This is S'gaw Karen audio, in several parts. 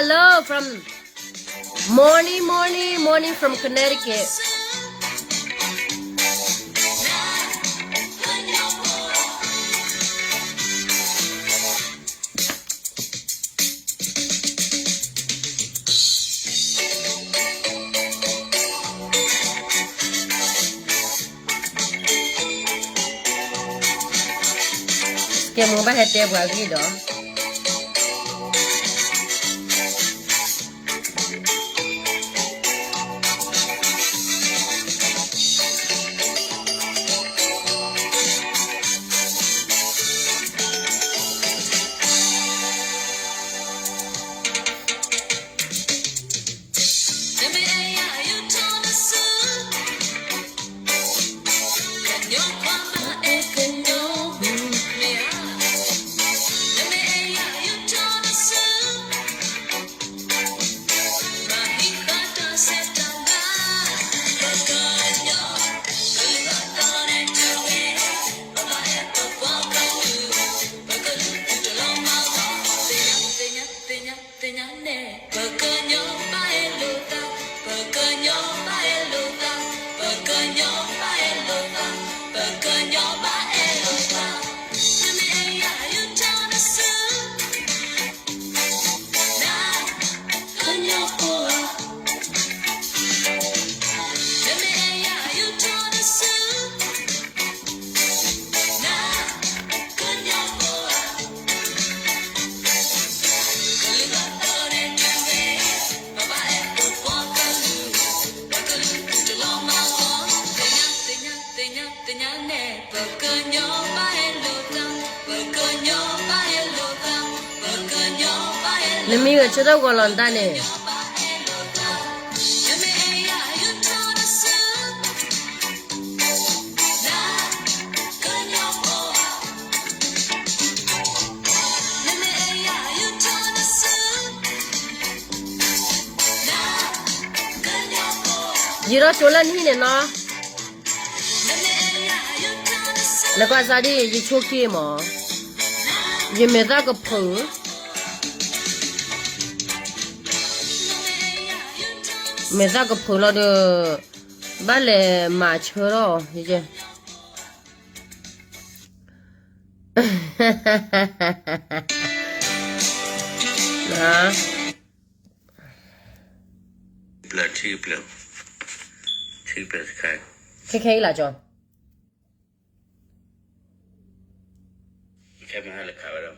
Hello from morning, morning, morning from Connecticut. ကဲ မိၢ်ဘၣ်ဟဲတဲပှၤဂ့ၢ်ဒီး နမ့ၢ်ဂဲၤ ဆၢထၢၣ်ဂီၤလီၤနတၢ်န့ၣ် ယံၤထီၣ်ဆိလၢနဟံၣ်န့ၣ်နီၤ, နကွၢ်စၢ်ဒ် ယဆိက့မး, ယမဲာ်သၣ်ကဖုး, မဲာ်သၣ်ကဖုးလီၤဒီး ဘၣ်လဲၤမၤဆၢထီၣ်, ခဲခဲအံၤလၢကၠီ ဂီၤနံၤဟါလၢ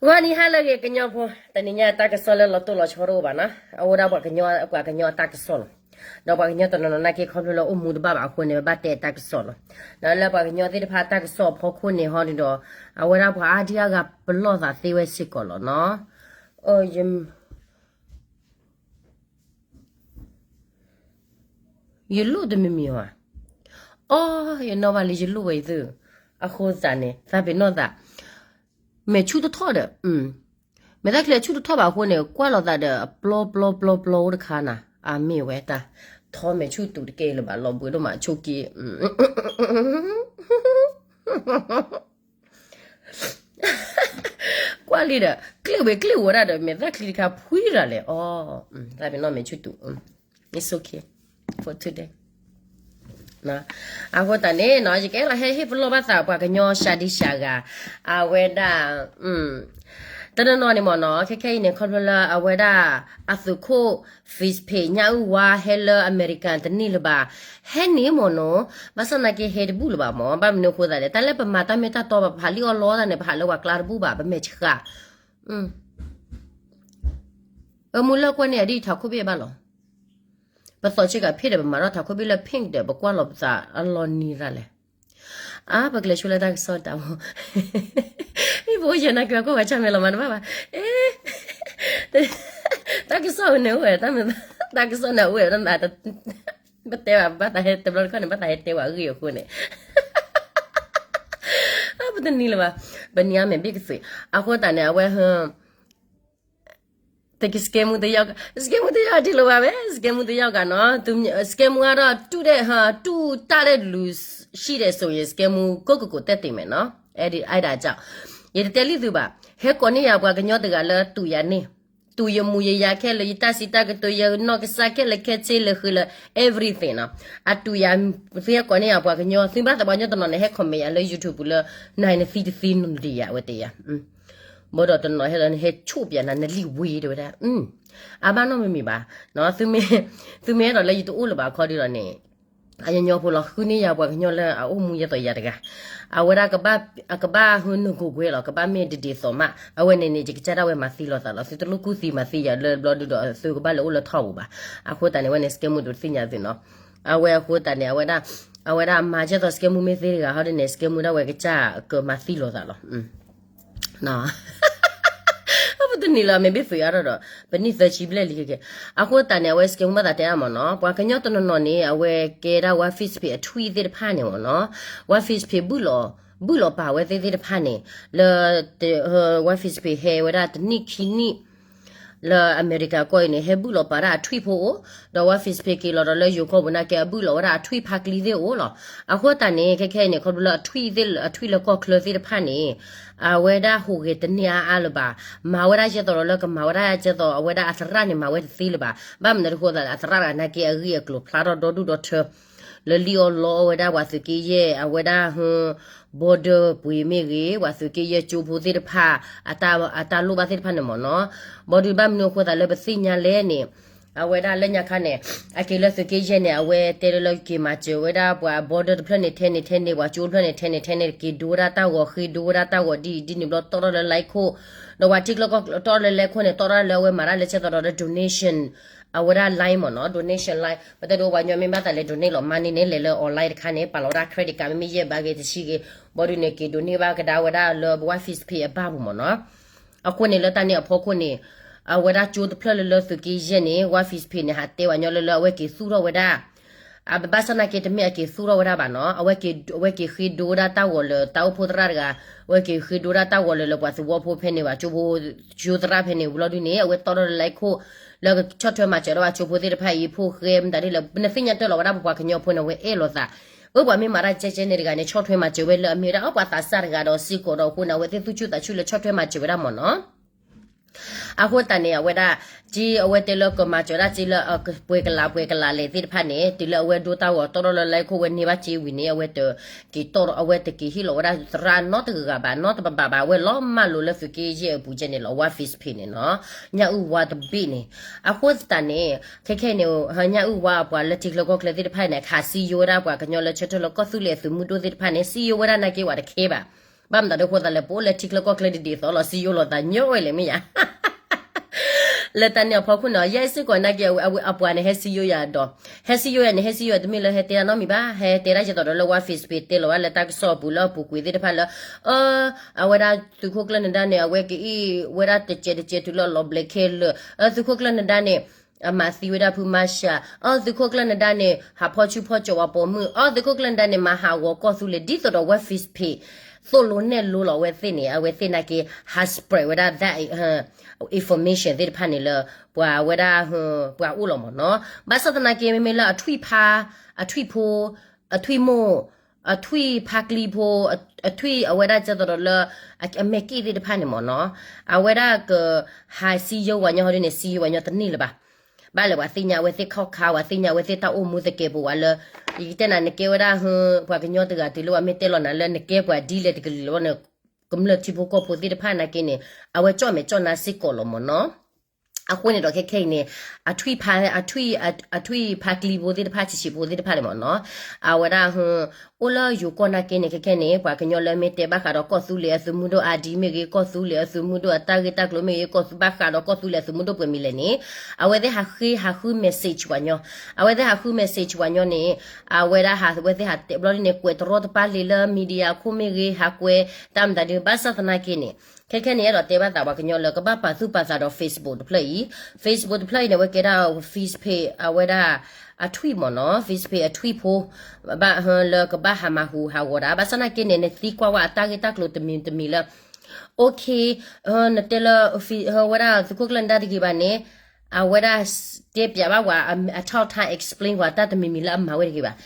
အဂ့ၤ ကညီဖိ, တနံၤညါတၢ်ကစီၣ်လၢလီၤတိၢ်လီၤဆီတအိၣ်ဘၣ်နီၤ, အဝဲဒၣ်ပှၤကညီ ပှၤကညီအတၢ်ကစီၣ်လီၤ. ဒီးပှၤကညီတနီၤနီၤနာ်က့ ခီဖျိလၢအိၣ်မူတဘၣ်ဘၣ်အဃိန့ၣ် ဘၣ်တဲတၢ်ကစီၣ်လီၤ. ဒီးလၢပှၤကညီသ့ၣ်တဖၣ်တၢ်ကစီၣ်အဖီခိၣ်န့ၣ်ဟီဒီး အဝဲဒၣ်ပှၤအါဒံအါဂၤပလီၢ်သးသ့ဝဲစ့ၢ်ကီးလီၤနီၤ. ယလိၣ်တမံၤမံၤဧါ, အီ ယနီၣ်ဘၣ်လၢယလိၣ်ဝဲအံၤသု, အဃိသတးန့ၣ် သးပ့ၤနီၣ်သး, မဲာ်ဆူၣ်တထီၣ်ဒီး, မဲာ်သၣ်ချံအဆူၣ်တထီၣ်ဘၣ်အဃိန့ၣ် ကွၢ်လိာ်သးဒီးအပျီပျီပျီပျီအိၣ်တခါနၤ, အမ့ၢ်ဝဲတၢ်, ထီမဲာ်ဆူၣ်တူာ်တကဲလၢၤဘၣ် လီၤဘှံးဒိၣ်မးဆိက့ ကွၢ်လံဒီး ကျ့ၣ်ဝဲကျ့ၣ်ဝဲဒၣ်ဒီး မဲာ်သၣ်ချံတခါဖှံရၤလဲၣ်, အီ, သးပ့ၤနီၣ်မဲာ်ဆူၣ်တူာ်, it's okay for today. အဃိသတးန့ၣ်နီၤ ယကအဲၣ်ဒိးဟဲဟ့ၣ်ပလီၢ်ဘၣ်သးပှၤကညီစှၤဒံစှၤဂၤ, အဝဲဒၣ် တနီၤနီၤန့ၣ်မ့ၢ်နီၤ ခဲခဲအံၤန့ၣ် ခီဖျိလၢအဝဲဒၣ် အသုးခိၣ် Fitch ဖ့ၣ်ညၣ်အုၣ်ဝါဟဲလၢအမဲရကၤတန့ၢ်လၢၤဘၣ်, ဟဲန့ၣ်မ့ၢ်နီၤ, ဘၣ်ဆၣ်သနာ်က့ဟဲတဘူၣ်လၢၤဘၣ်မ့ၢ် ဘၣ်မနုၤအဃိသတးလဲၣ် တၢ်လၢပမၤတၢ်မ့ၢ်တၢ်တီ ပဖးလံၣ်အီၣ်လီတၢ်န့ၣ် ပဟးလၢပှၤကျါတဘူၣ်ဘၣ် ပမဲာ်ဆှး, အမူလၢကွၢ်န့ၣ် အဒ်ထးခိၣ်ဘ့ၣ်ဘၣ်လီၤ. ပသီးဆ့ကၤဖ့ၣ်ဒီး ပမၤထီၣ်ထးခိၣ်ဘ့ၣ်လၢ pink ဒီး ပကွၢ်လီၤပသးအလီၤနံၤရၤလဲၣ်. အါ ပကလဲၤဆိလၢတၢ်ကစီၣ်တၢ်မူ, မ့ၢ်ပအိၣ်ယဲၢ်နၤက့ၤ ပှၤကွၢ်ဝဲဆၢၣ်မဲာ်လီၤမးတဘၣ်ဘၣ်. တၢ်ကစီၣ်အံၤန့ၣ်အိၣ်ဝဲ, တၢ်ကစီၣ်န့ၣ်အိၣ်ဝဲ, ပတဲဘၣ် ဘၣ်သးဟဲတဘျီတခီၣ်န့ၣ် ဘၣ်သးဟဲတဲဝဲအဂ့ၢ်အဃိန့ၣ် ပတနံၤလၢၤဘၣ်, ပနံၤအါမဲာ်ဘ့ၣ်ကသွံး, အဃိသတးန့ၣ် အဝဲ တက့ စကဲမူတယီၣ်, စကဲမူတယီၣ်ဒ်လီၤဘၣ်ဝဲ, စကဲမူတယီၣ်ကနီၤ, စကဲမူအါဒီး တူၢ်တၢ်ဒလူၤ ရှိတယ်ဆိုရင် စကဲမူ ကိုယ့်ကိုယ်ကိုယ် သက်သေမယ်နော်, အဲဒါကြောင့်, ယတတဲလံသုဘၣ်, ဟဲကိးန့ၢ်ယၤပှၤကညီတဂၤလၢ တူၢ်ယၤန့ၣ်, တူၢ်ယမူယယၤခဲလၢာ်, ယတၢ်စံးတၢ်ကတိၤ, ယနီၢ်ကစၢ်ခဲလၢာ်ခဲဆ့လၢာ်ဃုာ်လၢာ် everything နီၤ, အတူၢ်ယၤ, သုဟဲကိးန့ၢ်ယၤပှၤကညီ, သုဘၣ်သးပှၤကညီတနီၤန့ၣ် ဟဲ comment ယၤလၢ YouTube ပူၤလၢ နၤနသံတသံနဒံးယၤ အဝဲတဲယၤ ဘၣ်ဒီးတနီၤဟဲလီၤန့ၣ် ဟဲဆိၣ်ပၠးနၤ နလံာ်ဝ့ၤတဲဝဲဒၣ်, အဘၣ်နီတမံၤမံၤဘၣ်, သုမ့ၢ်အဲၣ်ဒိးလၢယတအိၣ်လၢၤဘၣ်ခီဒုဒီးန့ၣ်, အညီညီဖိလီၤ, ဃုန့ၢ်ယၤပှၤကညီလၢအအိၣ်မူယဲသိးယၤတဂၤ, အဝဲဒၣ်ကဘၣ်, ကဘၣ်ဟူနကိးကွဲလီၤ, ကဘၣ်မ့ၢ်တဒ်သိးမး, အဝဲန့ၣ်န့ၣ် ယကစၢ်ဒၣ်ဝဲမၤသံလိာ်သးလီၤ, သုတလိၣ်ကူၣ်သံမၤသံယၤလၢဘျီဒုဒီး သုကဘၣ်လဲၤအိၣ်လၢထီၣ်ပူၤဘၣ်, အဃိသတးန့ၣ် အဝဲန့ၣ် စကဲမူတသ့ၣ်ညါသုနီၤ, အဝဲအဃိသတးန့ၣ် အဝဲဒၣ်, အဝဲဒၣ်မၤကဲသိးစကဲမူမ့ၢ်သ့တဂၤဟီဒ်န့ၣ် စကဲမူဒၣ်ဝဲကစၢ်ကမၤသံလိာ်သးလီၤ ပတနံၤလၢအမဲာ်ဘ့ၣ်သွံးအါထီၣ်ဒီး ပနံၣ်သၢဆံဘျဲၣ်လံကဲကဲ, အဃိသတးန့ၣ် အဝဲစကဲမူဘၣ်သးတဲအါမ့ၢ်နီၤ, ပှၤကညီတနီၤနီၤန့ၣ် အဝဲကဲဒၣ် ဝါ Facebook အထွံၣ်သ့ၣ်တဖၣ်န့ၣ်မ့ၢ်နီၤ, ဝါ Facebook ဘုၣ်လီၤ, ဘုၣ်လီၤပာ်ဝဲသ့ၣ်သ့ၣ်တဖၣ်န့ၣ်, လၢ ဝါ Facebook ဟဲဝဲဒၣ်တနံၣ်ခံနံၣ် လၢအမဲရကၤကီၢ်အံၤန့ၣ် ဟဲဘုၣ်လီၤပာ်ဒၣ်အထွံၣ်ဖိအိၣ်, ဒီးဝါ Facebook က့ၤလီၤဒီးလၢယိၤကီၢ်ပူၤနာ်က့ အဘုၣ်လီၤဝဲဒၣ်အထွံၣ်ဖါကျံသ့ၣ်အိၣ်လီၤ. အဃိသတးန့ၣ် ခဲခဲအံၤန့ၣ် ခီဖျိလၢအထွံၣ်သ့ၣ် အထွံၣ်လၢကီၢ်ချၢသ့ၣ်တဖၣ်န့ၣ် အဝဲဒၣ်ဟူးဂဲၤတန့ၢ်အါအါလၢၤဘၣ်. မၤဝဲဒၣ်ကဲသိးဒီးလၢကမၤဝဲဒၣ်ကဲသိး အဝဲဒၣ်အသရၣ်န့ၣ် မၤဝဲတသ့လၢၤဘၣ်. ဘၣ်မနုၤအဃိသတးလဲၣ် အသရၣ်တဂၤနာ်က့အဂ့ၢ်အကျိၤဖျါထီၣ်ဒီဒူၣ်ဒီထၢ လၢလံၣ်အီၣ်လီအီၣ်ဝဲဒၣ်ပှၤသုးက့ယဲၢ် အဝဲဒၣ် ဟ border ပှ့ၤမ့ၢ်ဂ့ၤ ပှၤသုးက့ယဲၢ်ကၠိဖိသ့ၣ်တဖၣ် အတၢ်လိၣ်ဘၣ်သ့ၣ်တဖၣ်န့ၣ်မ့ၢ်နီၤ. ဘၣ်ဒီးဘၣ်မနုၤအဃိသတးလၢပသ့ၣ်ညါလဲၣ်န့ၣ် အဝဲဒၣ်လၢညါခါန့ၣ် အက့ၤလၢသုးက့ယဲၢ်န့ၣ် အဝဲတဲလၢလၢက့ၤမၤစၢၤဝဲဒၣ်ပှၤ border တဖျၢၣ်န့ၣ်ထဲန့ၣ်ထဲန့ၣ် ပှၤကၠိတဖျၢၣ်န့ၣ်ထဲန့ၣ်ထဲန့ၣ် က့ၤဒိဝဲဒၣ်တၢ်ဂီၤဃ့ဒိဝဲဒၣ်တၢ်ဂီၤဒ်အံၤဒ်န့ၣ်ဘျီ တီၣ်ထီၣ်လၢ line ခိၣ် ဒီးပှၤထံချၢကီၢ်ချၢတီၣ်ထီၣ်လၢ line ခိၣ်န့ၣ် တီၣ်ထီၣ်လၢအဝဲမၤတၢ်လၢဆဲးသီးဒီးလၢ donation အဝဲဒၣ် line မ့ၢ်နီၤ donation line ပတဲဒိပှၤညီမ့ၢ်ဘၣ်သးလဲၤ donate လီၤ money န့ၣ် လဲၤလၢ online တခါန့ၣ် ပာ်လီၤဝဲဒၣ် credit card မ့မ့ၢ်ယဲၢ်ဘးဂ့ၤတဆံဂ့ၤ ဘီဒုန့ၣ် က့ၤ donate ဘၣ်ကဒါဝဲဒၣ်လၢပ ဝါ Facebook အဘၣ်ပူၤမ့ၢ်နီၤ. အဃိန့ၣ်လၢတၢ်န့ၣ်အဖီခိၣ်န့ၣ် အဝဲဒၣ်ကၠိတဖျၢၣ်လၢလၢသုးက့ယဲၢ်န့ၣ် ဝါ Facebook န့ၣ် ဟးတဲဝဲညီလၢလၢအဝဲက့ၤသူၣ်ထီၣ်ဝဲဒၣ် အဘၣ်ဆၣ်နာ်က့တမ့ၢ်အက့ၤသူၣ်ထီၣ်ဝဲဒၣ်ဘၣ်နီၤ အဝဲက့ၤ အဝဲက့ၤဃ့ဒိဝဲဒၣ်တၢ်ဂီၤလၢတၢ်အိၣ်ဖှိၣ်သရၣ်တဂၤ အဝဲက့ၤဃ့ဒိဝဲဒၣ်တၢ်ဂီၤလၢလၢပှၤသဝီဖိဖဲန့ၣ် ပှၤကၠိဖိကၠိသရၣ်ဖဲန့ၣ် ဘျီဒုန့ၣ် အဝဲတီၣ်ထီၣ်လၢ line ခိၣ် လၢကဆီၣ်ထွဲမၤစၢၤဒီးပှၤကၠိဖိသ့ၣ်တဖၣ်အံၤ ဖိၣ်ဃဲမတၤဒ်လဲၣ် နသ့ၣ်ညါတၢ်လီၤဝဲဒၣ်ပပှၤကညီဖိန့ၣ် အဝဲအဲၣ်လိာ်သး အၢ ပှၤမ့ၢ်မၤတၢ်ကဲကဲန့ၣ်တဂၤန့ၣ် ဆီၣ်ထွဲမၤစၢၤဝဲလၢအမ့ၢ်ဝဲဒၣ် အပှၤသးစၢ်တဂၤဒီးစ့ၢ်ကီးဒီးအဃိန့ၣ် အဝဲသ့ၣ်သူၣ်ဆူၣ်သးဆူၣ်လၢဆီၣ်ထွဲမၤစၢၤဝဲဒၣ်မ့ၢ်နီၤ. အဃိသတးန့ၣ် အဝဲဒၣ် က့အဝဲတဲလၢကမၤစၢၤဒၣ်က့လၢ ပှဲၤကလးပှဲၤကလးလဲၣ်သ့ၣ်တဖၣ်န့ၣ် တုၤလၢအဝဲဒိတၢ်ဂီၤတီၣ်ထီၣ်လၢ line ခိၣ်ဝဲန့ၢ်ဘၣ်က့ဝံၤန့ၣ် အဝဲတက့ၤတီၣ် အဝဲတက့ၤဟ့ၣ်လီၤဝဲဒၣ်သရၣ်နီတဂၤဘၣ် နီတဘၣ်ဘၣ် အဝဲလီၤမၢ်လိာ်လၢသုးက့ယဲၢ်အပူၤကဲန့ၣ်လီၤ ဝါ Facebook န့ၣ်နီၤ ညၣ်အုၣ်ဝါတဘ့ၣ်န့ၣ်. အဃိသတးန့ၣ် ခဲခဲအံၤန့ၣ် ညၣ်အုၣ်ဝါအပှၤလၢထံချၢကီၢ်ချၢသ့ၣ်တဖၣ်န့ၣ် ခးစံယိဝဲဒၣ်ပှၤကညီလၢဆၢထၢၣ်လၢကီၢ်သူလ့ၤအသုးမုၢ်ဒိၣ်သ့ၣ်တဖၣ်န့ၣ် စံယိဝဲဒၣ်နာ်က့ဝဲတခဲဘၣ်. ဘၣ်မတၤဒ်အဃိသတးလဲၣ် ပအိၣ်လၢထံချၢကီၢ်ချၢဒ်ဒ်သိးလီၤ စံယိလိာ်သးညီဝဲလဲၣ်မ့ၢ်ဧါ လၢတၢ်န့ၣ်အဖီခိၣ်န့ၣ် ယဲစ့ၢ်ကီးနာ်က့ အဝဲအပှၤန့ၣ် ဟဲစံယိယၤဒီး ဟဲစံယိယၤန့ၣ် ဟဲစံယိယၤတမ့ၢ်လၢဟဲတဲတၢ်နီတမံၤဘၣ် ဟဲတဲတၢ်ကဲသိးဒီးလၢ ဝါ Facebook တဲလီၤဝဲဒၣ်လၢတၢ်ကစီၣ်အပူၤလၢအပူၤကွံာ်သ့ၣ်တဖၣ်လၢ အ အဝဲဒၣ်သုးခိၣ်ကျၢၢ်နဒါန့ၣ် အဝဲကအ့ၣ်ဝဲဒၣ်တစဲးတစဲးတုၤလၢအလီၤဘျဲးခဲလၢာ် အသုးခိၣ်ကျၢၢ်နဒါန့ၣ် အမၤသံဝဲဒၣ်ဖုမၤရှး အသုးခိၣ်ကျၢၢ်နဒါန့ၣ် ဟးဖီၣ်ဆူၣ်ဖီၣ်ကၠီၤဝဲပိာ်မုၣ် အသုးခိၣ်ကျၢၢ်နဒါန့ၣ် မၤဟးဂီၤကီၢ်သူလ့ၤ ဒ်သိးဒီး ဝါ Facebook သိၣ်လိနဲၣ်လိလီၤအဝဲသ့ၣ်န့ၣ် အဝဲသ့ၣ်နာ်က့ ဟး spread ဝဲဒၣ် information သ့ၣ်တဖၣ်န့ၣ်လၢ ပှၤဝဲဒၣ် ပှၤအိၣ်လီၤမ့ၢ်နီၤ ဘၣ်ဆၣ်သနာ်က့ မ့မ့ၢ်လၢအထွံၣ်ဖါ အထွံၣ်ဖိ အထွံၣ်မိၢ် အထွံၣ်ဖါကျံဖိ အထွံၣ်အဝဲဒၣ်ကဲသိးဒီးလၢ အမဲာ်က့ၣ်သ့ၣ်တဖၣ်န့ၣ်မ့ၢ်နီၤ အဝဲဒၣ်က ဟးစံယိဝဲညီဟီဒ်န့ၣ် စံယိဝဲညီတန့ၢ်လၢၤဘၣ်. ဘၣ်လဲၣ်ပှၤသ့ၣ်ညါအဝဲသ့ၣ်ခီၣ်ခါ ပှၤသ့ၣ်ညါအဝဲသ့ၣ်တၢ်အိၣ်မူသကဲးပဝးလၢ ယကတဲနၤနကဲဝဲဒၣ် ပှၤကညီတဂၤတုၤလၢပှၤမ့ၢ်တဲလီၤနၤလၢနကဲပှၤဒ်လဲၣ်တကလုာ်လီၤန့ၣ် ကမျၢၢ်ထံဖိကီၢ်ဖိသ့ၣ်တဖၣ်နာ်က့န့ၣ် အဝဲကၠီၣ်မဲာ်ကၠီၣ်နါစ့ၢ်ကီးလီၤမ့ၢ်နီၤ. အဃိန့ၣ်ဒီးခဲခဲအံၤန့ၣ် အထွံၣ်ဖါ အထွံၣ်ဖါကျံဖိသ့ၣ်တဖၣ်ဆံးဆံးဖိသ့ၣ်တဖၣ်န့ၣ်မ့ၢ်နီၤ အဝဲဒၣ် အိၣ်လၢယိၤကီၢ်နာ်က့န့ၣ် ခဲခဲန့ၣ် ပှၤကညီလၢမ့ၢ်တဲဘၣ်ဃးဒီးကီၢ်သူလ့ၤအသုးမုၢ်ဒိၣ်အါဒံမ့ၢ်ဂ့ၤ ကီၢ်သူလ့ၤအသုးမုၢ်ဒိၣ်အတၢ်ဂ့ၢ်တၢ်ကျိၤမ့ၢ်ဂ့ၤ ကီၢ်သူဘၣ်ဃးဒီးကီၢ်သူလ့ၤအသုးမုၢ်ဒိၣ်ပှဲၤမံၤလဲၣ်န့ၣ် အဝဲသ့ၣ်ဟးဃ့ဟးဃု message ပှၤညီ အဝဲသ့ၣ်ဟးဃု message ပှၤညီန့ၣ် အဝဲဒၣ်ဟးဝဲသ့ၣ်ဟးတဲဘျီဒ်န့ၣ် ကွဲးတရီတပါလံာ်လၢ media ခိၣ်မ့ၢ်ဂ့ၤ ဟးကွဲးတၢ်မတၤဒ် ဘၣ်ဆၣ်သနာ်က့န့ၣ် ခဲခဲန့ၣ် အဲၣ်ဒိးတဲဘၣ်သးပှၤကညီလၢကဘၣ်ပာ်သူၣ်ပာ်သးဒီး Facebook တဖျၢၣ်အံၤ, Facebook တဖျၢၣ်အံၤန့ၣ် အဝဲကဲဒၣ် Facebook အဝဲဒၣ် အထွံၣ်မ့ၢ်နီၤ, Facebook အထွံၣ်ဖိ ဘၣ်ဟၢလၢကဘၣ်ဟးမၤဟူးဟးဂီၤဒၣ်, ဘၣ်ဆၣ်သနာ်က့န့ၣ် နသံကွၢ်ဝဲအတၢ်ဂ့ၢ်တၢ်ကျိၤတမံၤတမံၤလၢ OK, နတဲလၢ ဝဲဒၣ်သုးခိၣ်ကျၢၢ်နဒါတဂ့ၤဘၣ်န့ၣ်, အဝဲဒၣ်တဲပၠးဘၣ်ဝဲ အထောက်အထား explain ဝဲတၢ်တမံၤမံၤလၢအမၤဝဲတဂ့ၤဘၣ်.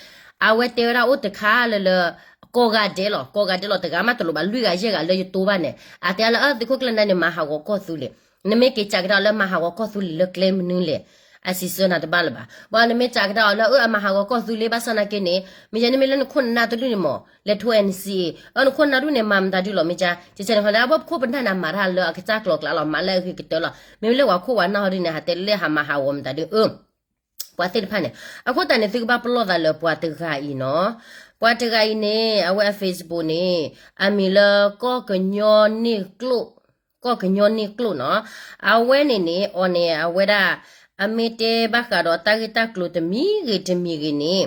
အဝဲတဲဝဲဒၣ်အိၣ်တခါလၢလၢ ကိးဂၤဒဲးလီၤ, ကိးဂၤဒဲးလီၤ, တဂၤမးတလိၣ်ဘၣ်, လွံၢ်ဂၤယဲၢ်ဂၤလၢယတိဘၣ်န့ၣ်, အတဲလၢအသုးခိၣ်ကျၢၢ်နဒါန့ၣ် မၤဟးဂီၤကီၢ်သူလ့ၤ, နမ့ၢ်က့ၤစံးကဒါအီၤလၢမၤဟးဂီၤကီၢ်သူလ့ၤလၢကျဲမနုၤလဲၣ်, အစံးဆၢနၤတဘၣ်လၢၤဘၣ်. ဘၣ်နမ့ၢ်စံးကဒါအီၤလၢအမၤဟးဂီၤကီၢ်သူလ့ၤ ဘၣ်ဆၣ်သနာ်က့န့ၣ် မ့ၢ်ယဲန့ၣ်မ့ၢ်လၢနခိၣ်နနၢ်တဒူၣ်န့ၣ်မ့ၢ် လဲၤထိ NCA, အနခိၣ်နၢ်ဒူၣ်န့ၣ် မၤမတၤဒုလီၤ မ့ၢ်ကါ, ကဲကဲန့ၣ် ခီလၢအဘၣ်ခိၣ်ပနၢ်န့ၣ် မၤတၢ်လၢအကစၢ်ကျိၤကျါလီၤ, မၤလၢအဂ့ၤကတၢၢ်လီၤ, မ့မ့ၢ်လၢပှၤခိၣ်ပှၤနၢ်ဟီဒ်န့ၣ် ဟးတဲလၢဟးမၤဟးဂီၤမတၤဒု အၢ ပှၤသ့ၣ်တဖၣ်န့ၣ်, အဃိသတးန့ၣ် သုကဘၣ်ပလီၢ်သးလၢပှၤတဂၤအံၤနီၤ, ပှၤတဂၤအံၤန့ၣ် အဝဲအ Facebook န့ၣ် အမံၤလၢ ကီၢ်ကညီန့ၢ်ကျိၣ်, ကီၢ်ကညီန့ၢ်ကျိၣ်နီၤ, အဝဲန့ၣ်န့ၣ် အီၤန့ၣ် အဝဲဒၣ် အမ့ၢ်တဲဘၣ်ဃးဒီးတၢ်ဂ့ၢ်တၢ်ကျိၤတမံၤဂ့ၤတမံၤဂ့ၤန့ၣ်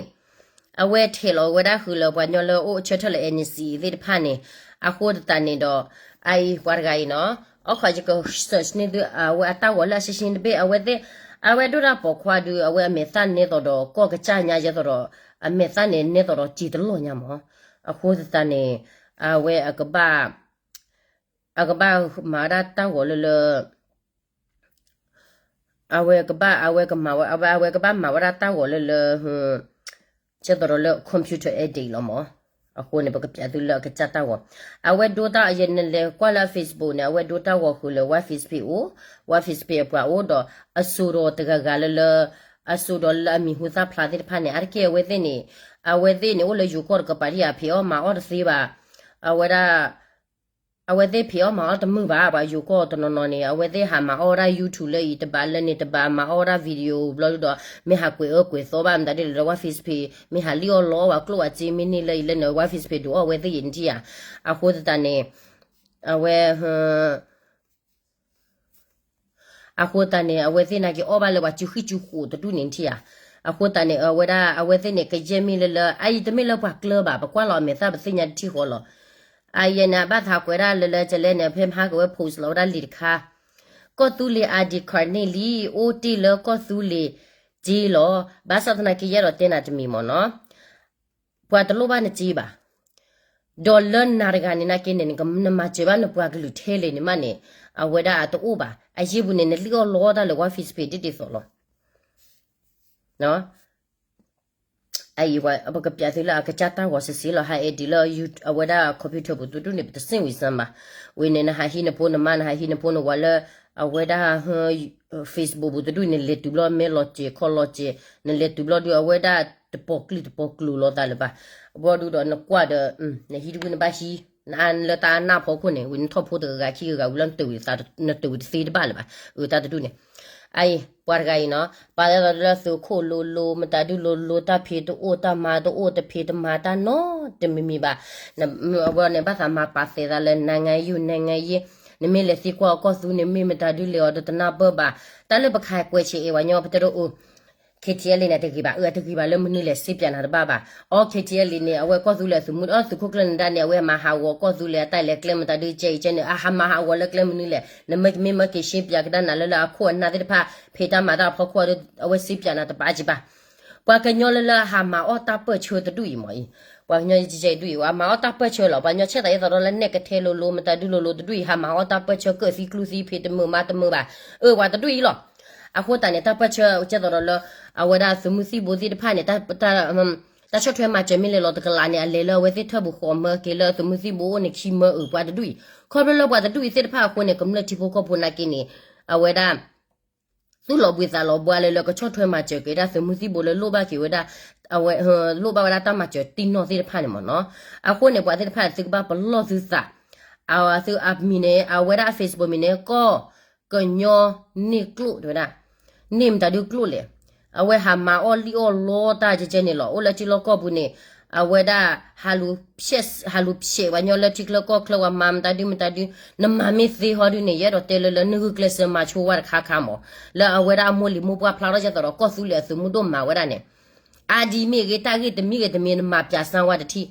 အဝဲထဲးလီၤဝဲဒၣ်ဃုာ်လၢပှၤကညီလၢအိၣ်ဆၢထၢၣ်လၢ NCA သ့ၣ်တဖၣ်န့ၣ်, အဃိသတးန့ၣ်ဒီး အအံၤပှၤတဂၤအံၤနီၤ, အခီယက search န့ၢ်သုအဝဲအတၢ်ဂီၤလၢအရှဲရှဲတဘ့ၣ်, အဝဲသ့ၣ်, အဝဲဒိၣ်တၢ်ပိာ်ခွါဒုး အဝဲအမဲာ်သၣ်နဲသိးဒီးကီၢ်ကစၢ်ညါယဲသိးဒီး, အမဲာ်သၣ်န့ၣ်နဲသိးဒီးစံာ်တလီၢ်ညါမး, အဃိသတးန့ၣ် အဝဲအကဘၣ် အကဘၣ်မၤဝဲဒၣ်တၢ်ဂီၤလၢလၢ အဝဲကဘၣ်, အဝဲကမၤဝဲ, အဝဲ, အဝဲကဘၣ်မၤဝဲဒၣ်တၢ်ဂီၤလၢလၢ, ကဲသိးဒီးလၢ computer addict လီၤမး, အဃိန့ၣ် ပကပျးသုလၢအကစၢ်တၢ်ဂီၤ, အဝဲဒိတၢ်, ယနလဲၤကွၢ်လၢအ Facebook န့ၣ် အဝဲဒိတၢ်ဂီၤဃုာ်လၢ ဝါ Facebook အိၣ်, ဝါ Facebook အပှၤအိၣ်ဒီး အစိၤဒီးတဂၤဂၤလၢလၢ, အစိၤဒီးလၢအမံၤဟူသၣ်ဖျါသ့ၣ်တဖၣ်န့ၣ် အါတက့ၢ်အဝဲသ့ၣ်န့ၣ်, အဝဲသ့ၣ်န့ၣ် အိၣ်လၢယိၤကီၢ်တကပၤဒံးဧါ, ဖံးအီၣ်မၤအီၣ်တသ့ဘၣ်, အဝဲဒၣ် အဝဲသ့ၣ်ဖံးအီၣ်မၤအီၣ်တမုာ်ဘၣ်, ပှၤယိၤကီၢ်တနီၤနီၤန့ၣ် အဝဲသ့ၣ်ဟးမၤအီၣ်ဝဲဒၣ် YouTube လၢအံၤတဘၣ်လၢန့ၣ်တဘၣ် မၤအီၣ်ဝဲဒၣ် video ဘျီဒုဒီး မ့ၢ်ဟးကွဲးအၢကွဲးသီဘၣ်မတၤဒ်လဲၣ်ဒီး ဝါ Facebook မ့ၢ်ဟးလံၣ်အီၣ်လီအီၣ်ဝဲ ကျိၣ်ဝဲစ့မ့ၢ်န့ၢ်လၢအံၤလၢန့ၣ် ဝါ Facebook ဒုးအီၣ်ဝဲသ့ၣ်ယံာ်နထံၣ်ဧါ, အဃိသတးန့ၣ်, အဝဲ အဃိသတးန့ၣ် အဝဲသ့ၣ်နာ်က့ၤအီၣ်ဘၣ်လၢပှၤစုဃံစုဃိးတဒူၣ်န့ၣ်ထံၣ်ဧါ, အဃိသတးန့ၣ် အဝဲဒၣ် အဝဲသ့ၣ်န့ၣ် ကယဲၢ်မ့ၢ်လၢလၢ အအံၤတမ့ၢ်လၢပှၤကျၢၤဘၣ် ပကွၢ်လီၤအမဲာ်သၣ်ပသ့ၣ်ညါတထံၣ်ဃီလီၤ, အယဲၢ်န့ၣ် အဘၣ်သးကွဲးဒၣ်လၢလၢကလဲၣ်န့ၣ် ဖဲမဟါကဝဲ post လီၤဝဲဒၣ်လံာ်တခါ, ကီၢ်သူလ့ၤ ID card န့ၢ်လံ အိၣ်တ့ၢ်လၢကီၢ်သူလ့ၤက့လီၤ, ဘၣ်ဆၣ်သနာ်က့ယအဲၣ်ဒိးတဲနၤတမံၤမ့ၢ်နီၤ ပှၤတလိၣ်ဘၣ်နစ့ဘၣ်, ဒီးလၢနၤတဂၤန့ၣ်နာ်က့န့ၣ် နမၤစၢၤဘၣ်နပှၤကလုာ်ထဲလဲၣ်န့ၣ်မးန့ၣ်, အဝဲဒၣ်အတအိၣ်ဘၣ်, အယ့ၢ်ပူၤန့ၣ် နလံၣ်အီၣ်လီတၢ်လၢ ဝါ Facebook ဒ်ဒ်သိးလီၤ, အံၤ ပကပျးသုလၢအကစၢ်တၢ်ဂီၤစ့ၢ်စ့ၢ်လီၤ, ဟး edit လၢ အဝဲဒၣ် computer ပူၤတဒူၣ်န့ၣ် ပတစ့ၣ်ဝံၤစၢၤဘၣ်, ဝံၤန့ၣ် နဟးဟံးနဖိနမါ နဟးဟံးနဖိနဝၤလၢ အဝဲဒၣ် Facebook ပူၤတဒူၣ်န့ၣ် နလဲၤတုၤဘျီ မဲလီၤစဲၤခီလီၤစဲၤ, နလဲၤတုၤဘျီဒုး အဝဲဒၣ်တပိာ်ကျုာ်တပိာ်ကျုာ်လိာ်သးလၢၤဘၣ်, ဘျီဒုဒီးနကွၢ်ဒီး နဟံးတဝံၤနဘၣ်ဟံး, နအါလၢတၢ်အနၢ်ဖီခိၣ်န့ၣ် ဝံၤနထီၣ်ဖိတဂၤဂၤခံဂၤဂၤဝံၤလၢ နတဝံၤတသ့တဘၣ်လၢၤဘၣ်, အတၢ်တဒူၣ်န့ၣ် အံၤ ပှၤတဂၤအံၤနီၤ ပာ်သးလၢသုးခိၣ်လိၤလိၤ မတၤဒုလိၤလိၤ တၢ်ဖံးတအိၣ် တၢ်မၤတအိၣ် တဖံးတမၤတၢ်နီတမံၤမံၤဘၣ်, အဝဲန့ၣ် ဘၣ်သးမၤပာ်သးလၢ နိုင်ငံရေး နိုင်ငံရေး, နမ့ၢ်လဲၤသံကွၢ်အီၤကီၢ်သူန့ၣ် မ့ၢ်မတၤဒုလဲၤအီၤဒီးတနၢ်ပၢၢ်ဘၣ်, တၢ်လၢပခးကွဲးဆံးအ့ၣ်ဝဲညီ ပတဲဒိးအိၣ် KTLA န့ၣ် တဂ့ၤဘၣ်, အၢ အတဂ့ၤဘၣ်လၢမနုၤလဲၣ် စ့ပၠးနၤတဘၣ်ဘၣ်, အီ KTLA န့ၣ် အဝဲကီၢ်သူလ့ၤအသုးမုၢ် အသုးခိၣ်ကျၢၢ်နဒါန့ၣ် အဝဲမၤဟးဂီၤကီၢ်သူလ့ၤအတၢ်လဲၤကျဲမတၤဒုကဲအံၤကဲန့ၣ် အဟးမၤဟးဂီၤလၢကျဲမနုၤလဲၣ်, နမ့ၢ်မ့ၢ်က့ၤစ့ပၠးကဒါနၤလၢလၢအခိၣ်အနၢ်သ့ၣ်တဖၣ် ဖံးတၢ်မၤတၢ်အဖီခိၣ်ဒီး အဝဲစ့ပၠးနၤတဘၣ်က့ၤဘၣ်, ပှၤကညီလၢလၢအဟးမၤအီၣ်တၢ်ပၢၢ်ဆၢတဒူၣ်အံၤမ့ၢ်အံၤ, ပှၤကညီယကဲအံၤဒူၣ်အံၤ အမၤအီၣ်တၢ်ပၢၢ်ဆၢလီၤ, ပှၤကညီဆဲးသးယဲသိးဒီးလၢနဲၣ်ကထဲလိၤလိၤ မတၤဒုလိၤလိၤတဒူၣ်အံၤ ဟးမၤအီၣ်တၢ်ပၢၢ်ဆၢ ကၢၣ်သံကျူသံ ဖံးတမုာ်မၤတမုာ်ဘၣ်, အၢ ပှၤတဒူၣ်အံၤလီၤ, အဃိသတးန့ၣ် တၢ်ပၢၢ်ဆၢကဲသိးဒီးလၢ အဝဲဒၣ်သုးမုၢ်သံၣ်ဘိသ့ၣ်တဖၣ်န့ၣ် တၢ်ဆီၣ်ထွဲမၤစၢၤမ့ၢ်လဲၤလီၤတကလးန့ၣ် အလဲၤလၢအဝဲသ့ၣ်ထၢၣ်ပူၤဃီးမၢက့ၤလၢသုးမုၢ်သံၣ်ဘိအိၣ်န့ၣ်ခံမၢအုးပှၤတဒူၣ်အံၤ, ခီဖျိလၢပှၤတဒူၣ်အံၤသ့ၣ်တဖၣ်အဃိန့ၣ် ကမျၢၢ်ထံဖိကီၢ်ဖိနာ်က့န့ၣ် အဝဲဒၣ် သူၣ်လီၤဘှံးသးလီၤဘှါလၢလၢကဆီၣ်ထွဲမၤစၢၤက့ၤဒၣ်သုးမုၢ်သံၣ်ဘိလၢလိၣ်ဘၣ်က့ၤဝဲဒၣ် အဝဲ လိၣ်ဘၣ်ဝဲဒၣ်တၢ်မၤစၢၤတံၢ်နီၢ်သ့ၣ်တဖၣ်န့ၣ်မ့ၢ်နီၤ, အဃိန့ၣ် ပှၤသ့ၣ်တဖၣ်သုကဘၣ်ပလီၢ်သုသး, အသုအမံၤန့ၣ် အဝဲဒၣ်အ Facebook မံၤန့ၣ် ကီၢ်ကညီန့ၢ်ကျိၣ်တဲဝဲဒၣ်, န့ၢ်မတၤဒုကျိၣ်လဲၣ်, အဝဲဟးမၤအီၣ်လံၣ်အီၣ်လီတၢ်ကဲကဲန့ၣ်လီၤ, အိၣ်လၢထံလီၢ်ကီၢ်ပူၤန့ၣ် အဝဲဒၣ် ဟးလူၤဖျဲးပှၤကညီလၢထံချၢကီၢ်ချၢ ပှၤမၤမတၤဒုမတၤဒု, နမၤမ့ၢ်သ့ဟီဒုန့ၣ် ယအဲၣ်ဒိးတဲလၢလၢနဂုာ်ကျဲးစၢးမၤဆိဝဲတခါခါမး, လၢအဝဲဒၣ်အမိၢ်လံၤမိၢ်ပှၢ်ဖျါထီၣ်ကဲသိးဒီးကီၢ်သူလ့ၤအသုးမုၢ်ဒိၣ်မၤဝဲဒၣ်န့ၣ်, အါဒ်မ့ၢ်ဂ့ၤ တၢ်ဂ့ၢ်တမံၤဂ့ၤတမံၤ နမၤပၠးစၢ်ဝဲတထံၣ်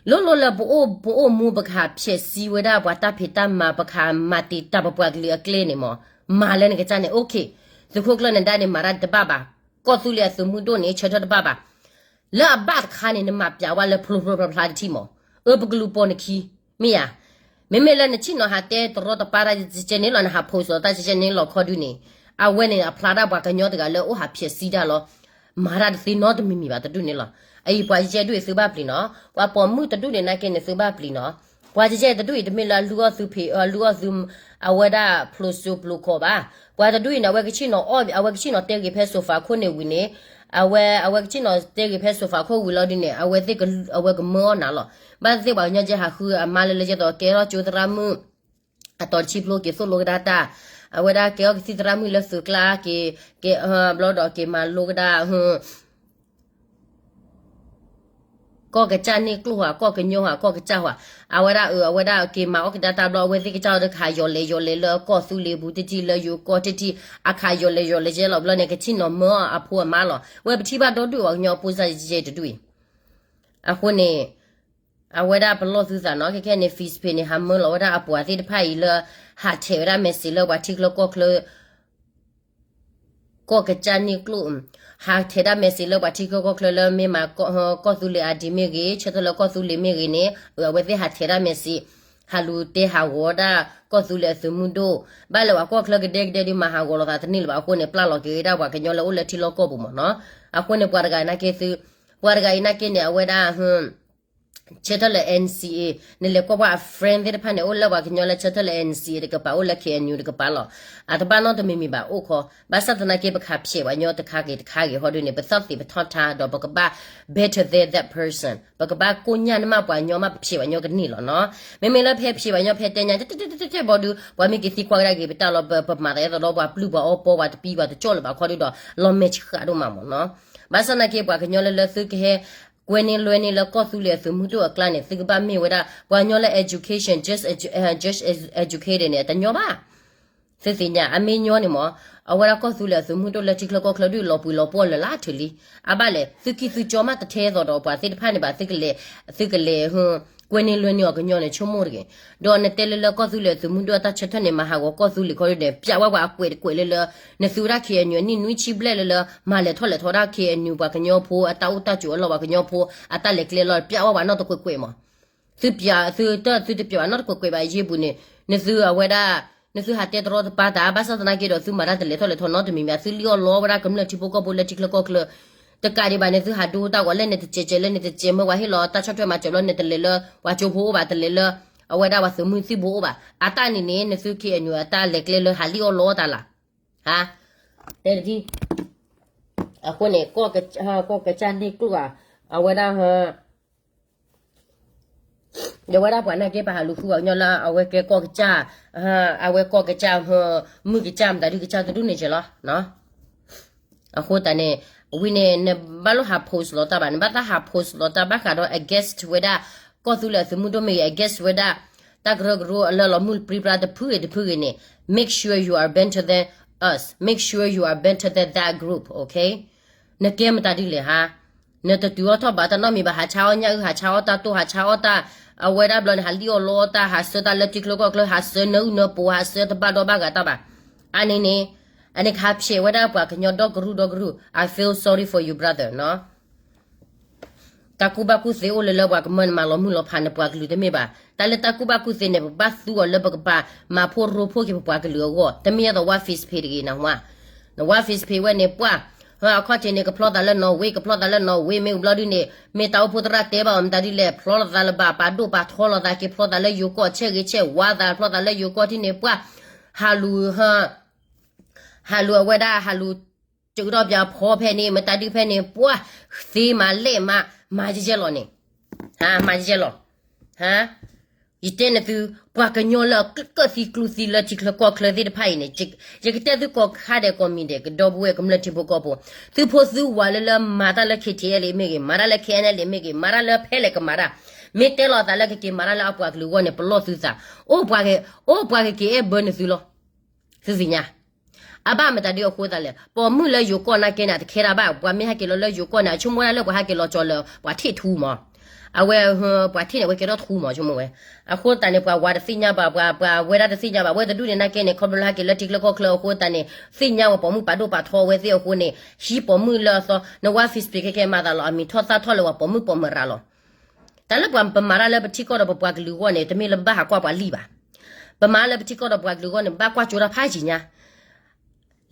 လိၤလိၤလၢပအိၣ်ပအိၣ်မူ ပကဟးဖျဲးစံဝဲဒၣ်ပှၤတၢ်ဖံးတၢ်မၤ ပကဟးမၤတံာ်တာ်ပပှၤကလုာ်အကျဲန့ၣ်မး, မၤလၢနကစၢ်န့ၣ် okay. သုးခိၣ်ကျၢၢ်နဒါန့ၣ် မၤတၢ်တဘၣ်ဘၣ်. ကီၢ်သူလ့ၤအသုးမုၢ်ဒိၣ်န့ၣ် ဆၢထၢၣ်တဘၣ်ဘၣ်. လၢအဘၣ်တခါန့ၣ် နမၤပျးဝဲလၢဖျိဖျိဖျါဖျါတထံၣ်မး, အၢ ပကလူၤပိာ်နခံ, မ့ၢ်ဧါ. မ့မ့ၢ်လၢနဆ့ၣ်နီၤဟးတဲတရီတပါတၢ်ကဲကဲန့ၣ်လီၤ, နဟး post လီၤတၢ်ကဲကဲန့ၣ်လီၤခီဒုန့ၣ်, အဝဲန့ၣ်အဖျါဒၣ်ပှၤကညီတဂၤလၢအိၣ်ဟးဖျဲးစံတၢ်လီၤ. မၤတၢ်တသ့နီတမံၤမံၤဘၣ်တဒူၣ်န့ၣ်လီၤ. အအံၤပှၤကဲကဲဒုၣ်အံၤသုဘၣ်ပျံၤနီၤ, ပှၤပိာ်မုၣ်တဒူၣ်န့ၣ်နာ်က့န့ၣ်သုဘၣ်ပျံၤနီၤ. ပှၤကဲကဲတဒူၣ်အံၤတမ့ၢ်လၢအလုၢ်အီၣ်သုဖံး အလုၢ်အီၣ်သု အဝဲဒၣ်ဖျိစိဖျိခီဘၣ်. ပှၤတဒူၣ်အံၤန့ၣ် အဝဲကဆ့ၣ်နီၤအီၣ် အဝဲကဆ့ၣ်နီၤတဲဂ့ၤဖဲ sofa ခိၣ်န့ၣ်ဝံၤန့ၣ်, အဝဲ အဝဲကဆ့ၣ်နီၤတဲဂ့ၤဖဲ sofa ခိၣ်ဝံၤလီၤဒုန့ၣ် အဝဲသ့ၣ် အဝဲကမၢအီၣ်နၤလီၤ. ဘၣ်သ့ၣ်သ့ၣ်ပှၤကညီကဲဟးဃုအမါလၢလၢကဲသိးကဲထီၣ်ကၠိသရၣ်မုၣ် အတီၤတဆံဖျိက့ၤသိၣ်လိကဒါတၢ်, အဝဲဒၣ်ကဲအီၣ်ကသံၣ်သရၣ်မုၣ်လၢသုးကျါက့ၤ, ကဲဘျီဒီးက့ၤမၤလိကဒါ ကီၢ်ကစၢ်န့ၣ်ကျိၣ်ဟွါ ကီၢ်ကညီဟွါ ကီၢ်ကစၢ်ဟွါ, အဝဲဒၣ်အၢ အဝဲဒၣ်က့ၤမၤအီၣ်ကဒါတၢ်ဘျီ အဝဲသ့ၣ်ကစၢ်အီၤတခးယီၤလဲၤယီၤလဲၤလၢကီၢ်သူလ့ၤပူၤတထံၣ် လၢယိၤကီၢ်တထံၣ် အခးယီၤလဲၤယီၤလဲၤကဲလီၤဘျီန့ၣ် ကဆ့ၣ်နီၤမၢအီၣ်အဖိအမါလီၤ. ဝဲပထံၣ်ဘၣ်ဒီဒူၣ်ပှၤကညီဖိစၢ်ယဲတဒူၣ်အံၤ, အဃိန့ၣ် အဝဲဒၣ်ပလီၢ်သုသးနီၤ, ခဲခဲန့ၣ် Facebook န့ၣ် ဟးမၢလီၤဝဲဒၣ်အပှၤသ့ၣ်တဖၣ်အံၤလၢ ဟးထဲးဝဲဒၣ် message လၢပှၤထံချၢကီၢ်ချၢ ကီၢ်ကစၢ်န့ၣ်ကျိၣ်, ဟးထဲးဒၣ် message လၢပှၤထံချၢကီၢ်ချၢလၢမ့ၢ်မၤကီၢ်သူလ့ၤ ID မ့ၢ်ဂ့ၤ ဆၢထၢၣ်လၢကီၢ်သူလ့ၤမ့ၢ်ဂ့ၤန့ၣ် အဝဲသ့ၣ်ဟးထဲးဒၣ် message ဟးလူၤတဲဟးဂီၤဒၣ်ကီၢ်သူလ့ၤအသုးမုၢ်ဒိၣ်, ဘၣ်လၢပှၤကီၢ်ချၢကဒဲကဒဲဒုးမၤဟးဂီၤလိာ်သးတန့ၢ်လၢၤဘၣ်အဃိန့ၣ် ပျၢ်လီၤက့ၤဝဲဒၣ်ပှၤကညီလၢအိၣ်လၢထံလီၢ်ကီၢ်ပူၤမးနီၤ. အဃိန့ၣ် ပှၤတဂၤနာ်က့သု, ပှၤတဂၤအံၤနာ်က့န့ၣ် အဝဲဒၣ် ဆၢထၢၣ်လၢ NCA နလဲၤကွၢ်ကွၢ်အ friend သ့ၣ်တဖၣ်န့ၣ် အိၣ်လၢပှၤကညီလၢဆၢထၢၣ်လၢ NCA တကပၤ အိၣ်လၢ KNU တကပၤလီၤ. အတဘၣ်နီတမံၤမံၤဘၣ်အိၣ်ခီ, ဘၣ်ဆၣ်သနာ်က့ ပခးဖျဲးပှၤကညီတခါဂ့ၤတခါဂ့ၤဟီဒုန့ၣ် ပသီၣ်သ့ၣ်ပထီၣ်ထါ ဒီးပကဘၣ် better than that person, ပကဘၣ်ကိညၢ်နမၢ်ပှၤကညီမး ပဖျဲးပှၤကညီကန့ၢ်လီၤနီၤ. မ့မ့ၢ်လၢဖဲဖျဲးပှၤကညီဖဲတဲညါ တဲတဲတဲတဲဘီဒုး ပှၤမ့ၢ်က့ၤသံကွၢ်ကဒါက့ၤပတၢ်လီၤ ပမၤသးအဲၣ်သီဒီးပှၤပျုၢ်ပှၤအီပီပှၤတပံၤပှၤတကၠီၣ်လၢၤဘၣ်ခီဒုဒီး လီၤမဲာ်ဆှးဒိၣ်မးမးနီၤ. ဘၣ်ဆၣ်သနာ်က့ ပှၤကညီလၢလၢသုကဟဲ ကွဲန့ၢ်လွဲန့ၢ်လၢကီၢ်သူလ့ၤအသုးမုၢ်ဒိၣ်အကျါန့ၣ် သုကဘၣ်မ့ၢ်ဝဲဒၣ် ပှၤကညီလၢ education, just edu-, just edu-, educated န့ၣ် တညီဘၣ်. သုသ့ၣ်ညါ အမ့ၢ်ညီန့ၣ်မး အဝဲဒၣ်ကီၢ်သူလ့ၤအသုးမုၢ်ဒိၣ်လၢထံချၢကီၢ်ချၢဒုးလီၤပှံၤလီၤပှီၢ်လၢာ်လၢာ်ထုးလံ. အဘၣ်လဲၣ် သုခံသုကၠီမးတထဲသိးဒီးပှၤသ့ၣ်တဖၣ်န့ၣ်ဘၣ် သုကလဲၤ, သုကလဲၤ ကွဲန့ၢ်လွဲန့ၢ်အီၤကညီန့ၣ် ဆိကမိၣ်တဂ့ၤ. ဒီးနတဲလၢလၢကီၢ်သူလ့ၤအသုးမုၢ်ဒိၣ်အတၢ်ဆၢထၢၣ်န့ၣ် မၤဟးဂီၤကီၢ်သူလ့ၤခီဒုန့ၣ် ပျးဝဲပှၤအကွဲးတကွဲးလၢလၢ နသုဝဲဒၣ် KNU အနံၣ်နွံဆံဘျဲၣ်လၢလၢ မၤလဲၤထီၣ်လဲၤထီဒၣ် KNU ပှၤကညီဖိအတၢ်အိၣ်တၢ်ကၠိအလီၢ် ပှၤကညီဖိအတၢ်လဲၤကျဲလီၤ ပျးဝဲပှၤနီတကွဲးကွဲးမး. သုပျးသုတၢ်သုတပျးဘၣ်နီတကွဲးကွဲးဘၣ်ယ့ၢ်ပူၤန့ၣ် နသုအဝဲဒၣ် နသုဟးတဲတရီတပါတၢ် ဘၣ်ဆၣ်သနာ်က့ဒီး သုမၤတၢ်တလဲၤထီၣ်လဲၤထီနီတမံၤမံၤ သုလံၣ်အီၣ်လီအီၣ်ဝဲဒၣ်ကမျၢၢ်ထံဖိကီၢ်ဖိလၢထံချၢကီၢ်ချၢ တကးဒံးဘၣ်န့ၣ် သုဟးဒိတၢ်ဂီၤလၢနတစဲးကဲးလၢနတစဲးမၢ ပှၤဟ့ၣ်လီၤတၢ်ဆီၣ်ထွဲမၤစၢၤဘျီ နတလဲၤလၢပှၤကၠိဖိအိၣ်ဘၣ် တလဲၤလၢ အဝဲဒၣ်ပှၤသုးမုၢ်သံၣ်ဘိအိၣ်ဘၣ် အတၢ်န့ၣ်န့ၣ် နသု KNU အတၢ်လဲၤကျဲလၢဟးလံၣ်အီၣ်လီအီၣ်တၢ်လၢ ဟါ တဲတထံၣ် အဃိန့ၣ် ကီၢ်ကစၢ်န့ၢ်ကျိၣ်ဧါ အဝဲဒၣ် ဒီးဝဲဒၣ်ပှၤနာ်က့ ပဟးလူၤဃုပှၤကညီလၢ အဝဲကဲကီၢ်ကစၢ်, အဝဲကီၢ်ကစၢ်, မုၢ်ကစၢ် မတၤဒုကစၢ်တဒူၣ်န့ၣ်ကဲလီၤ. အဃိသတးန့ၣ် ဝံၤန့ၣ် နဘၣ်လိၣ်ဟး post လီၤတၢ်ဘၣ်, နဘၣ်သးဟး post လီၤတၢ်ဘၣ်ဃးဒီး against ဝဲဒၣ် ကီၢ်သူလ့ၤအသုးမုၢ်ဒိၣ်မ့ၢ်ဂ့ၤ, against ဝဲဒၣ် တၢ်ကရၢကရိအလၢလီၤမုၢ်ပြံပြါတဖုဂ့ၤတဖုဂ့ၤန့ၣ် make sure you are better than us, make sure you are better than that group, okay? နကဲမတၤဒ်လဲၣ်ဟါ, နတတုၤအီၣ်ထီၣ်ဘးတၢ်နီတမံၤဘၣ်, ဟးဆါအီၣ်ညၣ်အုၣ်, ဟးဆါအီၣ်တၢ်တိၢ်, ဟးဆါအီၣ်တၢ်, အဝဲဒၣ်ဘျီန့ၣ် ဟးလံၣ်အီၣ်လီအီၣ်တၢ်, ဟးဆှၢတၢ်လၢထံချၢကီၢ်ချၢ, ဟးဆှၢနၢအုၣ်နၢပှိၤ, ဟးဆှၢတဘၣ်ဒီဘၣ်ဂၤတၢ်ဘၣ်. အန့ၣ်န့ၣ်, အန့ၣ်ကဟးဖျဲးဝဲဒၣ်ပှၤကညီဒီကရူၢ်ဒီကရူၢ်, I feel sorry for you brother နီၤ. တၢ်ကူၣ်ဘၣ်ကူၣ်သ့အိၣ်လၢလၢပှၤကမၢနမၤလီၤမုၢ်လီၤဖးနပှၤကလုာ်တမ့ၢ်ဘၣ်. တၢ်လၢတၢ်ကူၣ်ဘၣ်ကူၣ်သ့န့ၣ် ပဘၣ်သူအီၤလၢပကဘၣ်မၤဖှိၣ်ရိဖှိၣ်က့ၤပပှၤကလုာ်အဂီၢ်, တမ့ၢ်ယဲသိးဝါ face page တဂ့ၤနဟါ. နဝါ face page ဝဲန့ၣ် ပှၢ်, အခီၣ်ထံးန့ၣ် ကဖျီသးလၢနီၣ်ဝ့, ကဖျီသးလၢနီၣ်ဝ့, မ့ၢ်ဘျီဒုန့ၣ် မ့ၢ်တၢ်အိၣ်ဖှိၣ်သရၣ်တဲဘၣ်အီၤမတၤဒ်လဲၣ်, ဖျီလိာ်သးလၢၤဘၣ်, ပာ်ဒိၣ်ပာ်ထီလိာ်သးက့ၤ, ဖျီသးလၢယိၤကီၢ်, ဆဲးဂ့ၤဆဲးဝါသး, ဖျီသးလၢယိၤကီၢ်ထံးန့ၣ် ပှၢ်, ဟးလူၤ ဟးလူၤအဝဲဒၣ် ဟးလူၤ တုၤထီၣ်ပၠးဖီဖဲန့ၣ် မတၤဒုဖဲန့ၣ် ပှၢ်, သ့မးလဲၣ်မး, မၤယဲၢ်ယဲၢ်လီၤန့ၣ်, မၤယဲၢ်ယဲၢ်လီၤ. ယတဲနသု, ပှၤကညီလၢအကၢၣ်သံကျူသံလၢထံချၢကီၢ်ချၢသ့ၣ်တဖၣ်အံၤန့ၣ်, ယကတဲသုကိးခါဒဲးကိးမံၤဒဲး ကဒီပုၢ်ဝဲၢ်ကမျၢၢ်ထံဖိကီၢ်ဖိ, သုဖိသုဝၤလၢလၢမၤတၢ်လၢ KTLA မ့ၢ်ဂ့ၤ, မၤတၢ်လၢ KNLA မ့ၢ်ဂ့ၤ, မၤတၢ်လၢဖဲလဲၣ်ကမၤတၢ်, မ့ၢ်တဲလီၤသးလၢကက့ၤမၤတၢ်လၢအပှၤကလုာ်အဂီၢ်န့ၣ် ပလီၢ်သုသး, အိၣ်ပှၤက, အိၣ်ပှၤကက့ၤအဲၣ်ဘၢနသုလီၤ. သုသ့ၣ်ညါ အဘၣ်မတၤဒုအဃိသတးလဲၣ်, ပိာ်မုၣ်လၢယိၤကီၢ်နာ်က့န့ၣ် တခဲတၢ်ဘၣ်, ပှၤမ့ၢ်ဟဲက့ၤလီၤလၢယိၤကီၢ်န့ၣ် အဆိကမိၣ်ဒၣ်လၢပှၤဟဲက့ၤလီၤကၠီလၢပှၤထံၣ်ထူမး. အဝဲ ပှၤထံၣ်န့ၣ် အဝဲကဲထီၣ်ထူမး ဆိကမိၣ်ဝဲ. အဃိသတးန့ၣ် ပှၤဝၤတသ့ၣ်ညါဘၣ်, ပှၤ ပှၤဝဲဒၣ်တသ့ၣ်ညါဘၣ်, အဝဲတဒူၣ်န့ၣ်နာ်က့န့ၣ် ခီဖျိလၢဟဲက့ၤလၢထံချၢကီၢ်ချၢအဃိသတးန့ၣ် သ့ၣ်ညါဝဲပိာ်မုၣ်ပာ်ဒိၣ်ပာ်ထီအဝဲသ့ၣ်အဃိန့ၣ် ဟံးပိာ်မုၣ်လၢအသီ, နဝၤ Facebook ခဲခဲမၤသးလီၤ အမံၤထီၣ်သၣ်ထီၣ်လၢပှၤပိာ်မုၣ်ပိာ်မရၤလီၤ. တၢ်လၢပှၤပမၤတၢ်လၢပထံကီၢ်ဒီးပပှၤကလုာ်အဂီၢ်န့ၣ် တမ့ၢ်လၢဘၣ်ဟးကွၢ်ပှၤလံၢ်ဘၣ်. ပမၤလၢပထံကီၢ်ဒီးပှၤကလုာ်အဂီၢ်န့ၣ် ဘၣ်ကွၢ်ကၠိတၢ်ဖးယံၤညါ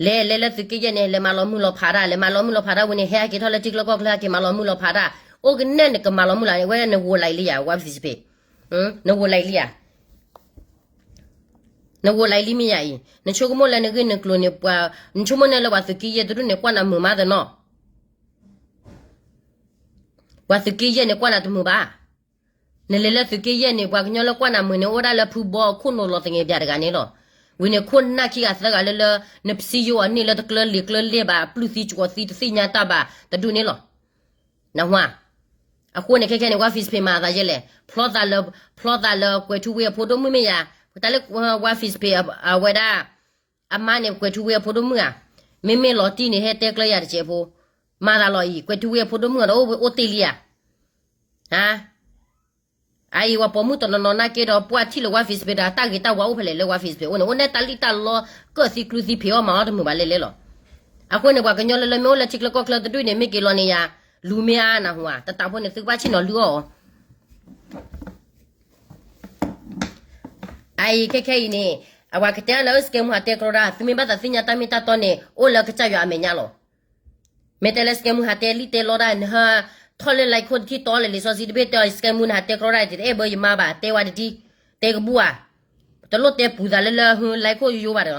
လဲၤလဲၤလၢသုးက့ယဲၢ်န့ၣ် လဲၤမၤလီၤမုၢ်လီၤဖးတၢ်, လဲၤမၤလီၤမုၢ်လီၤဖးတၢ်ဝံၤန့ၣ် ဟဲက့ၤထီၣ်လၢထံချၢကီၢ်ချၢ ဟဲက့ၤမၤလီၤမုၢ်လီၤဖးတၢ်, အိၣ်ကနဲၣ်နကမၤလီၤမုၢ်လီၤ, ဝဲနဂိၤလံလံဧါ, ဝၤ Facebook, နဂိၤလံလံဧါ, နဂိၤလံလံမ့ၢ်ယၤအံၤ, နဆိကမိၣ်လၢနဂ့ၢ်နကျိၤန့ၣ် ပှၤ, နဆိကမိၣ်နဲလၢပှၤသုးက့ယဲၢ်တဒူၣ်န့ၣ် ကွၢ်နၤမုာ်မးသနီၤ ပှၤသုးက့ယဲၢ်န့ၣ် ကွၢ်နၤတမုာ်ဘၣ်. နလဲၤလၢသုးက့ယဲၢ်န့ၣ် ပှၤကညီလၢကွၢ်နၤမုာ်န့ၣ် အိၣ်ဒၣ်လၢဖုဘီအခိၣ်နူာ်လီၤသငဲးပၠးတဂၤန့ၣ်လီၤ. ဝံၤန့ၣ်ခိၣ်နၢ်ခံဂၤသၢဂၤလၢလၢ နပစံယိၤအီၤန့ၢ်လၢတကျၢလံၤကျၢလဲၢ်ဘၣ် ပျုၢ်သံကီၤသံတသ့ၣ်ညါတၢ်ဘၣ်တဒူၣ်န့ၣ်လီၤ. နဝၤ, အဃိန့ၣ် ခဲခဲန့ၣ် ဝၤ Facebook မၤသးယဲလဲၣ်, ဖျီသးလၢ, ဖျီသးလၢကွဲးထူဝ့အဖိဒိၣ်မုၣ်မ့ၢ်ယၤ, တၢ်လၢဝၤ Facebook အဝဲဒၣ် အမါန့ၣ် ကွဲးထူဝ့အဖိဒိၣ်မုၣ်ဧါ, မ့မ့ၢ်လီၤတံၢ်န့ၣ် ဟဲတဲကျၢယၤတစဲးဖိ, မၤသးလီၤအံၤ ကွဲးထူဝ့အဖိဒိၣ်မုၣ်ဒီးအိၣ်တ့ၢ်လံဧါ. ဟါ, အအံၤဝၤပိာ်မုၣ်တနီၤနီၤနာ်က့ဒီး ပှၢ်ထံၣ်လၢဝၤ Facebook ဒီးတၢ်ဂ့ၤတၢ်ဝါအိၣ်ဖဲလဲၣ်လၢဝၤ Facebook အိၣ်န့ၣ် အိၣ်နဲၣ်တၢ်လံၣ်တၢ်လီ ကၢၣ်သံကျုသံဖံးအီၣ်မၤအီၣ်တမုာ်ဘၣ်လဲၣ်လဲၣ်လီၤ. အဃိန့ၣ် ပှၤကညီလၢလၢမ့ၢ်အိၣ်လၢထံချၢကီၢ်ချၢတဒူၣ်န့ၣ် မ့ၢ်က့ၤလီၤန့ၣ်ယၤ, လူၤမ့ၢ်အါနၢ်ဟူဧါ, တတးဖိန့ၣ် သုကဘၣ်ဆ့ၣ်နီၤလုၢ်အီၣ်အီၤ အအံၤခဲခဲအံၤန့ၣ်, အဝၤကတဲလၢ စကဲမူဟးတဲကြီတၢ်, သုမ့ၢ်ဘၣ်သးသ့ၣ်ညါတၢ်မ့ၢ်တၢ်တီန့ၣ် အိၣ်လၢကစၢ်ယွၤအမဲာ်ညါလီၤ. မ့ၢ်တဲလၢစကဲမူဟးတဲလံၣ်တဲလီတၢ်, နဟဲထီၣ်လၢ like ခိၣ်တထံၣ်တီလၢလံာ်စီဆှံတဘ့ၣ်တဲအီၤ စကဲမူနဟးတဲကြီတၢ် တအဲၣ်ဘၢယမါဘၣ်, တဲဝဲတထံၣ်, တဲကဘူၣ်ဧါ, တလိၣ်တဲပူၤသးလၢလၢ like ခိၣ်ယိယိဘၣ်ဒီး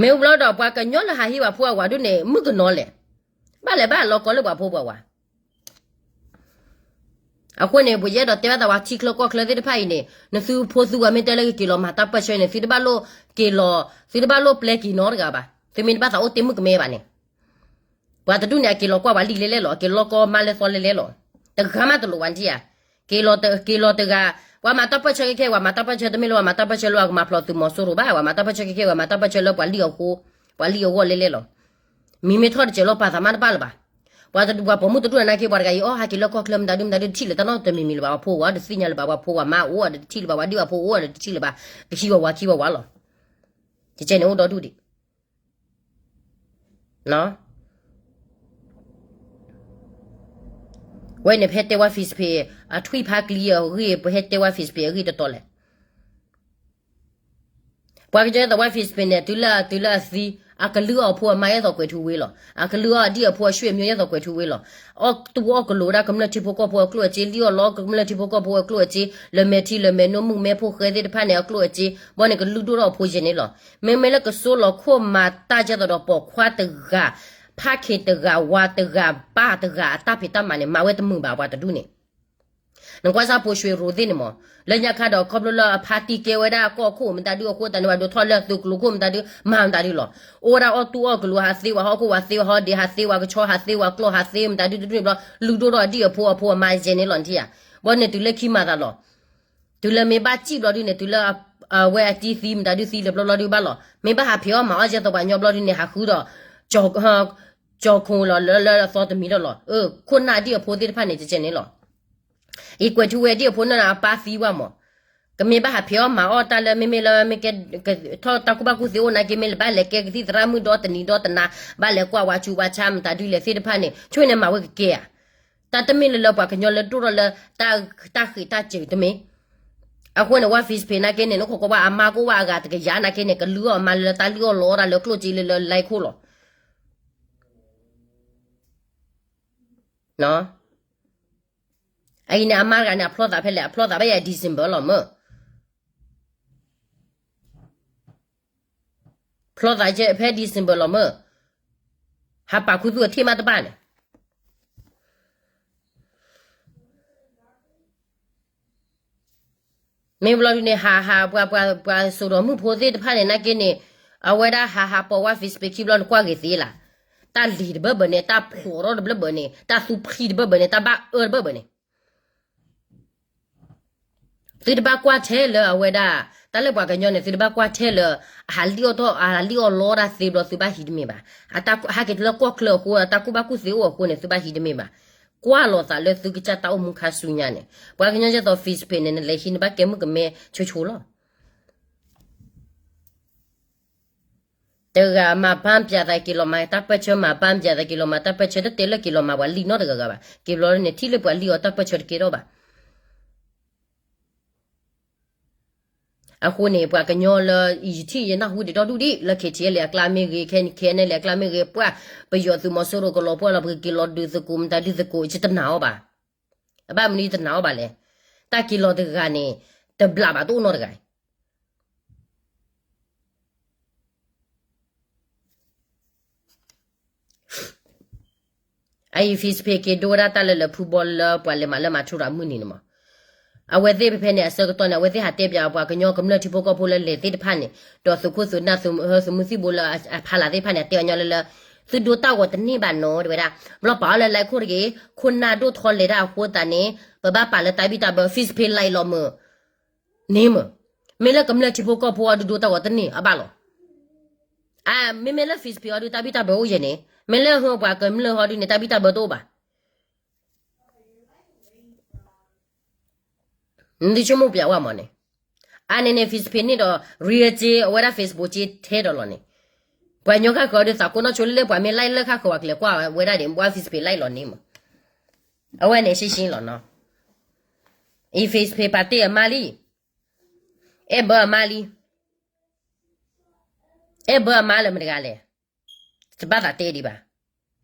မ့ၢ်ဘျီဒီး ပှၤကညီလၢဟးဟ့ၣ်ဝဲဖိအဝၤဒုးန့ၣ် မုၣ်ကနီၤလဲၣ်, ဘၣ်လဲၤဘၣ်လီၤကီလၢပှၤဖိပှၤဝၤ. အဃိန့ၣ် ပယဲဒီးတဲဘၣ်သးဝဲထံချၢကီၢ်ချၢသ့ၣ်တဖၣ်အံၤန့ၣ် နသုဖိသုဝၤမ့ၢ်တဲလၢကက့ၤလီၤမၤတၢ်ပၢၢ်ဆၢန့ၣ် သုတဘၣ်လိၣ်က့ၤလီၤ, သုတဘၣ်လိၣ်ပျဲက့ၤနီတဂၤဘၣ်, သုမ့ၢ်တဘၣ်သးအိၣ်တ့ၢ်မုၣ်ကမဲဘၣ်န့ၣ် ပှၤတဒူၣ်န့ၣ် အက့ၤလီၤကွၢ်ပှၤလံၢ်လဲလဲလီၤ, အက့ၤလီၤကီမါလဲသီလဲလဲလီၤ, တဂၤမးတလိၣ်ဝဲနထံၣ်ဧါ, က့ၤလီၤ, က့ၤလီၤတဂၤ, ပှၤမၤတၢ်ပၢၢ်ဆၢခဲခဲ ပှၤမၤတၢ်ပၢၢ်ဆၢတမ့ၢ်လၢပှၤမၤတၢ်ပၢၢ်ဆၢလၢအကမၤဖျိးသုးမီၤစိရိၤဘၣ်, ပှၤမၤတၢ်ပၢၢ်ဆၢခဲခဲ ပှၤမၤတၢ်ပၢၢ်ဆၢလၢပှၤလံၢ်အဃိ, ပှၤလံၢ်အဂီၢ်လဲလဲလီၤ. မံၤမ့ၢ်ထီၣ်တစဲးလီၤပာ်သးမးတဘၣ်လၢၤဘၣ်. ပှၤတဒူၣ်ပှၤပိာ်မုၣ်တဒူၣ်နာ်က့ ပှၤတဂၤအံၤ အီၣ်ဟးက့ၤလၢကီၢ်ချၢမတၤဒုမတၤဒုတထံၣ်လၢၤတၢ်နီတမံၤမံၤလၢၤဘၣ်, ပှၤဖိဝၤတသ့ၣ်ညါလၢၤဘၣ်, ပှၤဖိဝၤမါအိၣ်အီၤတထံၣ်လၢၤဘၣ်, ပှၤဒုၣ်ပှၤဖိအိၣ်အီၤတထံၣ်လၢၤဘၣ်, ကဟံးဝဲဝၤခံဝဲဝၤလီၤ. ကကဲန့ၣ်အိၣ်ဒီဒူၣ်ဒံး ဝဲန့ၣ် ပဟဲတဲဝဲ Facebook အထွံၣ်ဖးကျံအဂ့ၢ်, ပဟဲတဲဝဲ Facebook အဂ့ၢ်တတီၤလဲၣ်. ပှၤကညီယဲသိးဝဲ Facebook န့ၣ် တုၤလၢအတုၤလၢအသံ, အကလုၢ်အီၣ်ဖိအမါယဲသိးကွဲးထူဝ့လီၤ. အကလုၢ်အီၣ်အဒံၣ်အဖိအဆွေမျိုးယဲသိးကွဲးထူဝ့လီၤ. အီၣ်တူၢ်အီၣ်ကလိာ်ဒၣ်ကမျၢၢ်ထံဖိကီၢ်ဖိအကျိၣ်အစ့, လံၣ်အီၣ်လီကမျၢၢ်ထံဖိကီၢ်ဖိအကျိၣ်အစ့, လၢမဲာ်ထံလၢမဲာ်နိ မုၣ်ကမဲဖိဃဲသ့ၣ်တဖၣ်န့ၣ် အကျိၣ်အစ့, ဘီန့ၣ်ကလုၢ်ဒိၣ်ထီၣ်အဖိယဲန့ၣ်လီၤ. မ့မ့ၢ်လၢကစိလီၤခိၣ်မၤတၢ်ယဲသိးဒီးပိာ်ခွါတဂၤ, ဖးခ့တဂၤ, ဝၤတဂၤ, ပၢ်တဂၤ အတၢ်ဖံးတၢ်မၤန့ၣ် မၤဝဲတမုာ်ဘၣ်ပှၤတဒူၣ်န့ၣ် နကွၢ်စၢ်ဖိ ရွှေရိုသ့ၣ်န့ၣ်မး, လၢညါခါဒီးခီဖျိလၢအဖါတံၢ်ကဲဝဲဒၣ်ကီၢ်ခိၣ်မတၤဒုအဃိသတးန့ၣ် ဘၣ်ဒိးထီၣ်လၢသုးကျိၤခိၣ်မတၤဒု မၤမတၤဒုလီၤ. အိၣ်ဝဲဒၣ်အီၣ်တူၢ်အီၣ်ကလိာ် ဟးသ့ဝဲဟီၣ်ခိၣ် ဟးသ့ဝဲဟီၣ်ဒ့ ဟးသ့ဝဲကဆီ ဟးသ့ဝဲကျီၢ် ဟးသ့မတၤဒုတဒူၣ်န့ၣ်ဘျီ လုၢ်ဒိၣ်ထီၣ်အဒံၣ်အဖိအဖိအမါယဲန့ၣ်လီၤနထံၣ်ဧါ. ဘီန့ၣ်တုၤလၢခံမၤသးလီၤ. တုၤလၢမ့ၢ်ဘၣ်စံၣ်ဘျီဒုန့ၣ် တုၤလၢ အဝဲအတံၢ်သံမတၤဒုသံလၢၤဘျီဘျီဒုဘၣ်လီၤ. မ့ၢ်ဘၣ်ဟးဖံးအီၣ်မၤအီၣ်ယဲသိးပှၤကညီဘျီဒုန့ၣ် ဟးဃုဒီး ကၠီၤခိၣ်လီၤလၢလၢအသီတမံၤဒီးလီၤ. အခိၣ်နၢ်အဒံၣ်အဖိသ့ၣ်တဖၣ်န့ၣ် ကကဲန့ၣ်လီၤ. အံၤကွဲးထူဝ့အဒံၣ်အဖိန့ၣ် အပၢ်သံဝဲမး, ကမ့ၢ်ဘၣ်ဟးဖံးအီၣ်မၤအီၣ်တၢ်လၢ မ့မ့ၢ်လၢမ့ၢ်ကဲ ထီၣ်တၢ်ကူၣ်ဘၣ်ကူၣ်သ့အိၣ်နာ်က့ မ့ၢ်လၢဘၣ်လဲၤကဲကသံၣ်သရၣ်မုၣ်ဒီတနံၤဒီတနၤ ဘၣ်လဲၤကွၢ်ဝဲဆူးဝဲဆါမတၤဒုလဲၣ်သ့ၣ်တဖၣ်န့ၣ် ဆိၣ်န့ၣ်မၤဝဲကကဲဧါ. တၢ်တမ့ၢ်လၢလၢပှၤကညီလၢဒိၣ်ထီၣ်လၢ တၢ်ဃ့ၢ်တၢ်စူၤတမ့ၢ်. အဃိန့ၣ် ဝဲ Facebook နာ်က့န့ၣ် နခိးကွၢ်ဝဲအမါကအိၣ်ဝဲအဂၤတကယၤနာ်က့န့ၣ် ကလုၢ်အီၣ်မၤလၢတၢ်လုၢ်အီၣ်လီအီၣ်တၢ်လၢကျိၣ်စ့လၢလၢ like ခိၣ်လီၤ. အအံၤန့ၣ် အမါတဂၤန့ၣ် အဖျီသးဖဲလဲၣ်, အဖျီသးဖဲယဲ December လီၤမၢ်. ဖျီသးဖဲ December လီၤမၢ်. ဟးပာ်ခူသူၣ်အထံၣ်မးတဘၣ်န့ၣ် မ့ၢ်ဘျီဒုန့ၣ် ဟးဟးပှၤ ပှၤ ပှၤစိာ်ဒီးမုၣ်ဖိသ့ၣ်တဖၣ်န့ၣ် နာ်က့န့ၣ် အဝဲဒၣ်ဟးဟးပိာ်ဝဲ Facebook ခံဘျီန့ၣ် ကွၢ်ဂ့ၤသ့လၢ်. တၢ်လံၤတဘၢဘၢန့ၣ် တၢ်ဖျိးထီၣ်တဘျၢဘၢန့ၣ် တၢ်သူဖျံတဘၢဘၢန့ၣ် တၢ်ဘၣ်အၢတဘၢဘၢန့ၣ် သုတဘၣ်ကွၢ်ထဲလၢအဝဲဒၣ် တၢ်လၢပှၤကညီန့ၣ် သုတဘၣ်ကွၢ်ထဲလၢ အဟးလံၣ်အီၣ်ထီၣ် အဟးလံၣ်အီၣ်လီတၢ်သ့ဘျီ သုဘၣ်ဟံးတမ့ၢ်ဘၣ်. အတၢ်ဟဲက့ၤလၢကီၢ်ချၢအဃိ အတၢ်ကူၣ်ဘၣ်ကူၣ်သ့အိၣ်အဃိန့ၣ် သုဘၣ်ဟံးတမ့ၢ်ဘၣ်. ကွၢ်လီၤသးလၢသုကစၢ်တၢ်အိၣ်မူခါဆူညါန့ၣ် ပှၤကညီကဲသိး Facebook န့ၣ် နလဲၤဟံးနဘၣ်ကဲမုၣ်ကမဲဆိဆိလီၤ. တဂၤမၤဘၣ်ပၠးသးက့ၤလီၤမၤတၢ်ပၢၢ်ဆၢ မၤဘၣ်ပၠးသးက့ၤလီၤမၤတၢ်ပၢၢ်ဆၢ တတဲလၢက့ၤလီၤမၤပှၤလံာ်နီတဂၤဂၤဘၣ်. က့ၤဘျီန့ၣ် ထံၣ်လၢပှၤလံာ်အီၤတၢ်ပၢၢ်ဆၢတကဲထီၣ်ဘၣ်. အဃိန့ၣ် ပှၤကညီလၢ ယထံၣ်ယနၢ်ဟူဒံးဒီဒူၣ်ဒံး လၢ KTLA အကျါမ့ၢ်ဂ့ၤ ခဲ KNLA အကျါမ့ၢ်ဂ့ၤ ပှၤပယီၤသုးမီၤစိရိၤကလီၤပှီၢ်လီၤ ပကက့ၤလီၤဒုးသကိး မတၤဒုးသကိး ယတနာ်အီၤဘၣ်. အဘၣ်မနုၤယတနာ်အီၤဘၣ်လဲၣ်. တၢ်က့ၤလီၤတဂၤန့ၣ် တဘျးဘၣ်တအိၣ်နီတဂၤ အအံၤ Facebook က့ၤဒိဝဲဒၣ်တၢ်လၢလၢဖုဘီလၢပှၤလဲၤမၤလၢမၤထူရၤမုၢ်နံၤန့ၣ်မး, အဝဲသ့ၣ်ဖဲဖဲန့ၣ် အဆၢကတီၢ်န့ၣ် အဝဲသ့ၣ်ဟးတဲပၠးပှၤကညီကမျၢၢ်ထံဖိကီၢ်ဖိလၢလဲၤသ့ၣ်တဖၣ်န့ၣ် ဒီးသုးခိၣ်သုးနၢ်သုးမုၢ်သံၣ်ဘိလၢအဖီလာ်သ့ၣ်တဖၣ်န့ၣ် အတဲအီၤညီလၢလၢ သုဒိတၢ်ဂီၤတန့ၢ်ဘၣ်နီၤ တဲဝဲဒၣ်, ဘျီပာ်အီၤလၢ like ခိၣ်တဂ့ၤ, ခိၣ်နၢ်ဒိၣ်ထီလဲၤတၢ်အဃိသတးန့ၣ် ပဘၣ်ပာ်လၢတၢ်ဘံၣ်တၢ်ဘၢ Facebook like လီၤမုၢ် န့ၣ်မုၢ်, မ့ၢ်လၢကမျၢၢ်ထံဖိကီၢ်ဖိအဒုးဒိတၢ်ဂီၤတန့ၢ်အဘၣ်လီၤ. အမ့မ့ၢ်လၢ Facebook အဒုးတၢ်ဘံၣ်တၢ်ဘၢအိၣ်ယဲၢ်န့ၣ်, မ့ၢ်လၢဟၢပှၤကမျၢၢ်ဟီဒုးန့ၣ် တၢ်ဘံၣ်တၢ်ဘၢတအိၣ်ဘၣ်. နသုဆိကမိၣ်ပျးဝဲမးန့ၣ်, အန့ၣ်န့ၣ် Facebook န့ၣ်ဒီး real က့ အဝဲဒၣ် Facebook က့ထဲဒီးလီၤန့ၣ်, ပှၤကညီခါဃၢၤဒုးသးကိးနီၢ်ဆိလၢလၢပှၤမ့ၢ် like လၢခါဃၢၤ ပှၤကလဲၤကွၢ်ဝဲဒၣ်ဒံး ဝဲ Facebook like လီၤန့ၣ်မး, အဝဲန့ၣ်ရှင်းရှင်းလီၤနီၤ, အံၤ Facebook ပာ်တ့ၢ်အမါလံ, အဲၣ်ဘၢအမါလံ အဲၣ်ဘၢအမါလၢမတဂၤလဲၣ်, တဘၣ်သးတဲဒံးဘၣ်.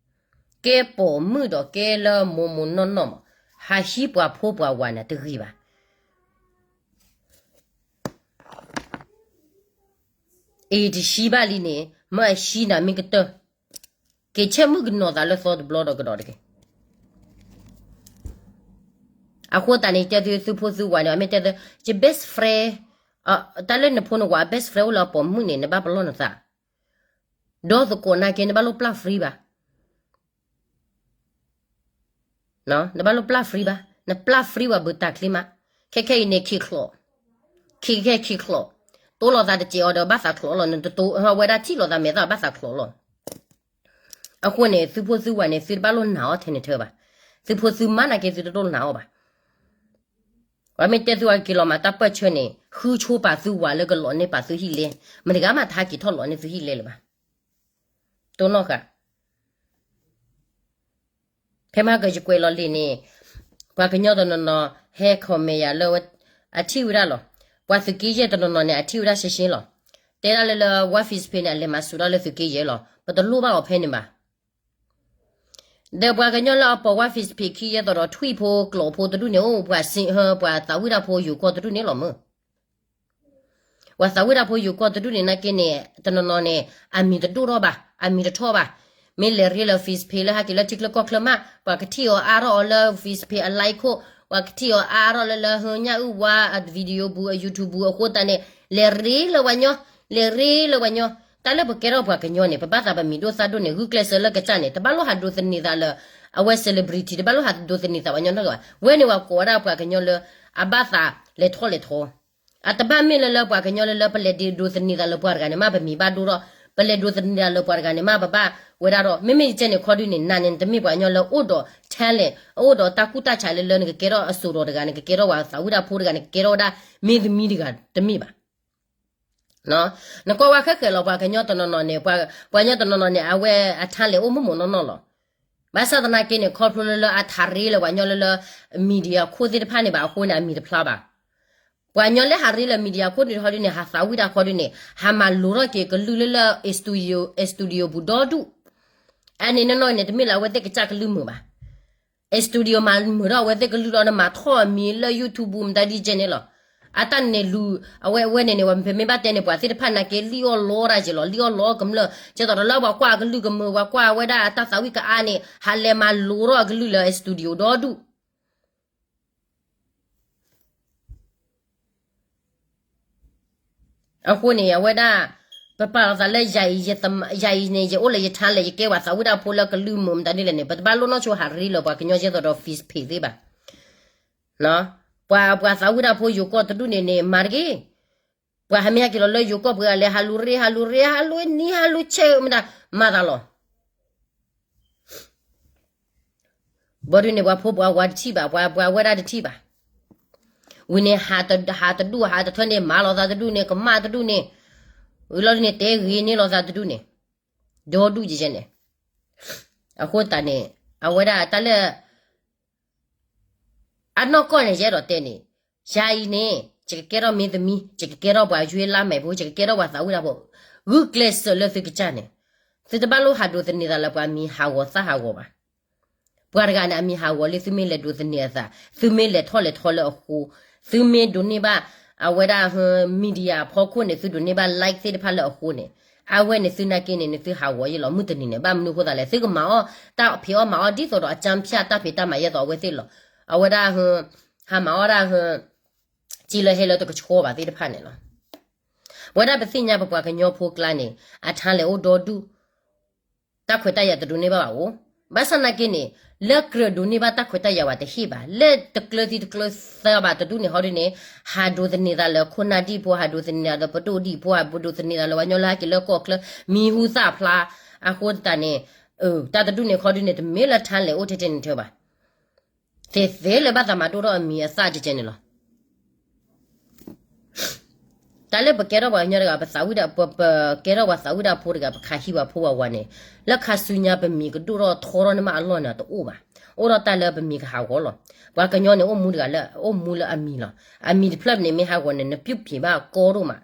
ကဲပိာ်မုၣ်ဒီးကဲလၢမိၢ်မိၢ်နီၢ်နီၢ်မး, ဟးဟံးပှၤဖိပှၤဝၤန့ၣ်တဂ့ၤဘၣ်. အံၤတဟံးဘၣ်လံန့ၣ် မၢအဟံးနၤမ့ၢ်ကတၢၢ်, က့ၤဆဲးမုၣ်ကနီၤသးလၢသီတဘျီဒီးကဒီးတက့ၢ်. အဃိသတးန့ၣ် တဲသုသုဖိသုဝၤန့ၣ် အမ့ၢ်တဲသု ယ best friend, တၢ်လၢနဖိနဝၤ best friend အိၣ်လၢအပိာ်မုၣ်န့ၣ် နဘၣ်ပလီၢ်နသး, ဒီသကိးနာ်က့ နဘၣ်လိၣ်ပျၢ် free ဘၣ်. နဘၣ်လိၣ်ပျၢ် free ဘၣ်, နပျၢ် free ဝဲဘုးတၢ်ချံမး, ခဲခဲအံၤန့ၣ်ခံချီ, ခံခဲခံချီ, တိလိာ်သးတစဲးအီၤဒီးဘၣ်သးချီလီၤ, နတတိဝဲဒၣ်ထံၣ်လိာ်သးမဲာ်သၣ်ဘၣ်သးချီလီၤ. အဃိန့ၣ် သုဖိသုဝၤန့ၣ် သုတဘၣ်လိၣ်နာ်အီၤထဲန့ၣ်ထၢဘၣ်, သုဖိသုမါနာ်က့ သုတလိၣ်နာ်အီၤဘၣ်. ပှၤမ့ၢ်တဲသုဝဲက့ၤလီၤမၤတၢ်ပၢၢ်ဆၢန့ၣ် ဃုဆိပာ်သုဝၤလၢကလီၤန့ၢ်ပာ်သုဟံၣ်လဲ, မတဂၤမးတဟးက့ၤထီၣ်လီၤန့ၢ်သုဟံၣ်လဲလၢၤဘၣ်. တိၢ်နီၣ်ဃာ် ဖဲမဟါကယကွဲးလီၤလံာ်န့ၣ်, ပှၤကညီတနီၤနီၤ ဟဲ comment ယၤလၢ အထံၣ်ဝဲဒၣ်လီၤ. ပှၤသုးက့ယဲၢ်တနီၤနီၤန့ၣ် အထံၣ်ဝဲဒၣ်ရှဲရှဲလီၤ. တဲဒၣ်လၢလၢ ဝါ Facebook န့ၣ် အလဲၤမၤစူၤဒၣ်လၢသုးက့ယဲၢ်လီၤ. ပတလိၣ်ဘၣ်အီၤဖဲန့ၣ်ဘၣ်. ဒီးပှၤကညီလၢအပိာ်ဝါ Facebook ခံယဲၢ်သိးဒီး ထွံၣ်ဖိကျိာ်ဖိတဒူၣ်န့ၣ် အိၣ်ပှၤစ့ဟၢ ပှၤသးဝံၣ်တၢ်ဖိယိၤကီၢ်တဒူၣ်န့ၣ်လီၤမၢ်. ပှၤသးဝံၣ်တၢ်ဖိယိၤကီၢ်တဒူၣ်န့ၣ်နာ်က့န့ၣ် တနီၤနီၤန့ၣ် အမံၤတဒိၣ်ထီၣ်ဘၣ်, အမံၤတထီၣ်ဘၣ်. မ့ၢ်လဲၤရ့လၢ Facebook လၢဟဲက့ၤလၢထံချၢကီၢ်ချၢမး ပှၤကထံၣ်အီၤအါထီၣ်အီၤလၢ Facebook အ like ခိၣ်, ပှၤကထံၣ်အီၤအါထီၣ်လၢလၢဟၢညၣ်အုၣ်ဝါအ video ပူၤ အ YouTube ပူၤ အဃိသတးန့ၣ် လဲၤရ့လၢပှၤညီ, လဲၤရ့လၢပှၤညီ. တၢ်လၢပကဲထီၣ်ပှၤကညီန့ၣ် ပဘၣ်သးပမံၤဒိၣ်သၣ်ဒိၣ်န့ၣ် ဂုာ်ကျဲးစၢးလၢကစၢ်န့ၣ် တဘၣ်လိၣ်ဟးဒိးသန့ၤသးလၢ အဝဲ celebrity တဘၣ်လိၣ်ဟးဒိးသန့ၤသးပှၤညီနီတဂၤဘၣ်. ဝဲန့ၣ်ပှၤကိးဝဲဒၣ်ပှၤကညီလၢ အဘၣ်သးလဲၤထီၣ်လဲၤထီ အတဘၣ်မ့ၢ်လၢလၢပှၤကညီလၢလၢပလဲၤဒိးသန့ၤသးလၢပှၤတဂၤန့ၣ်မး ပမံၤဘၣ်ဒိၣ်ထီၣ်, ပလဲၤဒိးသန့ၤသးလၢပှၤတဂၤန့ၣ်မး ပဘၣ်ဝဲဒၣ်ဒီး မ့မ့ၢ်ယကဲန့ၣ်ခီဒုန့ၣ် နၤန့ၣ် နတမ့ၢ်ပှၤကညီလၢအိၣ်ဒီး talent အိၣ်ဒီးတၢ်ကူၣ်တၢ်ဆးလၢလၢနကကဲထီၣ်အစိၤဒီးတဂၤ နကကဲထီၣ်ပှၤသးဝံၣ်တၢ်ဖိတဂၤ နကကဲထီၣ်ဝဲဒၣ် မ့ၢ်သမံတဂၤတမ့ၢ်ဘၣ်. နကွၢ်ဝဲခဲခဲလီၤ ပှၤကညီတနီၤနီၤန့ၣ် ပှၤကညီတနီၤနီၤန့ၣ် အဝဲအ talent အိၣ်မိၢ်မိၢ်နီၢ်နီၢ်လီၤ. ဘၣ်ဆၣ်သနာ်က့န့ၣ် ခီဖျိလၢလၢအထးရ့လၢပှၤကညီလၢလၢ media ခိၣ်သ့ၣ်တဖၣ်န့ၣ်ဘၣ်အဃိန့ၣ် အမံၤတဖျါဘၣ်. ပှၤကညီလၢဟးရ့လၢ media ခိၣ်ဒုးဟီဒုန့ၣ် ဟးသးဝံၣ်တၢ်ခီဒုန့ၣ် ဟးမၤလိထီၣ်က့ၤကလုၢ်လၢလၢ studio, studio ပူၤဒီဒူၣ်. အန့ၣ်နီၢ်နီၢ်န့ၣ် တမ့ၢ်လၢအဝဲသ့ၣ်ကစၢ်ကလုၢ်မုာ်ဘၣ်. studio မၤမုာ်ထီၣ်အဝဲသ့ၣ်ကလုၢ်လီၤ နမၤထီၣ်အမံၤလၢ YouTube ပူၤ မတၤဒ်ကဲန့ၣ်လီၤ. အတၢ်န့ၣ်လူၤ အဝဲအဝဲန့ၣ်န့ၣ် ပမ့ၢ်ဘၣ်တဲန့ၣ် ပှၤသ့ၣ်တဖၣ်နာ်က့ လံၣ်အီၣ်လီတၢ်က့ၤလီၤ လံၣ်အီၣ်လီကမျၢၢ် ကဲသိးဒီးလၢပှၤကွၢ်အကလုၢ်ကမုာ် ပှၤကွၢ်ဝဲဒၣ်အတၢ်သးဝံၣ်ကအါန့ၣ် ဟးလဲၤမၤလိထီၣ်အကလုၢ်လၢ studio ဒီဒူၣ်. အဃိန့ၣ် အဝဲဒၣ် ပပာ်လီၤသးလၢ ယၤအံၤန့ၣ် ယအိၣ်လၢယထါလဲၣ် ယကဲပှၤသးဝံၣ်တၢ်ဖိလၢကလုၢ်မုာ်မတၤဒ်လဲၣ်န့ၣ် ပတဘၣ်လိၣ်နီၢ်ဆိဟးရ့လၢပှၤကညီကဲသိးဒီး Facebook သ့ဘၣ်. ပှၤ ပှၤသးဝံၣ်တၢ်ဖိယိၤကီၢ်တဒူၣ်န့ၣ်န့ၣ် မၤတက့ၢ်. ပှၤဟးမ့ၢ်ဟဲက့ၤလီၤလၢယိၤကီၢ်ပူၤဂၤလဲၣ် ဟးလူၤရ့ ဟးလူၤရ့ ဟးလူၤနံၤ ဟးလူၤဆဲးမတၤ မၤသးလီၤ. ဘၣ်ဒုးန့ၣ် ပှၤဖိပှၤဝၤတထံၣ်ဘၣ်, ပှၤဝဲဒၣ်တထံၣ်ဘၣ်. ဝံၤန့ၣ် ဟးတဒူၣ် ဟးတထၢန့ၣ် မၤလိာ်သးတဒူၣ်န့ၣ် ကမၣ်တဒူၣ်န့ၣ်, ဝံၤလီၤဒုးန့ၣ် တဲဂ့ၤန့ၢ်လိာ်သးတဒူၣ်န့ၣ်, ဒီဒူၣ်ကဲကဲန့ၣ်. အဃိသတးန့ၣ် အဝဲဒၣ်တၢ်လၢ အနီၢ်ကီၢ်န့ၣ် ယအဲၣ်ဒိးတဲန့ၣ်, ယၤအံၤန့ၣ် ယကကဲထီၣ်မင်းသမီး, ယကကဲထီၣ်ပှၤယွ့လါမဲာ်ဖိ, ယကကဲထီၣ်ပှၤသးဝံၣ်တၢ်ဖိ, ဂုာ်ကျဲးစၢးလၢသုကစၢ်န့ၣ်, သုတဘၣ်လိၣ်ဟးဒိးသန့ၤသးလၢပှၤမံၤဟးဂီၤသၣ်ဟးဂီၤဘၣ်. ပှၤတဂၤန့ၣ် အမံၤဟးဂီၤလၢသုမ့ၢ်လဲၤဒိးသန့ၤအသး, သုမ့ၢ်လဲၤထီၣ်လဲၤထီလၢအဃိ, သုမ့ၢ်ဒိးန့ၢ်ဘၣ် အဝဲဒၣ် media အဖီခိၣ်န့ၣ် သုဒိးန့ၢ်ဘၣ် like သ့ၣ်တဖၣ်လၢအဃိန့ၣ်, အဝဲန့ၣ်သုနာ်က့န့ၣ် နသုဟးဂီၤယဲလီၤ. မုၢ်တနံၤန့ၣ် ဘၣ်မနုၤအဃိသတးလဲၣ်, သုကမၤအီၣ်တၢ်ဖံးအီၣ်မၤအီၣ်ဒ်သိးဒီးအကၠၢဖၠၣ်တၢ်ဖံးတၢ်မၤယဲသိးအဝဲသ့ၣ်လီၤ. အဝဲဒၣ် ဟးမၤအီၣ်ဒၣ် စံးလၢဟဲလၢတကဆှီဘၣ်သ့ၣ်တဖၣ်န့ၣ်လီၤ. ပဝဲဒၣ်ပသ့ၣ်ညါပပှၤကညီဖိကျါန့ၣ် အထါလဲၤအိၣ်ဒီဒူၣ်, တၢ်ခွဲးတၢ်ယာ်တဒိးန့ၢ်ဘၣ်ဘၣ်အိၣ်, ဘၣ်ဆၣ်နာ်က့န့ၣ် လၢကြၢးဒိးန့ၢ်ဘၣ်တၢ်ခွဲးတၢ်ယာ်ဝဲတဟ့ၣ်ဘၣ်, လၢတကျၢၤသံတကျၢၤသၢဘၣ်တဒူၣ်န့ၣ် ဟီဒုန့ၣ် ဟးဒိးသန့ၤသးလၢခိၣ်နၢ်ဒံၣ်ဖိ, ဟးဒိးသန့ၤသးလၢပဒိၣ်ဒံၣ်ဖိ, ဟးဒိးသန့ၤသးလၢပှၤကညီလၢဟဲက့ၤလၢကီၢ်ချၢ, မံၤဟူသၣ်ဖျါ, အဃိသတးန့ၣ် တၢ်တဒူၣ်န့ၣ် ခီဒုန့ၣ် တမ့ၢ်လၢထါလဲၤအိၣ်ထဲထဲန့ၣ်ထဲဘၣ်. သ့သ့လၢဘၣ်သးမၤဒိၣ်ထီၣ်အမံၤအသၣ်ကဲကဲန့ၣ်လီၤ. တၢ်လၢပကဲထီၣ်ပှၤကညီတဂၤ ပသးဝံၣ်ဒၣ် ပကဲထီၣ်ပှၤသးဝံၣ်ဒၣ်ဖိတဂၤ ပခးဟံးပှၤဖိပှၤဝၤန့ၣ်, လၢခါဆူညါပမံၤကဒိၣ်ထီၣ်ထီထီၣ်န့ၣ်မးအလီၢ်န့ၣ်တအိၣ်ဘၣ်. အိၣ်ဒီးတၢ်လၢပမံၤကဟးဂီၤလီၤ. ပှၤကညီန့ၣ် အိၣ်မူတဂၤလၢ အိၣ်မူလၢအမံၤလီၤ. အမံၤတဖျၢၣ်န့ၣ်မ့ၢ်ဟးဂီၤန့ၣ် နပြုပြင်ဘၣ်ကီဒိၣ်မး.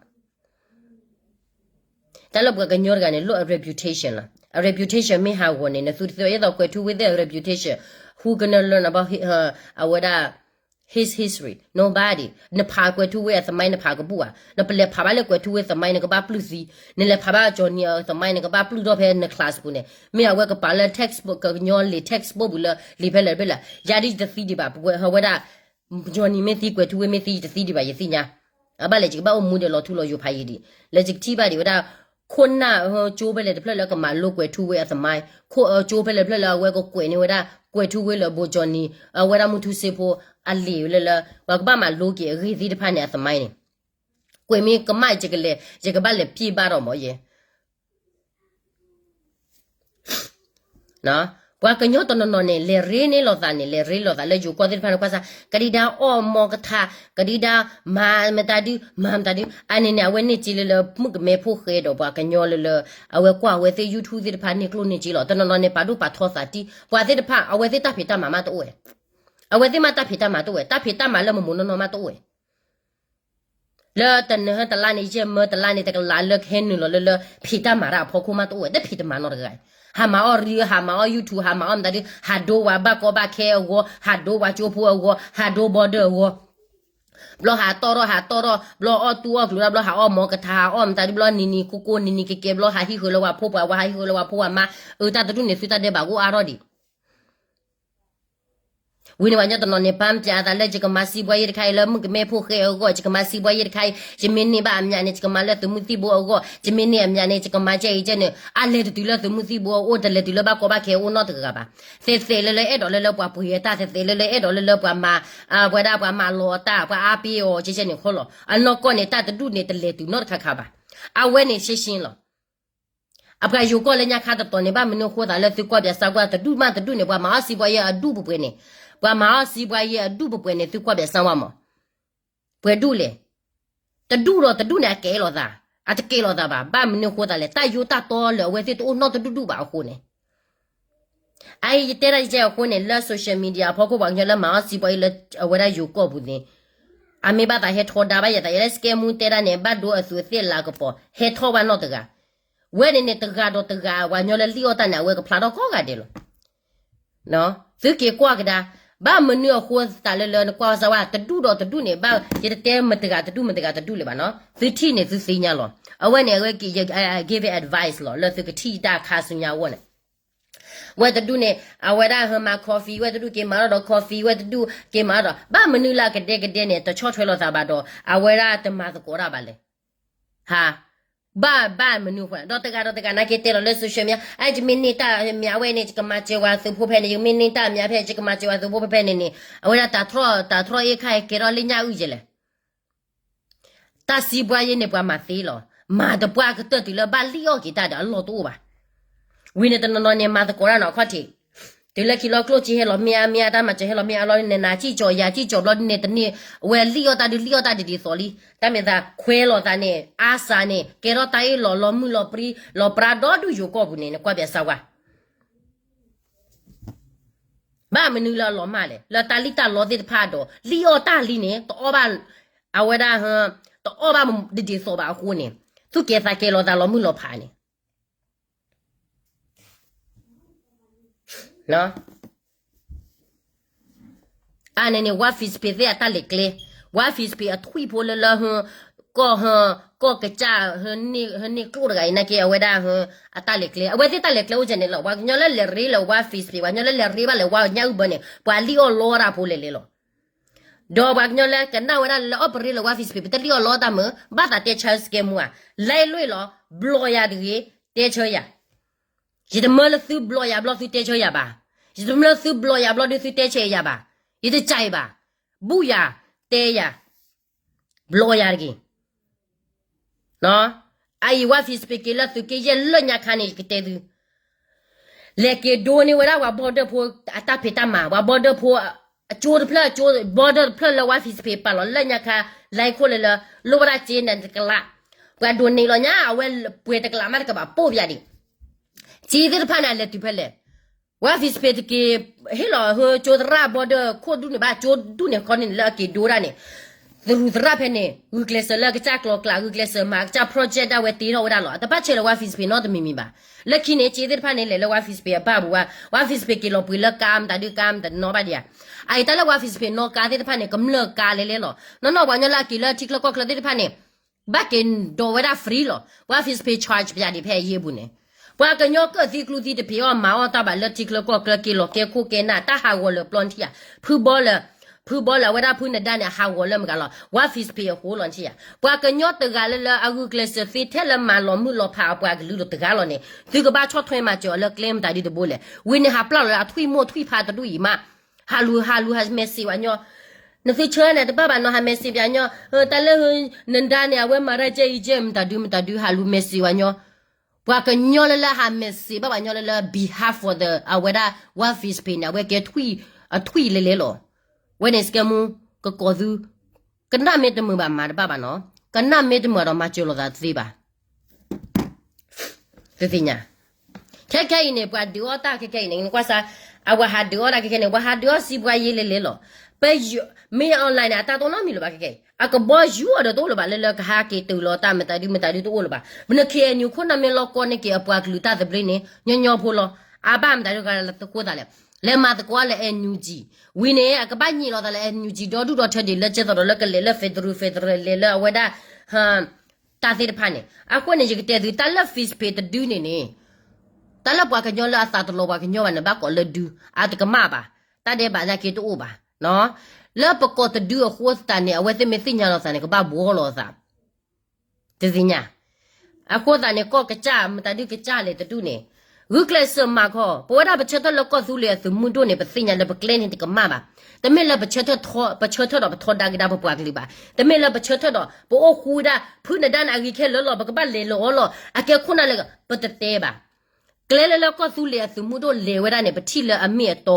တၢ်လၢပှၤကညီတဂၤန့ၣ် လိၣ်အ reputation လီၤ. အ reputation မ့ၢ်ဟးဂီၤန့ၣ် နသူတသ့ ယဲသိးကွဲးထူဝ့သ့ၣ်အ reputation, who gonna learn about အဝဲဒၣ် his history? Nobody. နဖးကွဲးထူဝ့အသမိုင်း နဖးကဘူၣ်ဧါ. နပလဲၤဖးဘၣ်လၢကွဲးထူဝ့သမိုင်း နကဘၣ်ပျုၢ်သံ, နလဲၤဖးဘၣ် Johnny အသမိုင်း နကဘၣ်ပျုၢ်ထီၣ်ဖဲန class ပူၤန့ၣ်, မ့ၢ်အဝဲကပာ်လၢ textbook ကညီလံာ် textbook ပူၤလၢလံာ်ဖဲလဲၣ်တဖဲလဲၣ်, ယၤဒ်ယတသံဒံးဘၣ်, ပဝဲဟဲဝဲဒၣ် Johnny မ့ၢ်သံ ကွဲးထူဝ့မ့ၢ်သံ ယတသံဒံးဘၣ် ယသ့ၣ်ညါ. အဘၣ်လဲၣ် ယကဘၣ်အိၣ်မူဒီးလီၤထူလီၤယိာ်ဖးယံာ်ဒံး, လၢယကထံၣ်ဘၣ်ဒံးဝဲဒၣ် ခိၣ်နၢ်ကၠိဖဲလဲၣ်တဖျၢၣ်လၢကမၤလိကွဲးထူဝ့အသမိုင်း, ခိၣ်ကၠိဖဲလဲၣ်တဖျၢၣ်လၢအဝဲကကွဲးန့ၢ်ဝဲဒၣ် ကွဲးထူဝ့လၢဘိ Johnny အဝဲဒၣ်မုၢ်ထူစ့ဖိအလံာ်လၢလၢ ပှၤကဘၣ်မၤလိက့ၤအဂ့ၢ်သ့ၣ်တဖၣ်န့ၣ်အသမိုင်းန့ၣ်, ကွဲးမ့ၢ်ကမၣ်ယကလဲၤ ယကဘၣ်လဲၤပျ့ၢ်ဘၣ်ဒီးမၢ်ယဲ ပှၤကညီတနီၤနီၤန့ၣ် လဲၤရ့န့ၢ်လိာ်သးန့ၣ် လဲၤရ့လိာ်သးလၢယိၤကီၢ်သ့ၣ်တဖၣ်န့ၣ် ကွၢ်စၢ် ကဒံဒါအီၣ်မီကထါ, ကဒံဒါမၤမတၤဒု မၤမတၤဒု အန့ၣ်န့ၣ် အဝဲန့ၢ်က့လၢလၢမုၣ်ကမဲဖိဃဲဒီးပှၤကညီလၢလၢ အဝဲကွၢ်အဝဲသ့ၣ် YouTube သ့ၣ်တဖၣ်န့ၢ်ကျိၣ်န့ၢ်စ့လီၤ. တနီၤနီၤန့ၣ် ပာ်ဒိၣ်ပာ်ထီသးတံၢ် ပှၤသ့ၣ်တဖၣ် အဝဲသ့ၣ်တၢ်ဖံးတၢ်မၤမးတအိၣ်ဝဲ, အဝဲသ့ၣ်မးတၢ်ဖံးတၢ်မၤတအိၣ်ဝဲ, တၢ်ဖံးတၢ်မၤလၢမုၢ်မုၢ်နီၢ်နီၢ်မးတအိၣ်ဝဲ လၢတနၢၤတလါန့ၣ် ယဲၢ်မၢတလါန့ၣ် တကလးလၢကဟဲနုာ်လီၤလၢလၢ ဖံးတၢ်မၤတၢ်အဖီခိၣ်မးတအိၣ်ဝဲ တဖံးတမၤနီတဂၤ, ဟးမၤအီၣ်ရံ ဟးမၤအီၣ် YouTube ဟးမၤအီၣ်မတၤဒု ဟးဒိဝဲဘၣ်ကီဘၣ်ခဲအဂီၢ် ဟးဒိဝဲကၠိဖိအဂီၢ် ဟးဒိ border အဂီၢ်, ဘျီဟးတီၢ်ထီၣ် ဟးတီၢ်ထီၣ် ဘျီအီၣ်တူၢ်အီၣ်ကျိၤဒၣ် ဘျီဟးအီၣ်မီကထါ ဟးအီၣ်မတၤဒု ဘျီနံၤနံၤကိကိ နံၤနံၤကဲကဲ ဘျီဟးဟံးဃုာ်လၢပှၤဖိပှၤဝၤ ဟးဟံးဃုာ်လၢပှၤဖိပှၤမါ, အတၢ်တဒူၣ်န့ၣ် သုတၢ်ဒဲးဘးကအိၣ်အါထီၣ်ဒံး ဝံၤန့ၣ် ပှၤကညီတနီၤန့ၣ် ပာ်ပျံၤအသးလၢ ယကမၤစံးဘှါယဲတခါအံၤ လၢမုၣ်ကမဲဖိဃဲအဂီၢ် ယကမၤစံးဘှါယဲတခါအံၤ ယမ့ၢ်န့ၢ်ဘၣ်အမျးန့ၣ် ယကမၤလၢသုးမုၢ်သံၣ်ဘိအဂီၢ် ယမ့ၢ်န့ၢ်အမျးန့ၣ် ယကမၤကဲအံၤကဲန့ၣ် အလဲၤတတုၤလၢသုးမုၢ်သံၣ်ဘိအအိၣ် တလဲၤတုၤလၢဘၣ်ကီဘၣ်ခဲအအိၣ်နီတဂၤဘၣ်. သဲးသဲးလၢလၢအဲၣ်ဒိးလၢလၢပှၤပှ့ၤအတၢ် သဲးသဲးလၢလၢအဲၣ်ဒိးလၢလၢပှၤမၤ ပဝဲဒၣ်ပှၤမၤလီၤအတၢ် ပှၤအါပ့ၤအီၤကဲကဲန့ၣ်ခီလီၤ. အနီၢ်ကီၢ်န့ၣ် တၢ်တဒူၣ်န့ၣ် တလဲၤတုၤနီတခါခါဘၣ်. အဝဲန့ၣ်ရှင်းရှင်းလီၤ. အပှၤယိၤကီၢ်လၢညါခါတတီၤန့ၣ် ဘၣ်မနုၤအဃိသးလၢသုကွၢ်ပၠးစၢ်ကွၢ် တဒူၣ်မးတဒူၣ်န့ၣ် ပှၤမၤအီၣ်စံးဘှါယဲအဒူၣ်ပှဲၤပှဲၤန့ၣ်, ပှၤမၤအီၣ်စံးဘှါယဲအဒူၣ်ပှဲၤပှဲၤန့ၣ် သုကွၢ်ပၠးစၢ်ဝဲမး, ပှဲၤဒူၣ်လဲၣ်. တဒူၣ်ဒီးတဒူၣ်န့ၣ် အကဲလိာ်သး, အတကဲလိာ်သးဘၣ်. ဘၣ်မနုၤအဃိသးလဲၣ်, တၢ်ယိတၢ်တီလၢအဝဲသ့ၣ်တအိၣ်နီတဒူၣ်ဒူၣ်ဘၣ်အဃိန့ၣ် အအံၤယတဲဒၣ်ယကဲအဃိန့ၣ် လၢ social media အဖီခိၣ် ပှၤကညီလၢမၤအီၣ်စံးဘှါယဲလၢအဝဲဒၣ်ယိၤကီၢ်ပူၤန့ၣ်, အမ့ၢ်ဘၣ်သးဟဲထီဒါဘၣ်ယဲသး ယဲလၢ စကဲမူ တဲဒၣ်န့ၣ် ဘၣ်ဒိအသုးသ့ၣ်လၤကပီၤ ဟဲထီၣ်ဝဲနီတဂၤ, ဝဲန့ၣ်န့ၣ် တဂၤဒီးတဂၤ ပှၤကညီလၢလံၣ်အီၣ်တၢ်န့ၣ် အဝဲကဖျါထီၣ်ကိးဂၤဒဲးလီၤ. သုက့ၤကွၢ်ကဒါ, ဘၣ်မနုၤအဃိသးလၢလၢနကွၢ်စၢ်ဝဲ တဒူၣ်ဒီးတဒူၣ်န့ၣ် ဘၣ်ယတတဲမတဂၤတဒူၣ်မတဂၤတဒူၣ်လၢၤဘၣ်နီၤ, သုထံၣ်န့ၣ်သုသ့ၣ်ညါလီၤ. အဝဲန့ၣ် အဝဲ give advice လီၤ လၢသုကထံၣ်တၢ်ခါဆူညါအဂီၢ်န့ၣ် ဝဲတဒူၣ်န့ၣ် အဝဲဒၣ်ဟဲမၤ coffee ဝဲတဒူၣ်က့ၤမၤထီၣ်ဒီး coffee ဝဲတဒူၣ်က့ၤမၤထီၣ်ဒီး ဘၣ်မနုၤလၢအကဒဲကဒဲန့ၣ် တဆီၣ်ထွဲလိာ်သးဘၣ်ဒီး အဝဲဒၣ်တမၤသကိးတၢ်ဘၣ်လဲၣ်. ဟါ, ဘၣ်ဘၣ်မနုၤဃိ ဒီးတဂၤဒီးတဂၤနာ်က့တဲလီၤလၢ social media အ ယမ့ၢ်န့ၢ်တၢ်မ့ၢ်အဝဲန့ၣ် ယကမၤစၢၤဝဲသုးဖိဖဲန့ၣ် ယမ့ၢ်န့ၢ်တၢ်မ့ၢ်ဖဲ ယကမၤစၢၤဝဲသုးဖိဖဲဖဲန့ၣ်န့ၣ် အဝဲဒၣ်တၢ်ထီၣ်တၢ်ထီၣ်အ့ၣ်ခါအံၤကဲထီၣ်လၢညၣ်အုၣ်ယဲလဲၣ်. တၢ်စံးပှၤယဲန့ၣ် ပှၤမၤသ့လီၤ. မၤတပှၢ်ကတၢၢ်တုၤလၢဘၣ်လံၣ်အီၣ်က့ၤတၢ်ဒီးအလီၢ်တအိၣ်ဘၣ်. ဝံၤန့ၣ်တနီၤနီၤန့ၣ် မၤသကိးတၢ်နီၤအခီၣ်ထံး, တုၤလၢခံလီၤကျိၣ်စ့ဟဲလီၤမ့ၢ်အါမ့ၢ်အါ တၢ်မၤစၢၤဟဲလီၤမ့ၢ်အါလီၤန့ၣ် နၤစံၣ်ကၠီၤယၤစံၣ်ကၠီၤဘျီဒ်န့ၣ် တန့ၢ်ဝဲလံၣ်အီၣ်တၢ်ဒုး လံၣ်အီၣ်တၢ်ဒ်ဒ်သိးလံ. တၢ်မ့ၢ်သးခွဲးလိာ်သးန့ၣ် အါစးန့ၣ် ကဲထီၣ်တၢ်အ့ၣ်လိာ်လီၤမုၢ်လီၤပြံ လီၤပြါဒီဒူၣ်ယိၤကီၢ်ပူၤန့ၣ် နကွၢ်ပၠးစၢၤဝဲ ဘၣ်မနုၤလၢအလီၤမၢ်လဲၣ်, လၢတၢ်လံၣ်တၢ်လီသ့ၣ်တဖၣ်ဒီး လံၣ်အီၣ်တၢ်လံန့ၣ် တအီၣ်ဘၣ်, အဝဲဒၣ်, တအီၣ်ဘၣ်ဒ်ဒ်သိးဘၣ်အဃိန့ၣ်, သူၣ်ကဲသးကဲလီၤသးလီၤမုၢ်လီၤဖးန့ၣ် အါန့ၣ်န့ၣ် ဝါ Facebook သ့ၣ်အတၢ်လဲၤကျဲ, ဝါ Facebook အထွံၣ်ဖိလၢလၢဟ, ကီၢ်ဟ, ကီၢ်ကစၢ်, ဟန့ၢ်ကျိၣ်တဂၤအံၤနာ်က့ အဝဲဒၣ်ဟ, အတၢ်လဲၤကျဲ, အဝဲသ့ၣ်တၢ်လဲၤကျဲအိၣ်ကဲန့ၣ်လီၤ. ပှၤကညီလၢလဲၤရ့လၢဝါ Facebook, ပှၤကညီလၢလဲၤရ့ဘၣ်လၢဝါညၣ်အုၣ်ဘၢန့ၣ် ပှၤလံၣ်အီၣ်လီတၢ်ဖိလဲၤလဲၤလီၤ. ဒီးပှၤကညီလၢကနၣ်ဝဲဒၣ်လၢ operate လၢဝါ Facebook ပတလံၣ်အီၣ်လီတၢ်မုာ်, ဘၣ်သးတဲဆၢစကဲမူဧါ, လဲလွဲၢ်လီၤ, ဘျီယၤတဂ့ၤ, တဲဆၢယၤ ယတမၢလၢသုဘျီယၤဘျီသုတဲဆၢယၤဘၣ်. ယတမၢသုဘျီယၤဘျီဒုးသုတဲဆၢယၤဘၣ်. ယတကးအံၤဘၣ်. ဘူၣ်ယၤ, တဲယၤ, ဘျီယၤတဂ့ၤ. အအံၤဝါ Facebook က့ၤလၢသုးက့ယဲၢ်လၢညါခါန့ၣ် ယကတဲသု လဲၤက့ၤဒိန့ၢ်ဝဲဒၣ်ပှၤ border ဖိအတၢ်ဖံးတၢ်မၤ, ပှၤ border ဖိအကၠိတဖျၢၣ်, border တဖျၢၣ်လၢဝါ Facebook ပာ်လီၤလၢညါခါ, လဲခိၣ်လၢလၢ, လိၣ်ဝဲဒၣ်စ့န့ၣ်တကလး, ပှၤဒိးန့ၢ်လီၤညါ အဝဲပှဲၤတကလးမးတကဘၣ်ပိၢ်ပယၤဒံး. စ့သ့ၣ်တဖၣ်န့ၣ် အလဲၤတုၤဖဲလဲၣ်. ဝါ Facebook တက့ၤ, ဟ့ၣ်လီၤဟၢကၠိသရၣ် border ခိၣ်ဒူၣ်န့ၣ် ဘၣ်ကၠိဒူၣ်န့ၣ်ခီန့ၣ်လၢအက့ၤဒိဒၣ်န့ၣ်, သရူးသရၣ်ဖဲန့ၣ် ဂုာ်ကျဲးစၢးလၢကစၢ်ကျီၤကျး, ဂုာ်ကျဲးစၢးမၤကစၢ် project ဒၣ်ဝဲတ့ထီၣ်ဝဲဒၣ်လီၤ. အတဘၣ်ဆဲးလၢဝါ Facebook နီတမံၤမံၤဘၣ်. လၢခံန့ၣ် စ့သ့ၣ်တဖၣ်န့ၣ် လဲၤလၢဝါ Facebook အဘၣ်ပူၤဝဲ, ဝါ Facebook က့ၤလီၤပှ့ၤလၢကါမတၤဒုကါမတၤနီဘၣ်ဒံးဧါ. အအံၤတၢ်လၢဝါ Facebook နီကါသ့ၣ်တဖၣ်န့ၣ် ကမျၢၢ်ကါလဲလဲလီၤ. နီၢ်နီၢ်ပှၤကညီလၢအက့ၤလၢထံချၢကီၢ်ချၢသ့ၣ်တဖၣ်န့ၣ် ဘၣ်က့ၤဒိးဝဲဒၣ် free လီၤ. ဝါ Facebook charge ပယၤဒံးဖဲအယ့ၢ်ပူၤန့ၣ်, ပှၤကညီကၢၣ်သံကျူသံတဖံးအီၣ်မၤအီၣ်တၢ်ဘၣ်လၢထံချၢကီၢ်ချၢ က့ၤလီၤကဲခိၣ်ကဲနၢ်တၢ်ဟးဂီၤလၢာ်ပျီထံၣ်ဧါ, ဖုဘီလၢ, ဖုဘီလၢအဝဲဒၣ်ဖုနဒါန့ၣ် ဟးဂီၤလၢမုၢ်ဂၤလီၤ. ဝါ Facebook အဃိလီၤထံၣ်ဧါ. ပှၤကညီတဂၤလၢလၢအဂုာ်ကျဲးစၢးသ့ထဲလၢမၤလီၤမုၢ်လီၤဖးအပှၤကလုာ်ဒီးတဂၤလီၤန့ၣ် သုကဘၣ်ဆီၣ်ထွဲမၤစၢၤအီၤလၢကျဲမတၤဒုတဘိလဲၣ်. ဝံၤန့ၣ်ဟးပျၢ်လီၤလၢအထွံၣ်မိၢ်ထွံၣ်ဖးတဒူၣ်အံၤမး ဟးလူၤဟးလူၤဟး message ဝဲညီ, နသုဆၢန့ၣ်တဘၣ်ဘၣ်နီၤ ဟး message ပယၤညီ, တၢ်လၢ နဒါန့ၣ် အဝဲမၤတၢ်ကဲအံၤကဲ မတၤဒုမတၤဒု ဟးလူၤ message ဝဲညီ, ပှၤကညီလၢလၢဟး message ဘၣ်ပှၤညီလၢလၢ behalf for the အဝဲဒၣ် ဝါ Facebook န့ၣ် အဝဲကဲထွံၣ်, အထွံၣ်လဲလဲလီၤ. ဝဲန့ၣ်စကဲမူ ကကိးသု, ကနၣ်မ့ၢ်တမုာ်ဘၣ်မၤတဘၣ်ဘၣ်နီၤ, ကနၣ်မ့ၢ်တမုာ်ဒီးမၤစၢၤလိာ်သးတသ့ဘၣ်. သုသ့ၣ်ညါ, ခဲခဲအံၤန့ၣ် ပှၤဒုးအီၣ်တၢ်ခဲခဲအံၤန့ၣ် နကွၢ်စၢ်, အဝဲဟးဒုးအီၣ်တၢ်ခဲခဲန့ၣ် ပှၤဟးဒုးအီၣ်စံးပှၤယ့လဲလဲလီၤ. ပမ့ၢ် online န့ၣ် အတၢ်တအိၣ်နီတမံၤလၢၤဘၣ်ခဲခဲအံၤ, အကဘီယူၤအီၤဒီး တအိၣ်လၢၤဘၣ်လၢလၢကဟးက့ၤတုၤလီၤတၢ်မတၤဒုမတၤဒုတအိၣ်လၢၤဘၣ်. ပန KNU ခိၣ်နၢ်မ့ၢ်လီၤကီန့ၢ်က့ၤအပှၤကလုာ်တၢ်သဘျ့န့ၣ် ညီညီဖိလီၤ. အဘၣ်မတၤဒုဂၤလၢသကိးသးလဲၣ်, လဲၤမၤသကိးလၢ NUG, ဝံၤန့ၣ် အကဘၣ်ညံးလီၤသးလၢ NUG ဒီဒူၣ်ဒီထၢဒံးလၢကဲသိးဒီးလၢကလဲၤလၢ federal federal လဲၤလၢအဝဲဒၣ် တၢ်သ့ၣ်တဖၣ်န့ၣ်. အဃိန့ၣ် ယကတဲသု တၢ်လၢ Facebook တဒုန့ၣ်န့ၣ်, တၢ်လၢပှၤကညီလၢအသးတလီၤပှၤကညီဘၣ်န့ၣ် ဘၣ်ကိးလၢဒု, အတကမၣ်ဘၣ်, တၢ်ဒဲးဘးနာ်က့တအိၣ်ဘၣ်. လၢပကိးတဒုအဃိသတးန့ၣ် အဝဲသ့ၣ်မ့ၢ်သ့ၣ်ညါလီၤသးန့ၣ် ကဘၣ်ဘှီလီၤသး တသ့ၣ်ညါ. အဃိသတးန့ၣ် ကီၢ်ကစၢ် မတၤဒုကစၢ်လဲၣ်တဒူၣ်န့ၣ်, ဂုာ်ကျဲးစၢးမၤခီ, ပဝဲဒၣ်ပဆၢထၢၣ်လၢကီၢ်သူလ့ၤအသုးမုၢ်ဒိၣ်န့ၣ် ပသ့ၣ်ညါလၢပကျဲန့ၣ်တကမၣ်ဘၣ်. တမ့ၢ်လၢပဆၢထၢၣ်ထီ, ပဆၢထၢၣ်ဒီးပထီဒါက့ၤဒၣ်ပပှၤကလုာ်ဘၣ်. တမ့ၢ်လၢပဆၢထၢၣ်ဒီး ပအိၣ်ဃူဝဲဒၣ် ဖုနဒါန့ၣ်အဂ့ၤခဲလၢာ်လီၤ, ပကဘၣ်လဲၤလီၤအီၤလီၤ, အကဲခိၣ်နၢ်လၢ ပတတဲဘၣ်. ကျဲလၢလၢကီၢ်သူလ့ၤအသုးမုၢ်ဒိၣ်လဲၤဝဲဒၣ်န့ၣ် ပထံၣ်လၢအမ့ၢ်အတီ,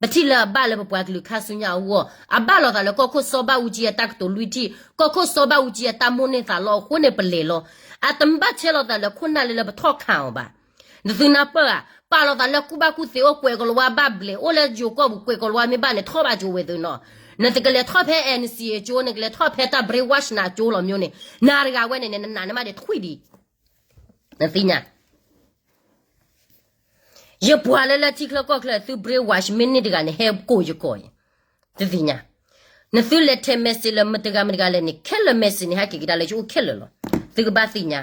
ပထံၣ်လၢအဘၣ်လၢပပှၤကလုာ်ခါဆူညါအဂီၢ်, အဘၣ်လိာ်သးလၢကီၢ်ခိၣ်စီၤဘၣ်အူကၠံအတၢ်ကတိၤလွံၢ်ထံၣ်, ကီၢ်ခိၣ်စီၤဘၣ်အူကၠံအတၢ်မိၣ်န့ၢ်သးလီအဃိန့ၣ် ပလဲၤလီၤ. အတမ့ၢ်ဘၣ်ဆဲးလိာ်သးလၢခိၣ်နၢ်လၢလၢပထီၣ်ခးအီၤဘၣ်. နသုနၢ်ပၢၢ်ဧါ, ပာ်လိာ်သးလၢကူၣ်ဘၣ်ကူၣ်သ့အိၣ်ကွဲးကလၤဝါဘၣ်ဘျဲး, အိၣ်လၢယိၤကီၢ်ပူၤ ကွဲးကလၤဝါမ့ၢ်ဘၣ်န့ၣ် ထီၣ်ဘၣ်ကၠိဝဲသုနီၤ. နတကလဲၤထီၣ်ဖဲ NCA ကၠိ, နကလဲၤထီၣ်ဖဲတၢ် brainwash နၤကၠိလီၤမျိုးန့ၣ်, နၤတဂၤဝဲန့ၣ်န့ၣ် နနာ်န့ၣ်မးဒံးထွံၣ်ဒံး. နသ့ၣ်ညါ ယပှၤလၢလၢထံချၢကီၢ်ချၢ သု brainwash မ့ၢ်န့ၢ်တဂၤန့ၣ် ဟဲကိးယကိးအံၤ, တသ့ၣ်ညါ. နသုလဲၤထဲး message လၢမတဂၤမတဂၤလဲၣ်န့ၣ် ခဲလၢာ် message န့ၣ် ဟဲက့ၤကဒါလၢယအိၣ်ခဲလၢာ်လီၤ. သုကဘၣ်သ့ၣ်ညါ,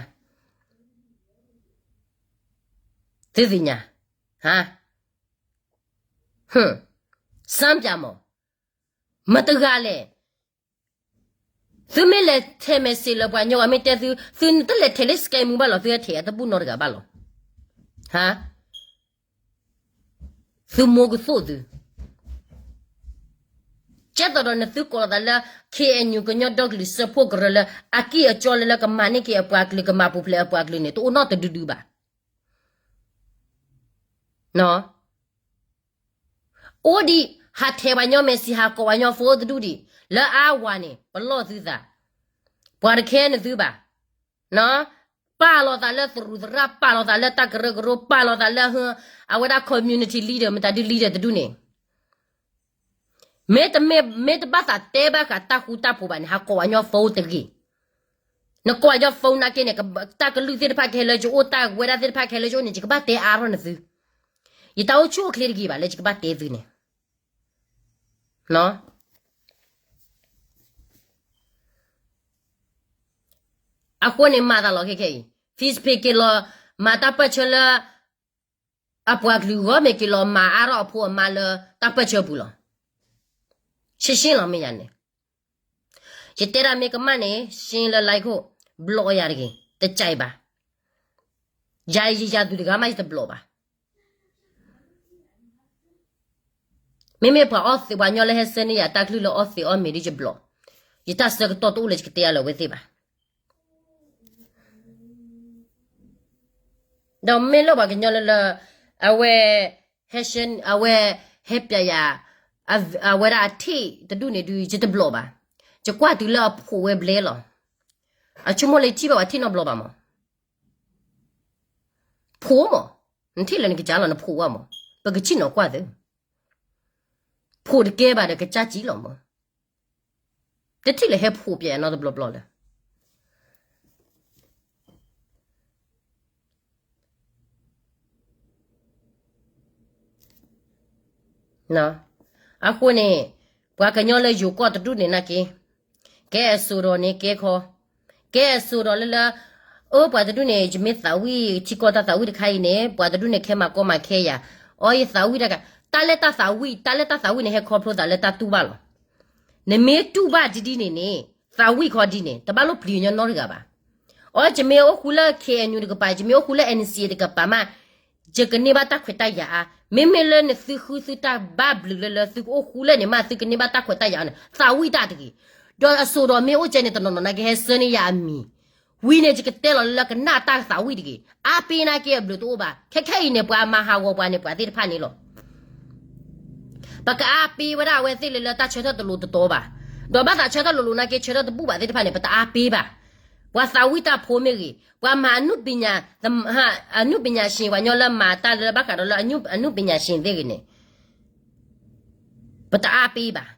သုသ့ၣ်ညါ, ဟါ, စမ်းပြမီၤ, မတဂၤလဲၣ်. သုမ့ၢ်လဲၤထဲး message လၢပှၤညီ ပှၤမ့ၢ်တဲသု, သုတလဲၤထဲးလၢ scam မူဘၣ်လီၤ, သုဟဲထဲးအတဘူၣ်နီတဂၤဘၣ်လီၤ. ဟါ, သုမိၢ်ကသိၣ်သု, ကဲသိးဒီးနသုကိးလိာ်သးလၢ ခ့ၣ်အဲၣ်ယူၣ် ကညီဒီကလုာ်စၢဖှိၣ်ကရၢလၢ အကံၢ်အကီလၢလၢကမၤန့ၢ်က့ၤအပှၤကလုာ် ကမၤပူၤဖျဲးအပှၤကလုာ်န့ၣ် တအိၣ်နီတဒုဒုဘၣ်. အိၣ်ဒံး ဟးထဲးပှၤညီ message ဟးကိးပှၤညီ phone တဒူၣ်ဒံး လၢအါဝၤန့ၣ် ပလီၢ်သုသး, ပှၤတခဲနသုဘၣ်. ပာ်လီၤသးလၢသရူးသရၣ်, ပာ်လီၤသးလၢတၢ်ကရၢကရိ, ပာ်လီၤသးလၢ အဝဲဒၣ် community leader မတၤဒု leader တဒူၣ်န့ၣ် မ့တမ့ၢ် မ့ၢ်တဘၣ်သးတဲဘၣ်ဃးတၢ်ဃူတၢ်ဖိးဘၣ်န့ၣ် ဟးကိးပှၤညီ phone တဂ့ၤ. နကိးပှၤညီ phone နာ်က့န့ၣ် တၢ်ကလုၢ်သ့ၣ်တဖၣ်ကဟဲလၢယအိၣ်, တၢ်ဝဲဒၣ်သ့ၣ်တဖၣ်ကဟဲလၢယအိၣ်န့ၣ် ယကဘၣ်တဲအါထီၣ်နသု. ယတၢ်အိၣ်ဆူၣ်အိၣ်ချ့တဂ့ၤဘၣ်လၢယကဘၣ်တဲသုန့ၣ်. အဃိန့ၣ်မၤသးလီၤခဲခဲအံၤ Facebook က့ၤလီၤမၤတၢ်ပၢၢ်ဆၢလၢ အပှၤကလုာ်ဂီၢ်မ့ၢ်က့ၤလီၤမၤအါထီၣ်အဖိအမါလၢတၢ်ပၢၢ်ဆၢပူၤလီၤ. ရှင်းရှင်းလီၤ မ့ၢ်ယၤန့ၣ်. ယတဲဒၣ်မ့ၢ်ကမၣ်န့ၣ် ရှင်းလၢ like ခိၣ် ဘျီယၤတဂ့ၤ, တကဲဘၣ်. ယၤယယၤသူၣ်တဂၤမး ယတဘျီဘၣ်. မ့မ့ၢ်ပှၤအီသံး ပှၤညီလၢဟဲဆှၢန့ၢ်ယၤတၢ်ကလုၢ်လၢအီသံးအီမ့ၤဒ်ယဘျီ, ယတၢ်ဆၢကတီၢ်တအိၣ်လၢယကတဲအါလၢအဝဲသ့ၣ်ဘၣ်. ဒီးမ့ၢ်လၢပှၤကညီလၢလၢ အဝဲ ဟဲဆှၢ အဝဲ ဟဲပျဲယၤ အဝဲဒၣ်အထံၣ်တဒူၣ်န့ၣ်ဒုး ယတဘျီဘၣ်. ယကွၢ်တုၤလၢအဖိးဝဲဘျဲလီၤ. အဆိကမိၣ်လၢယထံၣ်ဘၣ်ပှၤထံၣ်နီတဘျီဘၣ်မး. ဖိးမး, နထံၣ်လၢနကစၢ်လီၤ နဖိးဝဲမး, ပကထံၣ်နီၤကွၢ်သ့. ဖိးတကဲဘၣ်ဒီးကစၢ်ကံလီၤမး. တထံၣ်လၢဟဲဖိးပျဲနီတဘျီဘျီလၢ အဃိန့ၣ် ပှၤကညီလၢယိၤကီၢ်တဒူၣ်န့ၣ်နာ်က့ ကဲအစိၤဒီးန့ၣ်ကဲခီ, ကဲအစိၤဒီးလၢလၢ အၢ ပှၤတဒူၣ်န့ၣ် ယမ့ၢ်သးဝံၣ်ထံကီၢ်တၢ်သးဝံၣ်တခါအံၤန့ၣ် ပှၤတဒူၣ်န့ၣ်ခဲမၤကီမၤခဲယၤ, အီ ယသးဝံၣ်တၢ်က, တၢ်လၢတၢ်သးဝံၣ် တၢ်လၢတၢ်သးဝံၣ်န့ၣ် ဟဲခီဖျိသးလၢတၢ်တူၢ်ဘၣ်လီၤ. နမ့ၢ်တူၢ်ဘၣ်ဒ်ဒ်န့ၣ်န့ၣ် သးဝံၣ်ခီဒ်န့ၣ် တဘၣ်လိၣ်ပျံၤညီနီတဂၤဘၣ်. အီ ယမ့ၢ်အိၣ်ဃူလၢ ခ့ၣ်အဲၣ်ယူၣ် တကပၤ, ယမ့ၢ်အိၣ်ဃူလၢ အၣ်အၣ်အ့ၣ်စံၣ်အ့ၣ် တကပၤမး ယကန့ၢ်ဘၣ်တၢ်ခွဲးတၢ်ယာ်အါ. မ့မ့ၢ်လၢနသုဃုသုတၢ်ဘၣ်ဘျုးလၢလၢသုကအိၣ်ဃူလၢန့ၣ်မး သုကန့ၢ်ဘၣ်တၢ်ခွဲးတၢ်ယာ်အါန့ၣ် သးဝံၣ်တၢ်တဂ့ၤ. ဒီးအစိၤဒီးမ့ၢ်အိၣ်ကဲန့ၣ် တနီၤနီၤနာ်က့ဟဲဆှၢန့ၢ်ယၤအမံၤ ဝံၤန့ၣ် ယကတဲလီၤလၢလၢကနၣ်တၢ်သးဝံၣ်တဂ့ၤ. အါပ့ၤနာ်က့အဘျုးတအိၣ်ဘၣ်. ခဲခဲအံၤန့ၣ် ပှၤမၤဟးဂီၤပှၤန့ၣ် ပှၤသ့ၣ်တဖၣ်န့ၣ်လီၤ. ပကအါပ့ၤဝဲဒၣ်အဝဲသ့ၣ်လၢလၢတၢ်ဆၢထၢၣ်တလိၤတတီဘၣ်. ဒီးဘၣ်သးဆၢထၢၣ်လိၤလိၤနာ်က့ ဆၢထၢၣ်တဘူၣ်ဘၣ်သ့ၣ်တဖၣ်န့ၣ် ပတအါပ့ၤဘၣ်. ပှၤသးဝံၣ်တၢ်ဖိမ့ၢ်ဂ့ၤ, ပှၤမၤအနုပညာ, အနုပညာရှင် ပှၤညီလၢမၤတၢ်လၢဘၣ်ဃးဒီးလၢအနုပညာရှင်သ့ၣ်ဂ့ၤန့ၣ် ပတအါပ့ၤဘၣ်.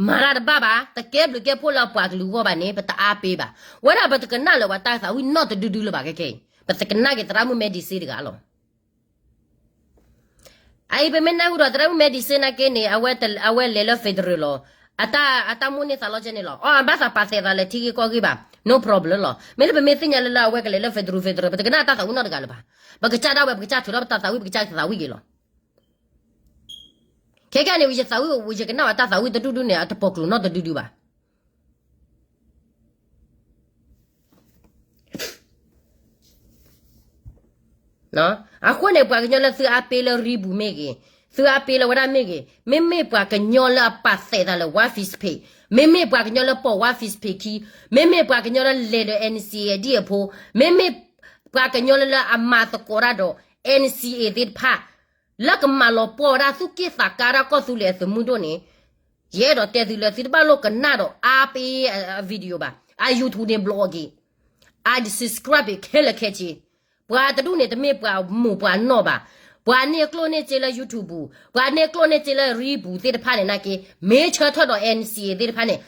မၤတၢ်တဘၣ်ဘၣ်, တကဲဘျုးကဲဖှိၣ်လၢအပှၤကလုာ်အဂီၢ်ဘၣ်န့ၣ် ပတအါပ့ၤဘၣ်. ဝဲဒၣ်ပတကနၣ်လၢၤပှၤတၢ်သးဝံၣ်နီတဒုဒုလၢၤဘၣ်ခဲခဲအံၤ. ပတကနၣ်က့ၤသရၣ်မုၣ်မဲဒံစ့တဂၤလီၤ. အအံၤပမ့ၢ်နၢ်ဟူဒီးသရၣ်မုၣ်မဲဒံစ့နာ်က့န့ၣ် အဝဲလဲၤလၢ federal လီၤ. အတၢ်မိၣ်န့ၢ်သးလီကဲန့ၣ်လီၤ. အီ ဘၣ်သးပာ်သဲးသးလၢထံဂ့ၢ်ကီၢ်ဂ့ၢ်ဘၣ်, no problem လီၤ. မ့ၢ်လၢပမ့ၢ်သ့ၣ်ညါလၢလၢအဝဲကလဲၤလၢ federal federal ပတကနၣ်တၢ်သးဝံၣ်နီတဂၤလၢၤဘၣ်. ပကစၢ်ဒၣ်ဝဲ ပကစၢ်ထုးထီၣ်ပတၢ်သးဝံၣ် ပကစၢ်သးဝံၣ်က့ၤလီၤ. ခဲခဲန့ၣ် ယသးဝံၣ် ယကနၣ်ဝဲတၢ်သးဝံၣ်တဒူၣ်ဒုန့ၣ် အတပိာ်ကျိၤနီတဒုဒုဘၣ်. အဃိန့ၣ် ပှၤကညီလၢသုအါပ့ၤလၢရံပူၤမ့ၢ်ဂ့ၤ, သုအါပ့ၤလၢဝဲဒၣ်မ့ၢ်ဂ့ၤ, မ့မ့ၢ်ပှၤကညီလၢအပာ်သဲးသးလၢ ဝါ Facebook, မ့မ့ၢ်ပှၤကညီလၢပိာ် ဝါ Facebook ခံ, မ့မ့ၢ်ပှၤကညီလၢလဲၤဒီး NCA ဒ်အဖိ, မ့မ့ၢ်ပှၤကညီလၢလၢအမၤသကိးတၢ်ဒီး NCA သ့ၣ်တဖၣ် လၢကမၤလီၤပှီၢ်ဝဲဒၣ်သူၣ်က့ၣ်သးကါဒၣ်ကီၢ်သူလ့ၤအသုးမုၢ်ဒိၣ်န့ၣ်, ယအဲၣ်ဒိးတဲသုလၢသုတဘၣ်လိၣ်ကနၣ်ဒီးအါပ့ၤအ video ဘၣ်, အ YouTube န့ၣ် block က့ၤ, အ subscribe ခဲလၢာ်ခဲဆ့. ပှၤတဒူၣ်န့ၣ်တမ့ၢ်ပှၤမိၢ်ပှၤနီၢ်ဘၣ်, ပှၤန့ၢ်ကျိၣ်န့ၢ်စ့လၢ YouTube ပူၤ, ပှၤန့ၢ်ကျိၣ်န့ၢ်စ့လၢရံပူၤသ့ၣ်တဖၣ်န့ၣ်နာ်က့, မ့ၢ်ဆၢထၢၣ်ဒီး NCA သ့ၣ်တဖၣ်န့ၣ်,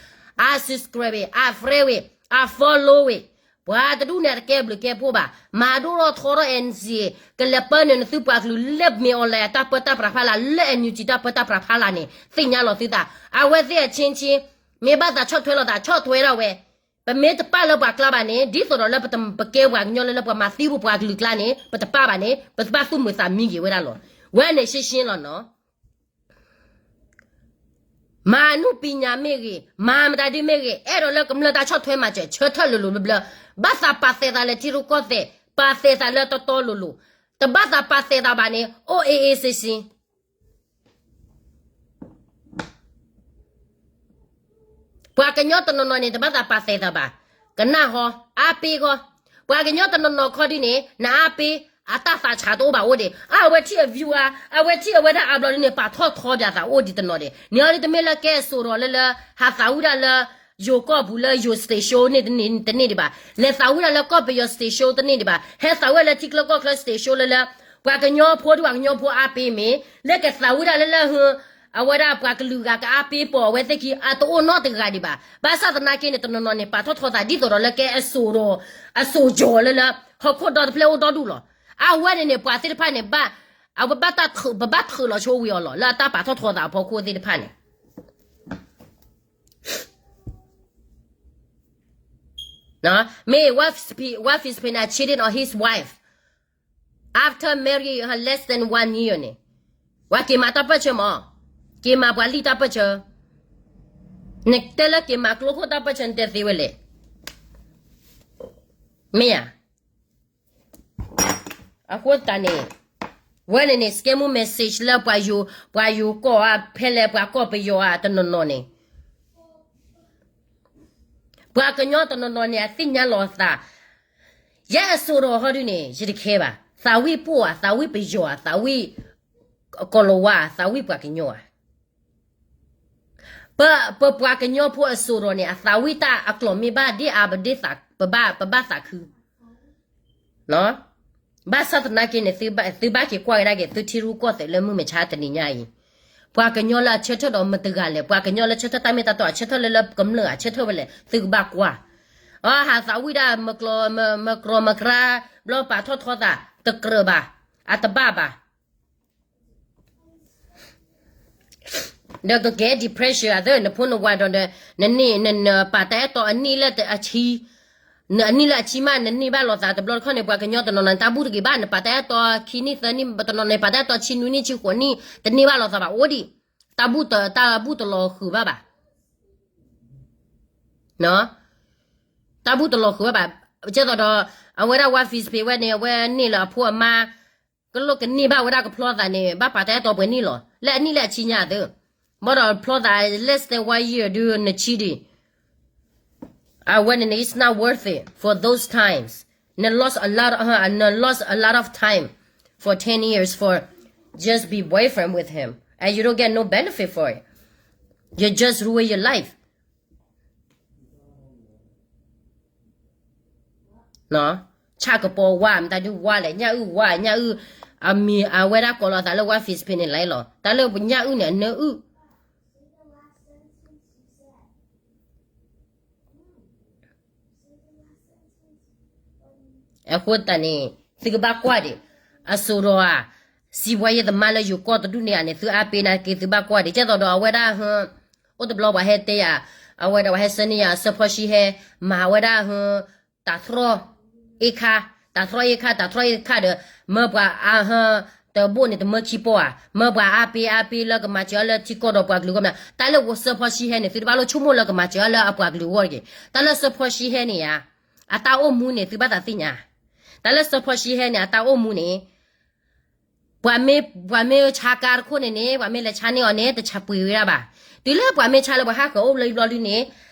အ subscribe ဝဲ, အ friend ဝဲ, အ follow ဝဲ, ပှၤတဒူၣ်န့ၣ်တကဲဘျုးကဲဖှိၣ်ဘၣ်, မၤဒိၣ်ထီၣ်ထီထီၣ် NCA ကလဲၤပၢနုာ်နသုပှၤကလုာ်လၢမ့ၢ် online အတၢ်ပၢတၢ်ပြးဖီလာ် လၢ NUG တၢ်ပၢတၢ်ပြးဖီလာ်န့ၣ် သ့ၣ်ညါလီၤသုသး, အဝဲသ့ၣ်အချင်းချင်း, မ့ၢ်ဘၣ်သးဆီၣ်ထွဲလိာ်သး ဆီၣ်ထွဲဒၣ်ဝဲ, ပမ့ၢ်တပာ်လၢပှၤကျါဘၣ်န့ၣ် ဒ်သိးဒီးလၢပကဲပှၤကညီလၢလၢပှၤမၤသံပှၤကလုာ်ကျါန့ၣ် ပတပာ်ဘၣ်န့ၣ် ပတဘၣ်သူၣ်မုာ်သးမံဂ့ၤဝဲဒၣ်လီၤ. ဝဲန့ၣ်ရှင်းရှင်းလီၤနီၤ. မၤနုပညာမ့ၢ်ဂ့ၤ, မၤမတၤဒ်မ့ၢ်ဂ့ၤ, အဲၣ်ဒိးလၢကမျၢၢ်တၢ်ဆီၣ်ထွဲမၤစၢၤ ဆၢထၢၣ်လိၤလိၤဘျၢဘျၢ, ဘၣ်သးပာ်သဲးသးလၢထံရူၢ်ကီၢ်သဲး, ပာ်သဲးသးလၢတီတီလိၤလိၤ, တဘၣ်သးပာ်သဲးသးဘၣ်န့ၣ် အိၣ်အ့ၣ်အ့ၣ်စ့စ့ ပှၤကညီတနီၤနီၤန့ၣ် တဘၣ်သးပာ်သးဘၣ်, ကနၣ်ဟီ, အါပ့ၤဃီ, ပှၤကညီတနီၤနီၤခီဒုန့ၣ် နအါပ့ၤ, အတၢ်သးဆးတအိၣ်ဘၣ်အိၣ်ဒံး, အဝဲထံၣ်အ view ဧါ, အဝဲထံၣ်အဝဲဒၣ်အါဘျီဒုန့ၣ် ပာ်ထီၣ်ထီပၠးသးအိၣ်ဒံးတနီၤဒံး, န့ၣ်အီၤဒုတမ့ၢ်လၢကဲအစိၤဒီးလၢလၢ ဟးသးဝံၣ်ဒၣ်လၢ ယိၤကီၢ်ပူၤလၢယိၤ stage show န့ၣ်တန့ၢ်ဒံးဘၣ်, လဲၤသးဝံၣ်ဒၣ်လၢကီၢ်ပယီၤ stage show တန့ၢ်ဒံးဘၣ်, ဟဲသးဝံၣ်လၢထံချၢကီၢ်ချၢ stage show လၢလၢ ပှၤကညီဖိဒုပှၤကညီဖိအါပ့ၤမ့ၢ်, လၢကသးဝံၣ်ဒၣ်လၢလၢဟ အဝဲဒၣ်ပှၤကလုာ်ဂၤကအါပ့ၤပိာ်အဝဲသ့ၣ်ခံ အတအိၣ်နီတဂၤဒံးဘၣ်. ဘၣ်ဆၣ်သနာ်က့န့ၣ် တနီၤနီၤန့ၣ် ပာ်ထီၣ်ထီသးဒ်သိးဒီးလၢကဲအစိၤဒီး အစိၤကၠီၤလၢလၢ ဟီၣ်ခိၣ်ဒီတဖျၢၣ်အိၣ်ဒီဒူၣ်လီၤ. အဝဲန့ၣ်န့ၣ် ပှၤသ့ၣ်တဖၣ်န့ၣ် ဘၣ် အဝဲဘၣ်တၢ်ထုး ပဘၣ်ထုးလီၤဆိဝံၤအီၤလီၤ လၢအတၢ်ပာ်ထီၣ်ထီသးအဖီခိၣ်သ့ၣ်တဖၣ်န့ၣ် မ့ၢ် wife is cheating on his wife after marry her less than one year န့ၣ်, ပှၤက့ၤမၤတၢ်ပၢၢ်ဆၢမး, က့ၤမၤပှၤလံၣ်တၢ်ပၢၢ်ဆၢ, နတဲလၢက့ၤမၤကျိခိၣ်တၢ်ပၢၢ်ဆၢ နတဲသ့ဝဲလဲၣ်, မ့ၢ်ဧါ. အဃိသတးန့ၣ် ဝဲန့ၣ်န့ၣ် scam message လၢပှၤယိၤ ပှၤယိၤကီၢ်ဧါ ဖဲလဲၣ်ပှၤကီၢ်ပယီၤဧါ တနီၤနီၤန့ၣ် ပှၤကညီတနီၤနီၤန့ၣ် အသ့ၣ်ညါလီၤအသး, ယဲအစိၤဒီးဟီဒုန့ၣ် ယတခဲဘၣ်, သးဝံၣ်ပှၢ်ဧါ, သးဝံၣ်ပယီၤဧါ, သးဝံၣ်ကီၤလၤဝါဧါ, သးဝံၣ်ပှၤကညီဧါ. ပ ပပှၤကညီဖိအစိၤဒီးန့ၣ် အသးဝံၣ်တၢ်အကျိၤမ့ၢ်ဘၣ်ဒ်အါ ပဒ်သး ပဘၣ် ပဘၣ်သးခု ဘၣ်ဆၣ်သနာ်က့န့ၣ် သုဘၣ်က့ၤကွၢ်ကဒါက့ၤ သုထံရူၢ်ကီၢ်သဲးလၢမုၢ်မဆါတနံၤညါအံၤ, ပှၤကညီလၢအဆၢထၢၣ်ဒီးမတဂၤလဲၣ်, ပှၤကညီလၢဆၢထၢၣ်တၢ်မ့ၢ်တၢ်တီ အဆၢထၢၣ်လၢလၢကမျၢၢ် အဆၢထၢၣ်ဝဲလဲၣ်, သုကဘၣ်ကွၢ်. အဟးသးဝံၣ်ဒၣ် မကြၢးမကြၢး ဘျီပာ်ထီၣ်ထီသး တကြၢးဘၣ်, အတဘၣ်ဘၣ် ဒီးကကဲ depression အသၢ နဖိနဝၤဒီး နန့ၢ် န နပာ်တၢ်အဲၣ်တီအနံၣ်လၢအဆံ, နအနံၣ်လၢအဆံမး နန့ၢ်ဘၣ်လိာ်သးတဘျီတခီၣ်န့ၣ် ပှၤကညီတနီၤနီၤ တၢ်ဘူၣ်တဂ့ၤဘၣ် နပာ်တၢ်အဲၣ်တီခံနံၣ်သၢနံၣ် တနီၤန့ၣ် ပာ်တၢ်အဲၣ်တီဆံနွံနံၣ် ဆံဃိးနံၣ် တန့ၢ်ဘၣ်လိာ်သးဘၣ်အိၣ်ဒံး, တၢ်ဘူၣ်တ တၢ်ဘူၣ်တလီၤဃုာ်ဘၣ်ဘၣ် တၢ်ဘူၣ်တလီၤဃုာ်ဘၣ်ဘၣ်. ကဲသိးဒီး အဝဲဒၣ် wife is pay ဝဲန့ၣ် အဝဲန့ၢ်လၢအဖိအမါ ကလိၣ်ကန့ၢ်ဘၣ်ဝဲဒၣ်ကဖျီသးန့ၣ် ဘၣ်ပာ်တၢ်အဲၣ်တီပှဲၤနံၣ်လီၤ. လၢအနံၣ်လၢအဆံညါသၢ, ဘၣ်ဒီးဖျီသး less than one year ဒုးနဆံဒံး အဝဲန့ၣ်န့ၣ် it's not worth it for those times. န lost a lot, န lost a lot of time for ten years for just be boyfriend with him and you don't get no benefit for it. You just ruin your life. ဆၣ်ကပီၤဝါ မတၤဒုးဝါလဲၣ် ညၣ်အုၣ်ဝါ ညၣ်အုၣ်, အမံၤအဝဲဒၣ်ကိးလီၤသးလၢ wife is pay န့ၣ်လီၤ. တၢ်လၢညၣ်အုၣ်န့ၣ် အနၢအုၣ် အဃိသတးန့ၣ် သုကဘၣ်ကွၢ်ဒံး, အစိၤဒီးဧါ, စံးဘှါယဲၢ်သမါလၢယိၤကီၢ်တဒူၣ်န့ၢ်ဧါန့ၣ် သုအါပ့ၤနာ်က့သုဘၣ်ကွၢ်ဒံး. ကဲသိးဒီးအဝဲဒၣ်ဟ အိၣ်တဘျီပှၤဟဲတဲယၤ, အဝဲဒၣ်ပှၤဟဲဆၢန့ၢ်ယၤ စၢဖီၣ်ဆံဟဲ, မၤဝဲဒၣ်ဟ တၤတြီၢ်အ့ခါ, တၤတြီၢ်အ့ခါ, တၤတြီၢ်အ့ခါဒီး မၢပှၤအဟ တဘိၣ်န့ၣ် တမၢခံပီၢ်ဧါ, မၢပှၤအါပ့ၤအါပ့ၤလၢကမၤစၢၤအီၤလၢထံကီၢ်ဒီးပှၤကလုာ်ဂီၢ်မနုၤ, တၢ်လၢစၢဖီၣ်ဆံဟဲန့ၣ် သုတဘၣ်လိၣ်ဆိကမိၣ်လၢကမၤစၢၤအီၤလၢအပှၤကလုာ်ဂီၢ်တဂ့ၤ. တၢ်လၢစၢဖီၣ်ဆံဟဲန့ၣ်ဧါ, အတၢ်အိၣ်မူန့ၣ် သုဘၣ်သးသ့ၣ်ညါ, တၢ်လၢစၢဖီၣ်ဆံဟဲန့ၣ် အတၢ်အိၣ်မူန့ၣ် ပှၤမ့ၢ် ပှၤမ့ၢ်ဆါကါတခိၣ်န့ၣ်န့ၣ် ပှၤမ့ၢ်လဲၤဆါန့ၢ်အီၤန့ၣ် တဆါပှ့ၤဝဲဒၣ်ဘၣ်. တုၤလၢပှၤမ့ၢ်ဆါလၢပှၤဟးဃၢၤအိၣ်ဘျီဘျီဒုန့ၣ်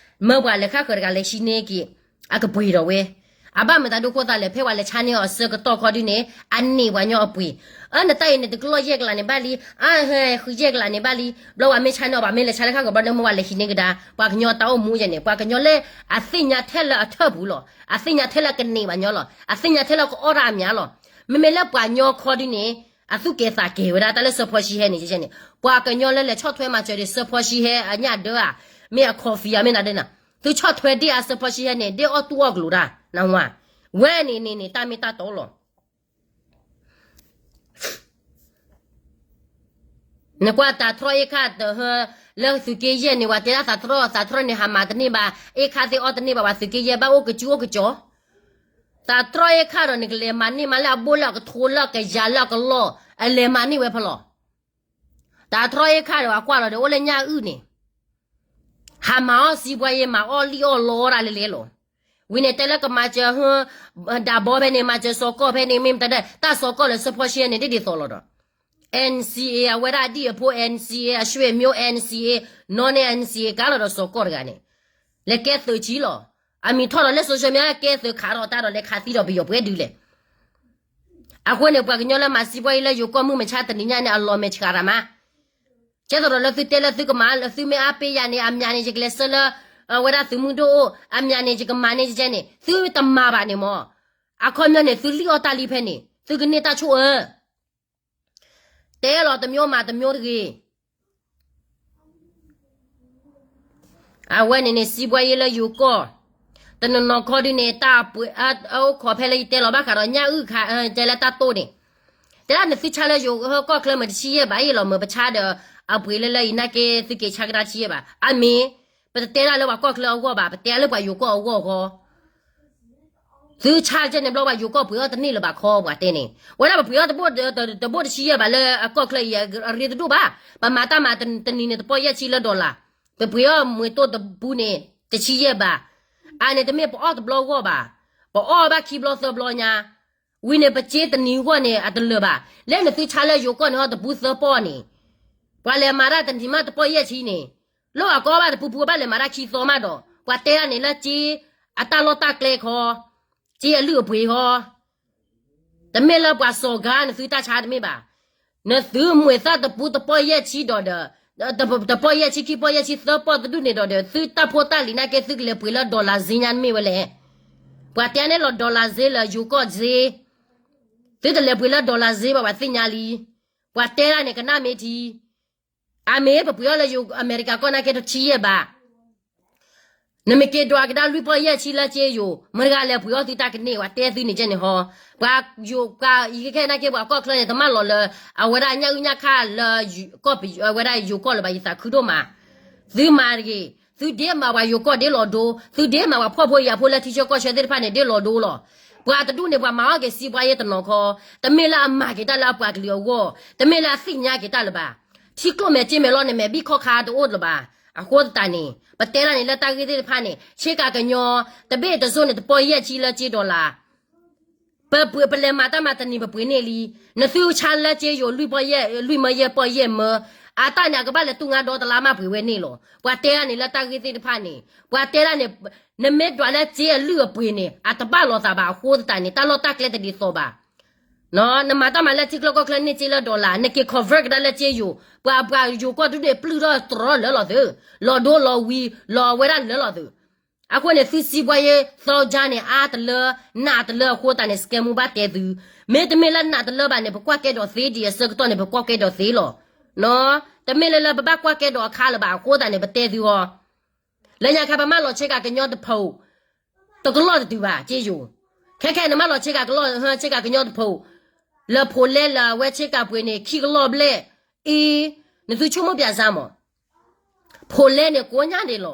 မၢပှၤလဲၤခါဃၢၤတဂၤလဲၤဆံန့ၢ်က့ၤ အကပှ့ၤဒီးဝဲ. အဘၣ်မတၤဒိခိၣ်သးလဲၣ် ဖဲပှၤလဲၤဆါန့ၢ်အီၤအဆၢကတီၢ်ခီဒုန့ၣ် အန့ၢ်ပှၤကညီအပှ့ၤ. အၢ နတၢ်အံၤန့ၣ် တကလီၢ်ယဲၢ်ကလးန့ၣ်ဘၣ်လံ, အဟဲဃုယဲၢ်ကလးန့ၣ်ဘၣ်လံ, ဘျီပှၤမ့ၢ်ဆါန့ၢ်အီၤ ပှၤမ့ၢ်လဲၤဆါလၢခါဃၢၤဘျီန့ၣ် မၢပှၤလဲၤဟံးန့ၢ်ကဒါ ပှၤကညီတၢ်အိၣ်မူယဲၢ်န့ၣ် ပှၤကညီလၢ အသ့ၣ်ညါထဲလၢအထၢၣ်ပူၤလီၤ. အသ့ၣ်ညါထဲလၢကန့ၢ်ပှၤကညီလီၤ. အသ့ၣ်ညါထဲလၢကအီၣ်တၢ်အမံၤလီၤ. မ့မ့ၢ်လၢပှၤကညီခီဒုန့ၣ် အသူၣ်ကဲၤသးကဲၤဝဲဒၣ် တၢ်လၢစၢဖီၣ်ဆံဟဲန့ၣ်န့ၣ်, ပှၤကညီလၢလဲၤဆီၣ်ထွဲမၤစၢၤဒံး စၢဖီၣ်ဆံဟဲအညၣ်ဒၢဧါ, မ့ၢ်အ coffee ဧါ မ့ၢ်နဒဲနၤ, သုဆီၣ်ထွဲဒံးအစၢဖီၣ်ဆံဟဲန့ၣ် ဒ်အီၣ်တူၢ်အီၣ်ကျိၤတၢ် နဝါ, ဝဲန့ၣ်န့ၣ်န့ၣ် တၢ်မ့ၢ်တၢ်တီလီၤ. နကွၢ်တၤတြီၢ်အ့ခါတဟၢ လၢသုးက့ယဲၢ်န့ၣ် ပှၤတဲဒၣ်တၤတြီၢ် တၤတြီၢ်န့ၣ် ဟးမၤတန့ၢ်ဘၣ်, အ့ခါသ့ၣ်အီၣ်တန့ၢ်ဘၣ် ပှၤသုးက့ယဲၢ်ဘၣ်အိၣ်ကစုအိၣ်ကစီၤ. တၤတြီၢ်အ့ခါဒီး နကလဲၤမၤန့ၢ်မးလၢအဘိၣ်လၢအကထိလၢအကယၤလၢအကလီၢ် အလဲၤမၤန့ၢ်ဝဲဖဲလဲၣ်. တၤတြီၢ်အ့ခါဒီး ပှၤကွၢ်လီၤဒီး အိၣ်လၢညၣ်အုၣ်န့ၣ် ဟးမၤအီၣ်စံးပှၤယဲၢ် မၤအီၣ်လံၣ်အီၣ်လီတၢ်လဲၤလဲၤလီၤ. ဝံၤန့ၣ်တဲလၢကမၤစၢၤဟ ဒးဘီဖဲန့ၣ် မၤစၢၤစီၤကီၢ်ဖဲန့ၣ် မ့ၢ်မတၤဒဲ တၢ်စီၤကီၢ်လၢစၢဖီၣ်ဆံဟဲန့ၣ် ဒ်ဒ်သိးလီၤဒီး NCA အဝဲဒၣ်အဒံၣ်အဖိ NCA အရွှေ့မျိုး NCA နီၢ်န့ၢ် NCA ကါလီၤဒီးစီၤကီၢ်တဂၤန့ၣ်, လဲၤကဲသုးဆံလီၤ. အမံၤထီၣ်ဒီးလၢ social media ကဲသုးခးထီၣ်တၢ်ဒီး လဲၤခးသံဒီးပယီၤပှဲၤဒုလဲၣ်. အဃိန့ၣ် ပှၤကညီလၢမၤစံးပှၤအံၤလၢယိၤကီၢ်မုၢ်မဆါတနံၤညါန့ၣ် အလီၤမဲာ်ဆှးတၢ်မး. ကဲသိးဒီးလၢသုတဲလၢသုကမၤ သုမ့ၢ်အါပ့ၤယၤန့ၣ် အမံၤန့ၣ် ယကလဲၤဆှၢလၢ အဝဲဒၣ်သုးမုၢ်ဒိၣ်အိၣ်, အမံၤန့ၣ် ယကမၤန့ၢ်ကဲန့ၣ် သုတမၤဘၣ်န့ၣ်မၢ်. အခီပညီန့ၣ် သုလံၣ်အီၣ်တၢ်လံဖဲန့ၣ် သုကန့ၢ်တၢ်ဆိၣ်အၢ တဲလီၤတမျိုးမၤတမျိုးတဂ့ၤ. အဝဲန့ၣ်န့ၣ် စံးပှၤယဲလၢယိၤကီၢ် တနီၤနီၤခီဒုန့ၣ် တၢ်ပှဲၤအအိၣ်ခိးဖဲလၢယတဲလီၤဘၣ်ဃးဒီးညၣ်အုၣ်ခါ တဲလၢတၢ်တိၢ်န့ၣ်, တဲဒၣ်န့ၣ်သုဆါလၢယိၤကီၢ်ချၢမ့ၢ်တဆံယဲၢ်ဘၣ် ယလီၤမၢပဆါဒီး အပှ့ၤလၢလၢအံၤနာ်က့ သုက့ၤဆါကဒါဆံယဲၢ်ဘၣ်. အမ့ၢ် ပတတဲဒၣ်လၢပှၤကီၢ်ချၢအဂီၢ်ဘၣ်, ပတဲလၢပှၤယိၤကီၢ်အဂီၢ်အဂီၢ် သုဆါကဲန့ၣ်ဘျီ ပှၤယိၤကီၢ်ပှ့ၤအီၣ်တန့ၢ်လၢၤဘၣ်ခီ ပှၤတဲန့ၣ်, ဝဲဒၣ်ပပှ့ၤအီၣ်တဘိ တဘိတဆံယဲၢ်ဘၣ်လၢအကီၢ်ချၢအံၤ အရ့တဒိၣ်ဘၣ်. ပမၤတၢ်မၤတနံၤန့ၣ် တပီၢ်ယဲၢ်ဆံလၢ dollar, ပပှ့ၤအီၣ်မွှ့တိၢ်တပူန့ၣ် တဆံယဲၢ်ဘၣ်. အန့ၣ်တမ့ၢ်ပအီၣ်တဘျီဂီၢ်ဘၣ်, ပအီၣ်ဘၣ်ခံဘျီသၢဘျီညါ, ဝံၤန့ၣ် ပစ့တနံၤဂီၢ်န့ၣ် အတလၢၤဘၣ်. လၢနသုဆါလၢယိၤကီၢ်န့ၣ် ဟီတပူသၢပီၢ်န့ၣ်, ပှၤလဲၤမၤတၢ်တနံၤမးတပီၢ်ယဲၢ်ဆံန့ၣ် လၢအကီဘၣ်တပူပူဘၣ်လဲၤမၤတၢ်ခံသီမးဒီး ပှၤတဲဒၣ်န့ၣ်လၢစ့အတၢ်လီၢ်တၢ်ကျဲခီ, စ့အလုၢ်အပှ့ၤခီ, တမ့ၢ်လၢပှၤစီၤဂၤနသုတၢ်ဆါတမ့ၢ်ဘၣ်. နသုမွှ့သၣ်တပူတပီၢ်ယဲၢ်ဆံဒီးဒီး, တပီၢ်ယဲၢ်ဆံခံပီၢ်ယဲၢ်ဆံသၢပီၢ်တဒူၣ်န့ၣ်ဒီးဒီး သုတၢ်ဖိတၢ်လံၤနာ်က့ သုကလဲၤပှ့ၤလၢ dollar စ့ညါတမ့ၢ်ဝဲလဲၣ်. ပှၤတဲန့ၣ်လီၤ dollar စ့လၢယိၤကီၢ်စ့, သုတလဲၤပှ့ၤလၢ dollar စ့ဘၣ် ပှၤသ့ၣ်ညါလံ. ပှၤတဲဒၣ်န့ၣ် ကနၣ်မ့ၢ်ထံ အမ့ၢ်ပပှ့ၤအီၣ်လၢယိၤအမဲရကၤကီၢ်နာ်က့တဆံယဲၢ်ဘၣ်. နမ့ၢ်က့ၤဒွးကဒါလွံၢ်ပီၢ်ယဲၢ်ဆံလၢစ့ယိၤ မတၤတဂၤလဲၤပှ့ၤအီၣ်သုတၢ်ကန့ၢ် ပှၤတဲသုန့ၣ်ကဲန့ၣ်ဟီ. ပှၤယိၤပှၤယခဲခဲနာ်က့ ပှၤကီၢ်ချၢန့ၣ် တမၢလီၤလၢ အဝဲဒၣ်ညၣ်အုၣ်ညၣ်ခါလၢ ကီၢ်ပဝဲဒၣ်ယိၤကီၢ်လၢၤဘၣ် ယသးခုဒိၣ်မး. သုမၤတဂ့ၤ, သုဒ့မးပှၤယိၤကီၢ်ဒ့လီၤဒိ, သုဒ့မးပှၤဖှီၣ်ဖိယာ်ဖိလၢထံဆၢကီၢ်ဆၢသ့ၣ်တဖၣ်န့ၣ် ဒ့လီၤဒိလီၤ. ပှၤတဒူၣ်န့ၣ် ပှၤမၤအီၣ်က့ၤစံးပှၤယဲၢ်တနီၤခီ, တမ့ၢ်လၢအမၤက့ၤတၢ်လၢအပှၤကလုာ်အဂီၢ်, တမ့ၢ်လၢအသ့ၣ်ညါက့ၤတၢ်လၢၤဘၣ်. ထံကျိၣ်မဲာ်က့မဲာ်လီၤန့ၣ် မဲာ်ဘံၣ်ခီၣ်ခါတအိၣ်လၢၤဘၣ်. အဃိသတးန့ၣ် ပတဲဒၣ်န့ၣ်လၢတၢ်ဂ့ၢ်သ့ၣ်တဖၣ်န့ၣ် ဆ့ကၤကညီ တဘ့ၣ်တစိၢ်န့ၣ် တပီၢ်ယဲၢ်ဆံလၢစ့ dollar ပပှ့ၤပလဲၤမၤတၢ်မၤတနံၤပပှ့ၤန့ၢ်လံ. နသုဆါလၢစ့ယိၤလွံၢ်ပီၢ်ယဲၢ်, လွံၢ်မၢယဲၢ်ပီၢ်ယဲၢ်မၢ, အတၢ်န့ၣ် အကဘၣ်လဲၤတူၢ်ငါဒီတလါမးပှ့ၤဝဲန့ၣ်လီၤ. ပှၤတဲဒၣ်န့ၣ်လၢတၢ်ဂ့ၢ်သ့ၣ်တဖၣ်န့ၣ်, ပှၤတဲဒၣ်န့ၣ်, နမ့ၢ်ဒွးလၢစ့အလုၢ်အပှ့ၤန့ၣ် အတဘၣ်လိာ်သးဘၣ်အဃိသတးန့ၣ် တၢ်လီၢ်တၢ်ကျဲတဒ်သိးဘၣ်. နမၤတၢ်မၤလၢထံချၢကီၢ်ချၢန့ၢ်စ့လၢ dollar နက့ၤconvertကဒါလၢစ့ယိၤ, ပှၤပှၤယိၤကီၢ်ဒုးန့ၣ် ပျုၢ်ထီၣ်တြီလၢလီၤသုး, လီၤဒိလီၤဝံၤ လီၤဝဲဒၣ်လၢလီၤသုး. အဃိန့ၣ် သုစံးပှၤယဲၢ်သီကၠါန့ၣ် အါတလၢ, နးတလၢအဃိသတးန့ၣ် စကဲမူဘၣ်တဲသု, မ့တမ့ၢ်လၢနးတလၢဘၣ်န့ၣ် ပကွၢ်ကဲဒီးသ့ဒံးအဆၢကတီၢ်န့ၣ် ပကွၢ်ကဲဒီးသ့လီၤ. တမ့ၢ်လၢလၢပဘၣ်ကွၢ်ကဲဒီးအခါလၢၤဘၣ်အဃိသတးန့ၣ် ပတဲသုဟီ. လၢညါခါပမၢလီၤဆ့ကၤကညီတဖိး တကလီၢ်တတုၤဘၣ် စ့ယိၤ, ခဲခဲနမၢလီၤဆ့ကၤကလီၢ် ဆ့ကၤကညီတဖိး, လၢဖိလဲလၢအဝဲဆ့ကၤပှ့ၤန့ၣ် ခံကလီၢ်ဘျဲၣ်, အ့, နသုဆိကမိၣ်ပၠးစၢ်မး, ဖိလဲန့ၣ်ကိးညါဒံးလီၤ.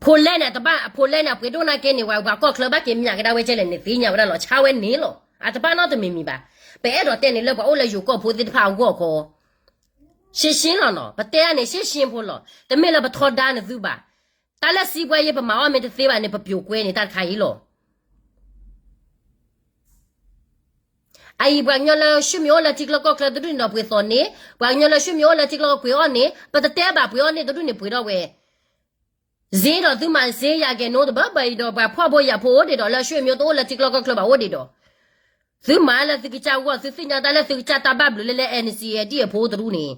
ဖိလဲန့ၣ်တဘၣ် ဖိလဲန့ၣ် အပှ့ၤဒိၣ်နာ်က့န့ၣ် ပှၤပှၤကီၢ်ချၢဘၣ်က့ၤမၠးကဒါဝဲကဲလဲၣ်န့ၣ် သ့ၣ်ညါဝဲဒၣ်လီၤ ဆါဝဲန့ၣ်လီၤ. အတဘၣ်နီတမံၤမံၤဘၣ်. ပအဲၣ်ဒိးတဲန့ၣ်လၢပှၤအိၣ်လၢယိၤကီၢ်ဖိသ့ၣ်တဖၣ်အဂီၢ်ခီ ရှင်းရှင်းလီၤနီၤ, ပတဲဒၣ်န့ၣ် ရှင်းရှင်းဖိလီၤ. တမ့ၢ်လၢပထီဒါနသုဘၣ်. တၢ်လၢစံးပှၤယဲၢ်ပမၤအီၣ်မ့ၢ်တသ့ဘၣ်န့ၣ် ပပျိၤကွဲန့ၣ်တၢ်တခါအံၤလီၤ. အအံၤ ပှၤကညီလၢ ရွှေ့မျိုး အိၣ်လၢထံကျိကီၢ်ချၢတဒူၣ်န့ၣ်ဒီး ပှ့ၤသီန့ၣ်, ပှၤကညီလၢ ရွှေ့မျိုး အိၣ်လၢထံကျိပှ့ၤအီၣ်န့ၣ် ပတတဲဘၣ် ပှ့ၤအီၣ်န့ၢ်တဒူၣ်န့ၣ်ပှ့ၤထီၣ်ဝဲ စ့ဒီးသုမၤစ့ယၤကဲၤနိတဘၣ်ဘၣ်အံၤဒီး ပှၤဖှီၣ်ဖိယာ်ဖိအိၣ်ဒံးဒီး လၢ ရွှေ့မျိုး တအိၣ်လၢထံကျိကီၢ်ချၢဘၣ်အိၣ်ဒံးဒီး သုမၤလၢသုကစၢ်ဂီၢ် သုသ့ၣ်ညါတၢ်လၢသုကစၢ်တၢ်ဘၣ်ဘျုးလၢလၢ NCA ဒ်အဖိတဒူၣ်န့ၣ်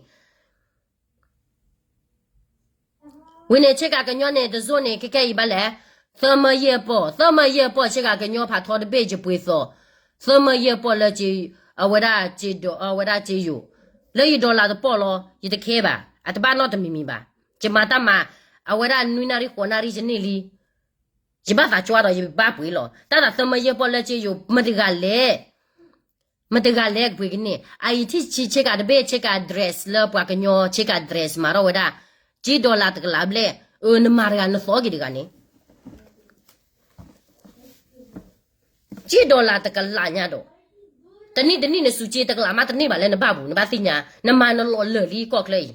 ဝံၤန့ၣ် ဆ့ကၤကညီန့ၣ် တစိၢ်န့ၣ် ခဲခဲအံၤဘၣ်လဲၣ်, သၢမၢယဲၢ်ပီၢ်, သၢမၢယဲၢ်ပီၢ် ဆ့ကၤကညီဖးထီတဘ့ၣ် ယပှ့ၤသီ, သၢမၢယဲၢ်ပီၢ်လၢ အဝဲဒၣ်စ့ယိၤ, လၢယ dollar တပီၢ်လီၤ, ယတခဲဘၣ်, အတဘၣ်နီတမံၤမံၤဘၣ်. ယမၤတၢ်မၤ အဝဲဒၣ်နွံနၣ်ရံၣ်ဃိးနၣ်ရံၣ်ယန့ၢ်လံ ယဘၣ်သးကွၢ်ဒီးယဘၣ်ပှ့ၤလီၤ. တၢ်သးသၢမၢယဲၢ်ပီၢ်လၢစ့ယိၤ မတဂၤလဲၣ်, မတဂၤလဲၣ်ကပှ့ၤကန့ၢ်. အအံၤထံၣ်ဆံးဆ့ကၤတဘ့ၣ် ဆ့ကၤ dress လၢပှၤကညီဆ့ကၤ dress မၤထီၣ်ဝဲဒၣ် စ့ dollar တကလးဘျဲၣ်, အၢ နမၤတဂၤနသီက့ၤတဂၤန့ၣ် စ့ dollar တကလးညါဒီး တနံၣ်တနံၣ်နစူးစ့တကလးမးတန့ၢ်ဘၣ်လၢနဘၣ်ပူၤ နဘၣ်သ့ၣ်ညါ, နမၤနလီၤလၢာ်လံကီၢ်ချၢအံၤ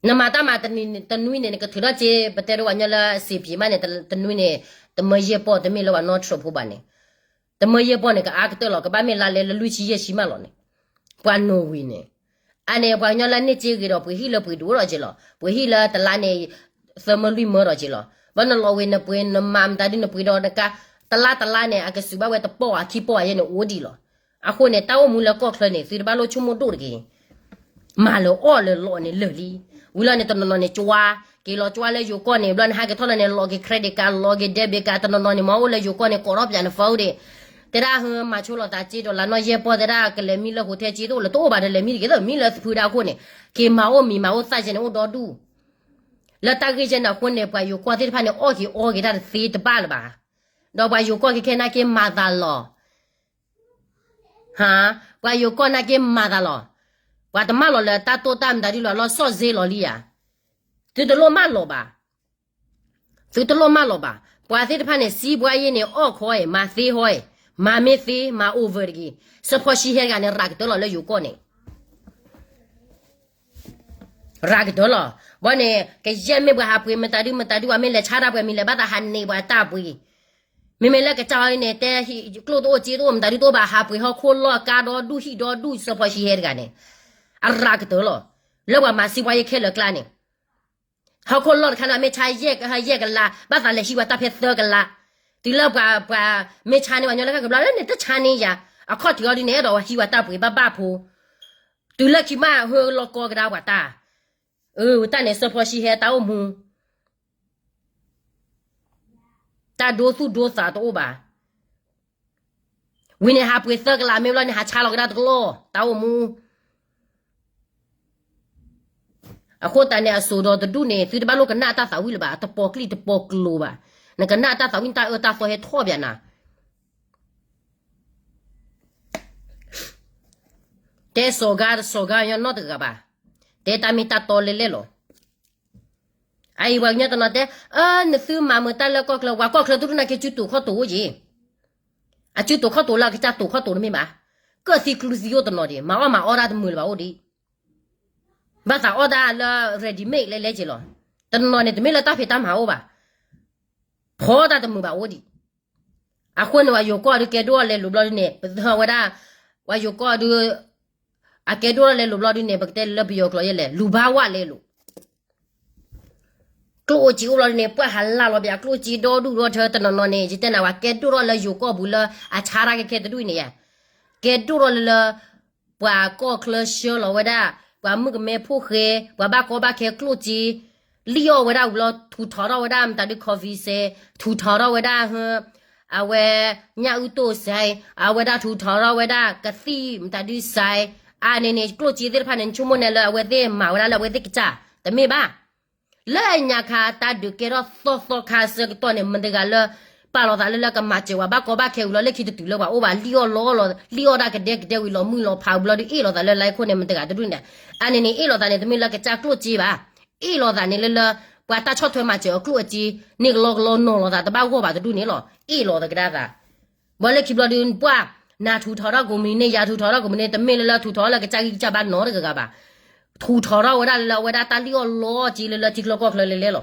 နမၤတၢ်မၤတနံၤတနွံန့ၣ် နကထုးထီၣ်စ့ ပတဲဒိးဝဲညီလၢစ့ပံၤမးန့ၣ် တနွံန့ၣ် တမၢယဲၢ်ပီၢ် တမ့ၢ်လၢပှၤနီၣ်ထြိးဖိဘၣ်န့ၣ်, တမၢယဲၢ်ပီၢ်န့ၣ် ကအါကတၢၢ်လီၤ, ကဘၣ်မ့ၢ်လါလဲလၢလွံၢ်ဆံယဲၢ်ဆံမးလီၤန့ၣ်, ပှၤနိၣ်ဝံၤန့ၣ်, အန့ၣ်ပှၤကညီလၢန့ၢ်စ့ဂ့ၤဒီး ပှ့ၤဟံၣ်လၢပှ့ၤဒိၣ်ဒီးက့ၤလီၤ. ပှ့ၤဟံၣ်လၢတလါန့ၣ် သၢမၢလွံၢ်မၢဒီးက့ၤလီၤ. ဘၣ်နလီၤဝ့ၤနပှ့ၤ နမၤမတၤဒုးနပှ့ၤဒီးနကါ တလါတလါန့ၣ် အကစူးဘၣ်ဝဲတပီၢ်ဧါခံပီၢ်ဧါယဲန့ၣ်အိၣ်ဒံးလီၤ. အဃိန့ၣ် တၢ်အိၣ်မူလၢကီၢ်ချၢန့ၣ် သုတဘၣ်လိၣ်ဆိကမိၣ်ဒိၣ်တဂ့ၤ. မၤလၢအီၣ်လၢလီၤန့ၣ်လၢာ်လံ. ဝံၤလီၤန့ၣ် တနီၤနီၤန့ၣ် ကၠွါ, က့ၤလီၤကၠွါလၢယိၤကီၢ်န့ၣ် ဘျီန့ၣ် ဟးက့ၤထီၣ်လီၤန့ၣ် လီၤက့ၤ credit card လီၤက့ၤ debit card တနီၤနီၤန့ၣ် မ့ၢ်အိၣ်လၢယိၤကီၢ်န့ၣ် ကိးထီၣ်ပၠးန phone ဒံး တဲဒၣ်ဟၢ မၤဆိလီၤသးစ့ဒီး လါနီၢ်ယဲၢ်ပီၢ် တဲဒၣ်ကလဲၤမံလၢ hotel စ့တအိၣ်လၢၤ တအိၣ်ဘၣ်ဒီး လဲၤမံတဂ့ၤသၢ မံလၢဖုဒၣ်အဃိန့ၣ် က့ၤမၤအိၣ်မံၤမၤအိၣ်သၣ်ယဲန့ၣ် အိၣ်ဒီဒူၣ်. လၢတၢ်ဂ့ၢ်ယဲန့ၣ်အဃိန့ၣ် ပှၤယိၤကီၢ်သ့ၣ်တဖၣ်န့ၣ် အီၣ်က့ၤအီက့ၤတၢ်တသ့တဘၣ်လၢၤဘၣ်. ဒီးပှၤယိၤကီၢ်ကဲခဲနာ်က့မၤသးလီၤ ဟါ, ပှၤယိၤကီၢ်နာ်က့မၤသးလီၤ. ပှၤတမၢလီၤလၢတၢ်တိၢ်တၢ်မတၤဒ်လီၤ လီၤဆီၣ်စ့လီၤလံဧါ. သုတလိၣ်မၢလီၤဘၣ်. သုတလိၣ်မၢလီၤဘၣ်. ပှၤသ့ၣ်တဖၣ်န့ၣ် စံးပှၤယဲန့ၣ် အီၣ်ခီအံၤ မၤသ့ဟီအံၤ, မၤမ့ၢ်သ့ မၤ over တဂ့ၤ. စီၤဖီၣ်ၡံဟဲတဂၤန့ၣ် ရၤကတၢၢ်လီၤလၢယိၤကီၢ်န့ၣ် ရၤကတၢၢ်လီၤ. ဘီန့ၣ် ကယဲၢ်မ့ၢ်ပှၤဟးပှ့ၤမတၤဒုမတၤဒု ပှၤမ့ၢ်လဲၤဆါတၢ်ပှဲၤမံၤလဲၤ ဘၣ်သးဟးန့ၢ်ပှၤတၢ်ပှ့ၤ. မ့မ့ၢ်လၢကစၢ်အံၤန့ၣ် တဲဟံၣ်ကျိၣ်တအိၣ်စ့တအိၣ်မတၤဒုတအိၣ်ဘၣ် ဟးပှ့ၤဟီၣ်ခိၣ်လီၢ်ကါဒီဒူၣ်ဟံၣ်ဒီဒူၣ် စီၤဖီၣ်ၡံဟဲတဂၤန့ၣ် အရၤကတၢၢ်လီၤ. လၢပှၤမၤစံးပှၤယဲခဲလၢာ်ကျါန့ၣ် ဟီၣ်ခိၣ်လီၢ်တခါန့ၣ် မ့ၢ်ဆါယဲၢ်ကလး ဘၣ်သးလဲၤဟံးပှၤတၢ်ဖဲသၢကလး. တုၤလၢပှၤ ပှၤမ့ၢ်ဆါန့ၢ်ပှၤညီလၢကဘျီလၢန့ၣ် တဆါန့ၢ်ယၤ အခီၣ်ထံးအီၤဒ်န့ၣ် အဲၣ်ဒိးဟံးပှၤတၢ်ပှ့ၤဘၣ်ဘၣ်ဖိ. တုၤလၢခံမးဟၢလီၤကီကဒါပှၤတၢ်, အတၢ်န့ၣ် စီၤဖီၣ်ၡံဟဲတၢ်အိၣ်မူ တၢ်ဒိသူၣ်ဒိသးတအိၣ်ဘၣ်. ဝံၤန့ၣ် ဟးပှ့ၤသၢကလးမ့ၢ်ဘျီန့ၣ် ဟးဆါလီၤကဒါတကလီၢ် တၢ်အိၣ်မူ. အဃိသတးန့ၣ် အစိၤဒီးတဒူၣ်န့ၣ် သုတဘၣ်လိၣ်ကနၣ်တၢ်သးဝံၣ်လၢၤဘၣ် တပီၤကျံၣ်တပီၤကျိၤဘၣ်. နကနၣ်တၢ်သးဝံၣ် တၢ်အၢတၢ်သီဟဲထီၣ်ဘၣ်နၤ တဲစီၤဂါစီၤဂါညီနီတဂၤဘၣ်. တဲတၢ်မ့ၢ်တၢ်တီလဲၣ်လဲၣ်လီၤ. အအံၤပှၤကညီတနီၤတဲ အၢ နသုမၤမုာ်တၢ်လၢကီၢ်ချၢ ပှၤကီၢ်ချၢတဒူၣ်န့ၣ်က့ၤ စုတူာ်ခီၣ်တူာ်အိၣ်က့ၤ, အစုတူာ်ခီၣ်တူာ်လၢအကစၢ်တူာ်ခီၣ်တူာ်တမ့ၢ်ဘၣ်. ကၢၣ်သံကျူသံအိၣ်တနီၤဒံး မၤအီၣ်မၤအီတၢ်တမုာ်လၢၤဘၣ်အိၣ်ဒံး. ဘၣ်သးအီၣ်တၢ်လၢ ready made လဲလဲက့ၤလီၤ. တနီၤန့ၣ် တမ့ၢ်လၢတၢ်ဖံးတၢ်မၤအိၣ်ဘၣ်, ဖီတၢ်တမုာ်ဘၣ်အိၣ်ဒံး. အဃိန့ၣ် ပှၤယိၤကီၢ်ဒုးကဲဒိၣ်ထီၣ်လဲၤလိာ်ဘျီဒုန့ၣ် ပဝဲဒၣ် ပှၤယိၤကီၢ်ဒုး အကဲဒိၣ်ထီၣ်လဲၤလိာ်ဘျီဒုန့ၣ် ပကတဲလၢပယီၤကျိာ်ယဲလဲၣ် လူၤဘၣ်ဝၣ်လဲၤလိာ် ကျိၣ်အိၣ်စ့အိၣ်ဘျီဒုန့ၣ် ပှၤဟးလၢလီၤဘၣ် ကျိၣ်စ့ဒီဒူၣ်ဒီထၢတနီၤနီၤန့ၣ် ယတဲနၤဝဲ ကဲဒိၣ်ထီၣ်လၢယိၤကီၢ်ပူၤလၢအဆါတၢ်ကဲခဲတဒူၣ်အံၤန့ၣ်ယါ, ကဲဒိၣ်ထီၣ်လၢလၢ ပှၤကီၢ်ချၢဆှၢလီၤဝဲဒၣ် ပှၤမုၣ်ကမဲဖိဃဲ ပှၤဘၣ်ကီဘၣ်ခဲကျိၣ်စ့ လံၣ်အီၣ်ဝဲဒၣ်ဝံၤလီၤ ထူးထောင်ထီၣ်ဝဲဒၣ်မတၤဒုး coffee စဲး ထူးထောင်ထီၣ်ဝဲဒၣ် အဝဲ ညၣ်အုၣ်တိၢ်စဲး အဝဲဒၣ်ထူးထောင်ထီၣ်ဝဲဒၣ် ကသံၣ်မတၤဒုးစဲး အါန့ၣ်န့ၣ် ကျိၣ်စ့သ့ၣ်တဖၣ်န့ၣ် နဆိကမိၣ်န့ၣ်လၢအဝဲသ့ၣ်မၤဝဲဒၣ်လၢအဝဲသ့ၣ်ကစၢ် တမ့ၢ်ဘၣ်. လၢညါခါတၢ်ဒုးကဲထီၣ်သီသီခါဆၢကတီၢ်န့ၣ် မတၤတဂၤလၢ ပာ်လီၤသးလၢလၢကမၤစၢၤဝဲ ဘၣ်ကီဘၣ်ခဲဝံၤလီၤ လၢခံတတုၤလၢပှၤအိၣ်ဘၣ် လံၣ်အီၣ်လီၤလီၤ လံၣ်အီၣ်ဒၣ်ကဒဲကဒဲဝံၤလီၤ မုၢ်လီၤဖးဝံၤလီၤဒုး အ့ၣ်လိာ်သးလၢလါခိၣ်န့ၣ် မတၤတဂၤတဒူၣ်န့ၣ် အါန့ၣ်န့ၣ် အ့ၣ်လိာ်သးန့ၣ် တမ့ၢ်လၢကစၢ်ကျိၣ်စ့ဘၣ်. အ့ၣ်လိာ်သးန့ၣ်လၢလၢ ပှၤတၢ်ဆီၣ်ထွဲမၤစၢၤအကျိၣ်အစ့ န့ၢ်ကလီကလီနီၤလိာ်သး တဘၣ်ဂီၢ်ဘၣ်တဒူၣ်န့ၣ်လီၤ အ့ၣ်လိာ်သးကဒါသး ဘၣ်လၢခံဘျီဒုး ပှၤ နၤထူးထောင်ထီၣ်ကုမ္ပဏီန့ၣ် ယၤထူးထောင်ထီၣ်ကုမ္ပဏီန့ၣ် တမ့ၢ်လၢလၢထူးထောင်ထီၣ်လၢကစၢ်ဂံၢ်ကစၢ်ဘါ နီတဂၤဂၤဘၣ်. ထူးထောင်ထီၣ်ဝဲဒၣ်လၢလၢအဝဲဒၣ်တၢ်လံၣ်အီၣ်လီၤစ့လၢလၢထံချၢကီၢ်ချၢလဲၤလဲၤလီၤ.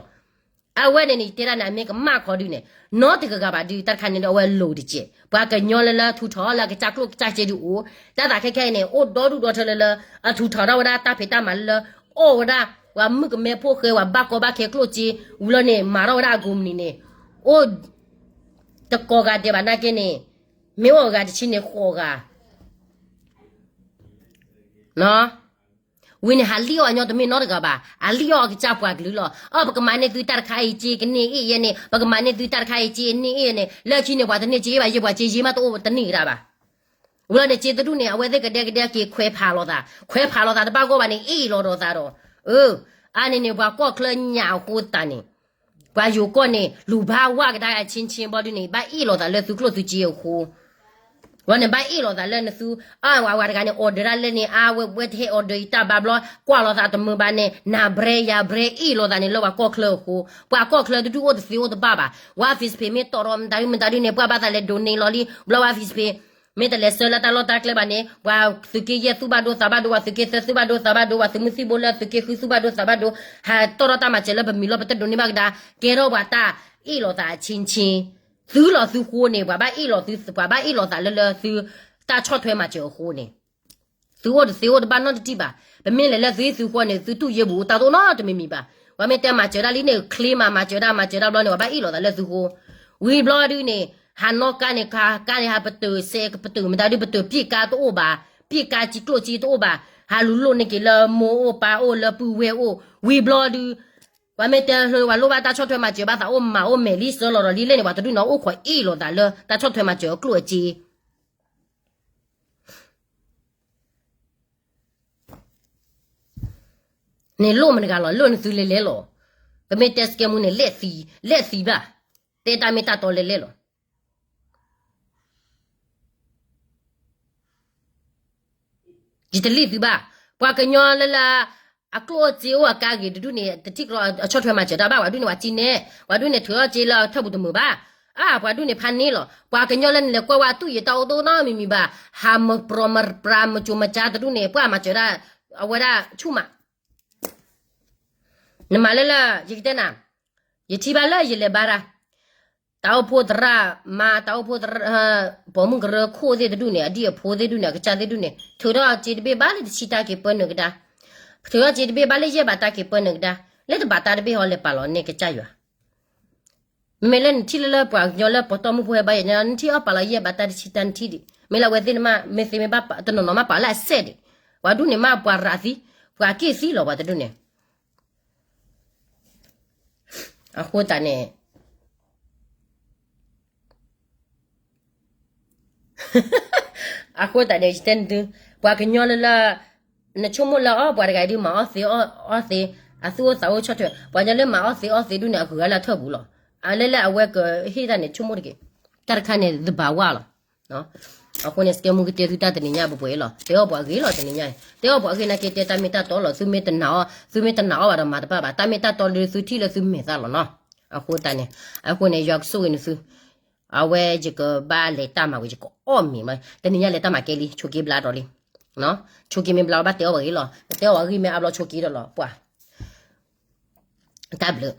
အဝဲန့ၣ်န့ၣ် ယတဲဒၣ်န့ၣ် အမ့ၢ်ကမၣ်ခီဒုးန့ၣ် နီတဂၤဂၤဘၣ်ဒုး တၢ်တခါန့ၣ်ဒီး အဝဲလိၤတက့ၢ် ပှၤကညီလၢလၢထူးထောင်ထီၣ်လၢကစၢ်ကျိၣ်ကစၢ်စ့ဒုးအိၣ် တၢ်သးခဲခဲအံၤန့ၣ် အိၣ်ဒီဒူၣ်ဒီထၢလၢလၢ အထူးထောင်ထီၣ်ဝဲဒၣ်တၢ်ဖံးတၢ်မၤလၢလၢ အီၣ်ဝဲဒၣ် ပှၤမုၣ်ကမဲဖိဃဲ ပှၤဘၣ်ကီဘၣ်ခဲကျိၣ်စ့ ဝံၤလီၤန့ၣ် မၤထီၣ်ဝဲဒၣ်အကုမ္ပဏီန့ၣ် အိၣ် တကိးဂၤဒဲးဘၣ်နာ်က့န့ၣ် မ့ၢ်အိၣ်ဂၤတဆံန့ၣ်ဃိးဂၤ ဝံၤန့ၣ် ဟးလံၣ်အီၣ်အညီတမ့ၢ်နီတဂၤဘၣ် အလံၣ်အီၣ်အကစၢ်ပှၤကလုာ်လီၤ. အီ ပကမၤန့ၢ်သုတၢ်တခါအံၤစ့ကန့ၢ်အ့ၣ်ယဲန့ၣ် ပကမၤန့ၢ်သုတၢ်တခါအံၤစ့န့ၢ်အ့ၣ်ယဲန့ၣ် လၢခံန့ၣ် ပှၤတန့ၢ်စ့ဘၣ် ယဲပှၤစ့ယဲမးတအိၣ်တန့ၢ်ကဒါဘၣ်. ဝံၤလီၤန့ၣ် စ့တဒူၣ်န့ၣ် အဝဲသ့ၣ်ကဒဲကဒဲက့ၤခွဲးဖးလိာ်သး ခွဲးဖးလိာ်သးတဘၣ်ဂီၢ်ဘၣ်န့ၣ် အ့ၣ်လိာ်ဒီးသးဒီး အၢ အါန့ၣ်န့ၣ် ပှၤကီၢ်ချၢညၣ်အဃိသတးန့ၣ် ပှၤယိၤကီၢ်န့ၣ် လူၤဘၣ်ဝၣ်ကဒါအဆ့ဆ့ဘျီဒုးန့ၣ် ဘၣ်အ့ၣ်လိာ်သးလၢသုကျိၣ်သုစ့အဃိ ဝဲန့ၣ်ဘၣ်အ့ၣ်လိာ်သးလၢနသု အဝဲတဂၤန့ၣ် order ဒၣ်လဲာ်န့ၣ် အဝဲဝဲတဟဲ order အံၤတၢ်ဘၣ်ဘျီ ကွၢ်လိာ်သးတမုာ်ဘၣ်န့ၣ် နၤ brand ယၤ brand အ့ၣ်လိာ်သးန့ၣ်လၢပှၤကီၢ်ချၢအဃိ ပှၤကီၢ်ချၢတဒူၣ်အိၣ်တသ့အိၣ်တဘၣ်ဘၣ် ဝဲ Facebook မ့ၢ်တီၣ်ထီၣ်မတၤဒုမတၤဒုန့ၣ် ပှၤဘၣ်သးလဲၤ donate လီၤလံ ဘျီဝဲ Facebook မ့ၢ်တလဲၤဆှၢလၢတၢ်လီၢ်တၢ်ကျဲဘၣ်န့ၣ် ပှၤသုးက့ယဲၢ်သူၣ်ဘၣ်ဒိသးဘၣ်ဒိ ပှၤသုးက့သၢသူၣ်ဘၣ်ဒိသးဘၣ်ဒိ ပှၤသုးမုၢ်သံၣ်ဘိလၢသုးက့ဃုသူၣ်ဘၣ်ဒိသးဘၣ်ဒိ ဟးတီၣ်ထီၣ်တၢ်မၤစၢၤလၢပမံၤလီၤ ပတ donate ဘၣ်ကဒါ ကဲထီၣ်ပှၤတၢ်အ့ၣ်လိာ်သးအဆ့ဆ့ သုလီၤသုဃိန့ၣ် ပှၤဘၣ်အ့ၣ်လိာ်သု ပှၤဘၣ်အ့ၣ်လိာ်သးလၢလၢသုတၢ်ဆီၣ်ထွဲမၤစၢၤအဃိန့ၣ် သုအိၣ်တသ့အိၣ်တဘၣ်နီတထံၣ်ဘၣ်. ပမ့ၢ်လဲၤလၢသုဟံၣ်သုဃီန့ၣ် သုတူၢ်ယ့ၢ်ဘူးတၢ်တအိၣ်နီတမံၤမံၤဘၣ်. ပှၤမ့ၢ်တဲမၤစၢၤဒၣ်လံန့ၣ် ချ့မး မၤစၢၤဒၣ် မၤစၢၤဒၣ်ဘျီန့ၣ် ပှၤဘၣ်အ့ၣ်လိာ်သးလၢသုဃိ. ဝံၤဘျီဒုန့ၣ် ဟးနီၣ်ကါန့ၣ် ကါန့ၣ် ဟးပတုာ်စဲး ပတုာ်မတၤဒု ပတုာ်ပျံၢ်ကါတအိၣ်ဘၣ်, ပျံၢ်ကါစံကျိၣ်စ့တအိၣ်ဘၣ်, ဟးလူၤလိၣ်န့ၢ်က့ၤလၢမိၢ်အိၣ်ပၢ်အိၣ်လၢပုၢ်ဝဲၢ်အိၣ်. ဝံၤဘျီဒု ပှၤမ့ၢ်တဲလၢပှၤလိၣ်ဘၣ်တၢ်ဆီၣ်ထွဲမၤစၢၤ ဘၣ်သးအိၣ်မၤအိၣ်မဲာ်လံ စၢလီၤဒီးလံလဲၣ်န့ၣ် ပှၤတဒုန့ၣ်အိၣ်ခိးအ့ၣ်လိာ်သးလၢတၢ်ဆီၣ်ထွဲမၤစၢၤအကျိၣ်အစ့ န့ၣ်လိၣ်မတၤတဂၤလီၤ, လိၣ်န့ၢ်သုလဲၤလဲၤလီၤ. ပမ့ၢ်တဲစကဲမူန့ၣ် လဲၤသံ, လဲၤသံဘၣ်, တဲတၢ်မ့ၢ်တၢ်တီလဲၤလဲၤလီၤ. ယတလံၣ်သုဘၣ်. ပှၤကညီလၢလၢ အကျိၣ်အစ့အိၣ်အကါဂ့ၤတဒူၣ်န့ၣ် တထံၣ်ကရီအဆီၣ်ထွဲမၤစၢၤတၢ်ဘၣ်. ပှၤဒူၣ်န့ၣ် ပှၤစံၣ်နဲ, ပှၤဒူၣ်န့ၣ် ထုးထီၣ်စ့လၢထၢၣ်ပူၤတမုာ်ဘၣ်. အါ ပှၤဒူၣ်န့ၣ်ဖးန့ၢ်လီၤ. ပှၤကညီလၢနလဲၤကွၢ်ဝဲတူၢ်ယံၤတၢ်အိၣ်တအိၣ်နီတမံၤမံၤဘၣ်, ဟးမၢပြၢမၢပြၢမၢကၠိမၢကၠါတဒူၣ်န့ၣ် ပှၤမၤစၢၤဒၣ် အဝဲဒၣ်ဆူၣ်မး နမၤလၢလၢ ယကတဲနၤ, ယထံၣ်ဘၣ်လၢယလဲၤဘါတၢ်, တၢ်အိၣ်ဖှိၣ်သရၣ်မါ တၢ်အိၣ်ဖှိၣ်သရၣ်, ပိာ်မုၣ်ကရၢခိၣ်သ့ၣ်တဒူၣ်န့ၣ် အဒံၣ်အဖိသ့ၣ်ဒူၣ်န့ၣ် အကစၢ်သ့ၣ်ဒူၣ်န့ၣ် ထုးထီၣ်စ့တဘ့ၣ်ဘၣ်လၢတဆံတၢ်က့ၤပၢနုာ်ကဒါ, ထုးထီၣ်စ့တဘ့ၣ်ဘၣ်လၢယဲၢ်ဘးတၢ်က့ၤပၢနုာ်ကဒါ, လၢတဘးတၢ်တဘ့ၣ်ဟီလဲၤပာ်လီၤန့ၢ်ကစၢ်ယွၤ မ့မ့ၢ်လၢနထံၣ်လၢလၢပှၤကညီလၢပှၤတီမုၢ်ဖိဟဲဘါယဲၢ်န့ၣ် နထံၣ်အီၣ်ပာ်လီၤယဲၢ်ဘးတၢ်တဆံတၢ်နထံၣ်ဒံး, မ့ၢ်လၢအဝဲသ့ၣ်နမ့ၢ်သ့မ့ၢ်ဘၣ် တနီၤနီၤမ့ၢ်ပာ်လၢအစဲးဒံး, ပှၤဒူၣ်န့ၣ်မ့ၢ်ပှၤရးသံ, ပှၤက့ၢ်သံလီၤပှၤတဒူၣ်န့ၣ်, အဃိသတးန့ၣ် အဃိသတးန့ၣ် ယတဲနသု, ပှၤကညီလၢလၢ နဆိကမိၣ်လၢအီၣ်ပှၤတဂၤအံၤဒုးမၤအီၣ်သ့အီၣ်သ့, အသူၣ်အိၣ်သးအိၣ်ဆီၣ်ထွဲ, ပှၤကညီလၢမၤအီၣ်သ့အီၣ်သ့ဒုးန့ၣ် အဂုၤအဂၤလၢအထၢၣ်ပူၤလီၤ. အလၢလၢအဝဲကဟ့ၣ်တၢ်န့ၣ် ဆိကမိၣ်တက့ၢ်, တၢ်တခါန့ၣ် သဘၣ်ဝါလီၤ. အဃိန့ၣ် စကဲမူကတဲသုတၢ်တနံၤညါပှဲၤပှဲၤအံၤလီၤ, တဲအီၣ်ပှၤဂ့ၤလီၤတနံၤညါအံၤ, တဲအီၣ်ပှၤဂ့ၤနာ်က့တဲတၢ်မ့ၢ်တၢ်တီလီၤ, သုမ့ၢ်တနာ်အီၣ်, သုမ့ၢ်တနာ်အီၣ်ဘၣ်ဒီးမၤတဘၣ်ဘၣ်, တၢ်မ့ၢ်တၢ်တီလၢသုထံၣ်လၢသုမဲာ်သၣ်လီၤနီၤ. အဃိသတးန့ၣ်, အဃိန့ၣ် ယွၤကဆိၣ်ဂ့ၤနသု, အဝဲယကဘၣ်လဲၤတၢ်မၤဝံၤ ယကအီၣ်မ့ၤမး, တနံၤညါလဲၤတၢ်မၤကဲလံ, ဆိးက့ဘျါဒီးလံ, ဆိးက့မ့ၢ်ဘျါဘၣ်တဲအီၣ်ပှၤဂ့ၤလီၤ, ပတဲအီၣ်ပှၤဂ့ၤမ့ၢ်အါဘျီဆိးက့ဒီးလီၤ, ပှၤ တၢ်ဘျုး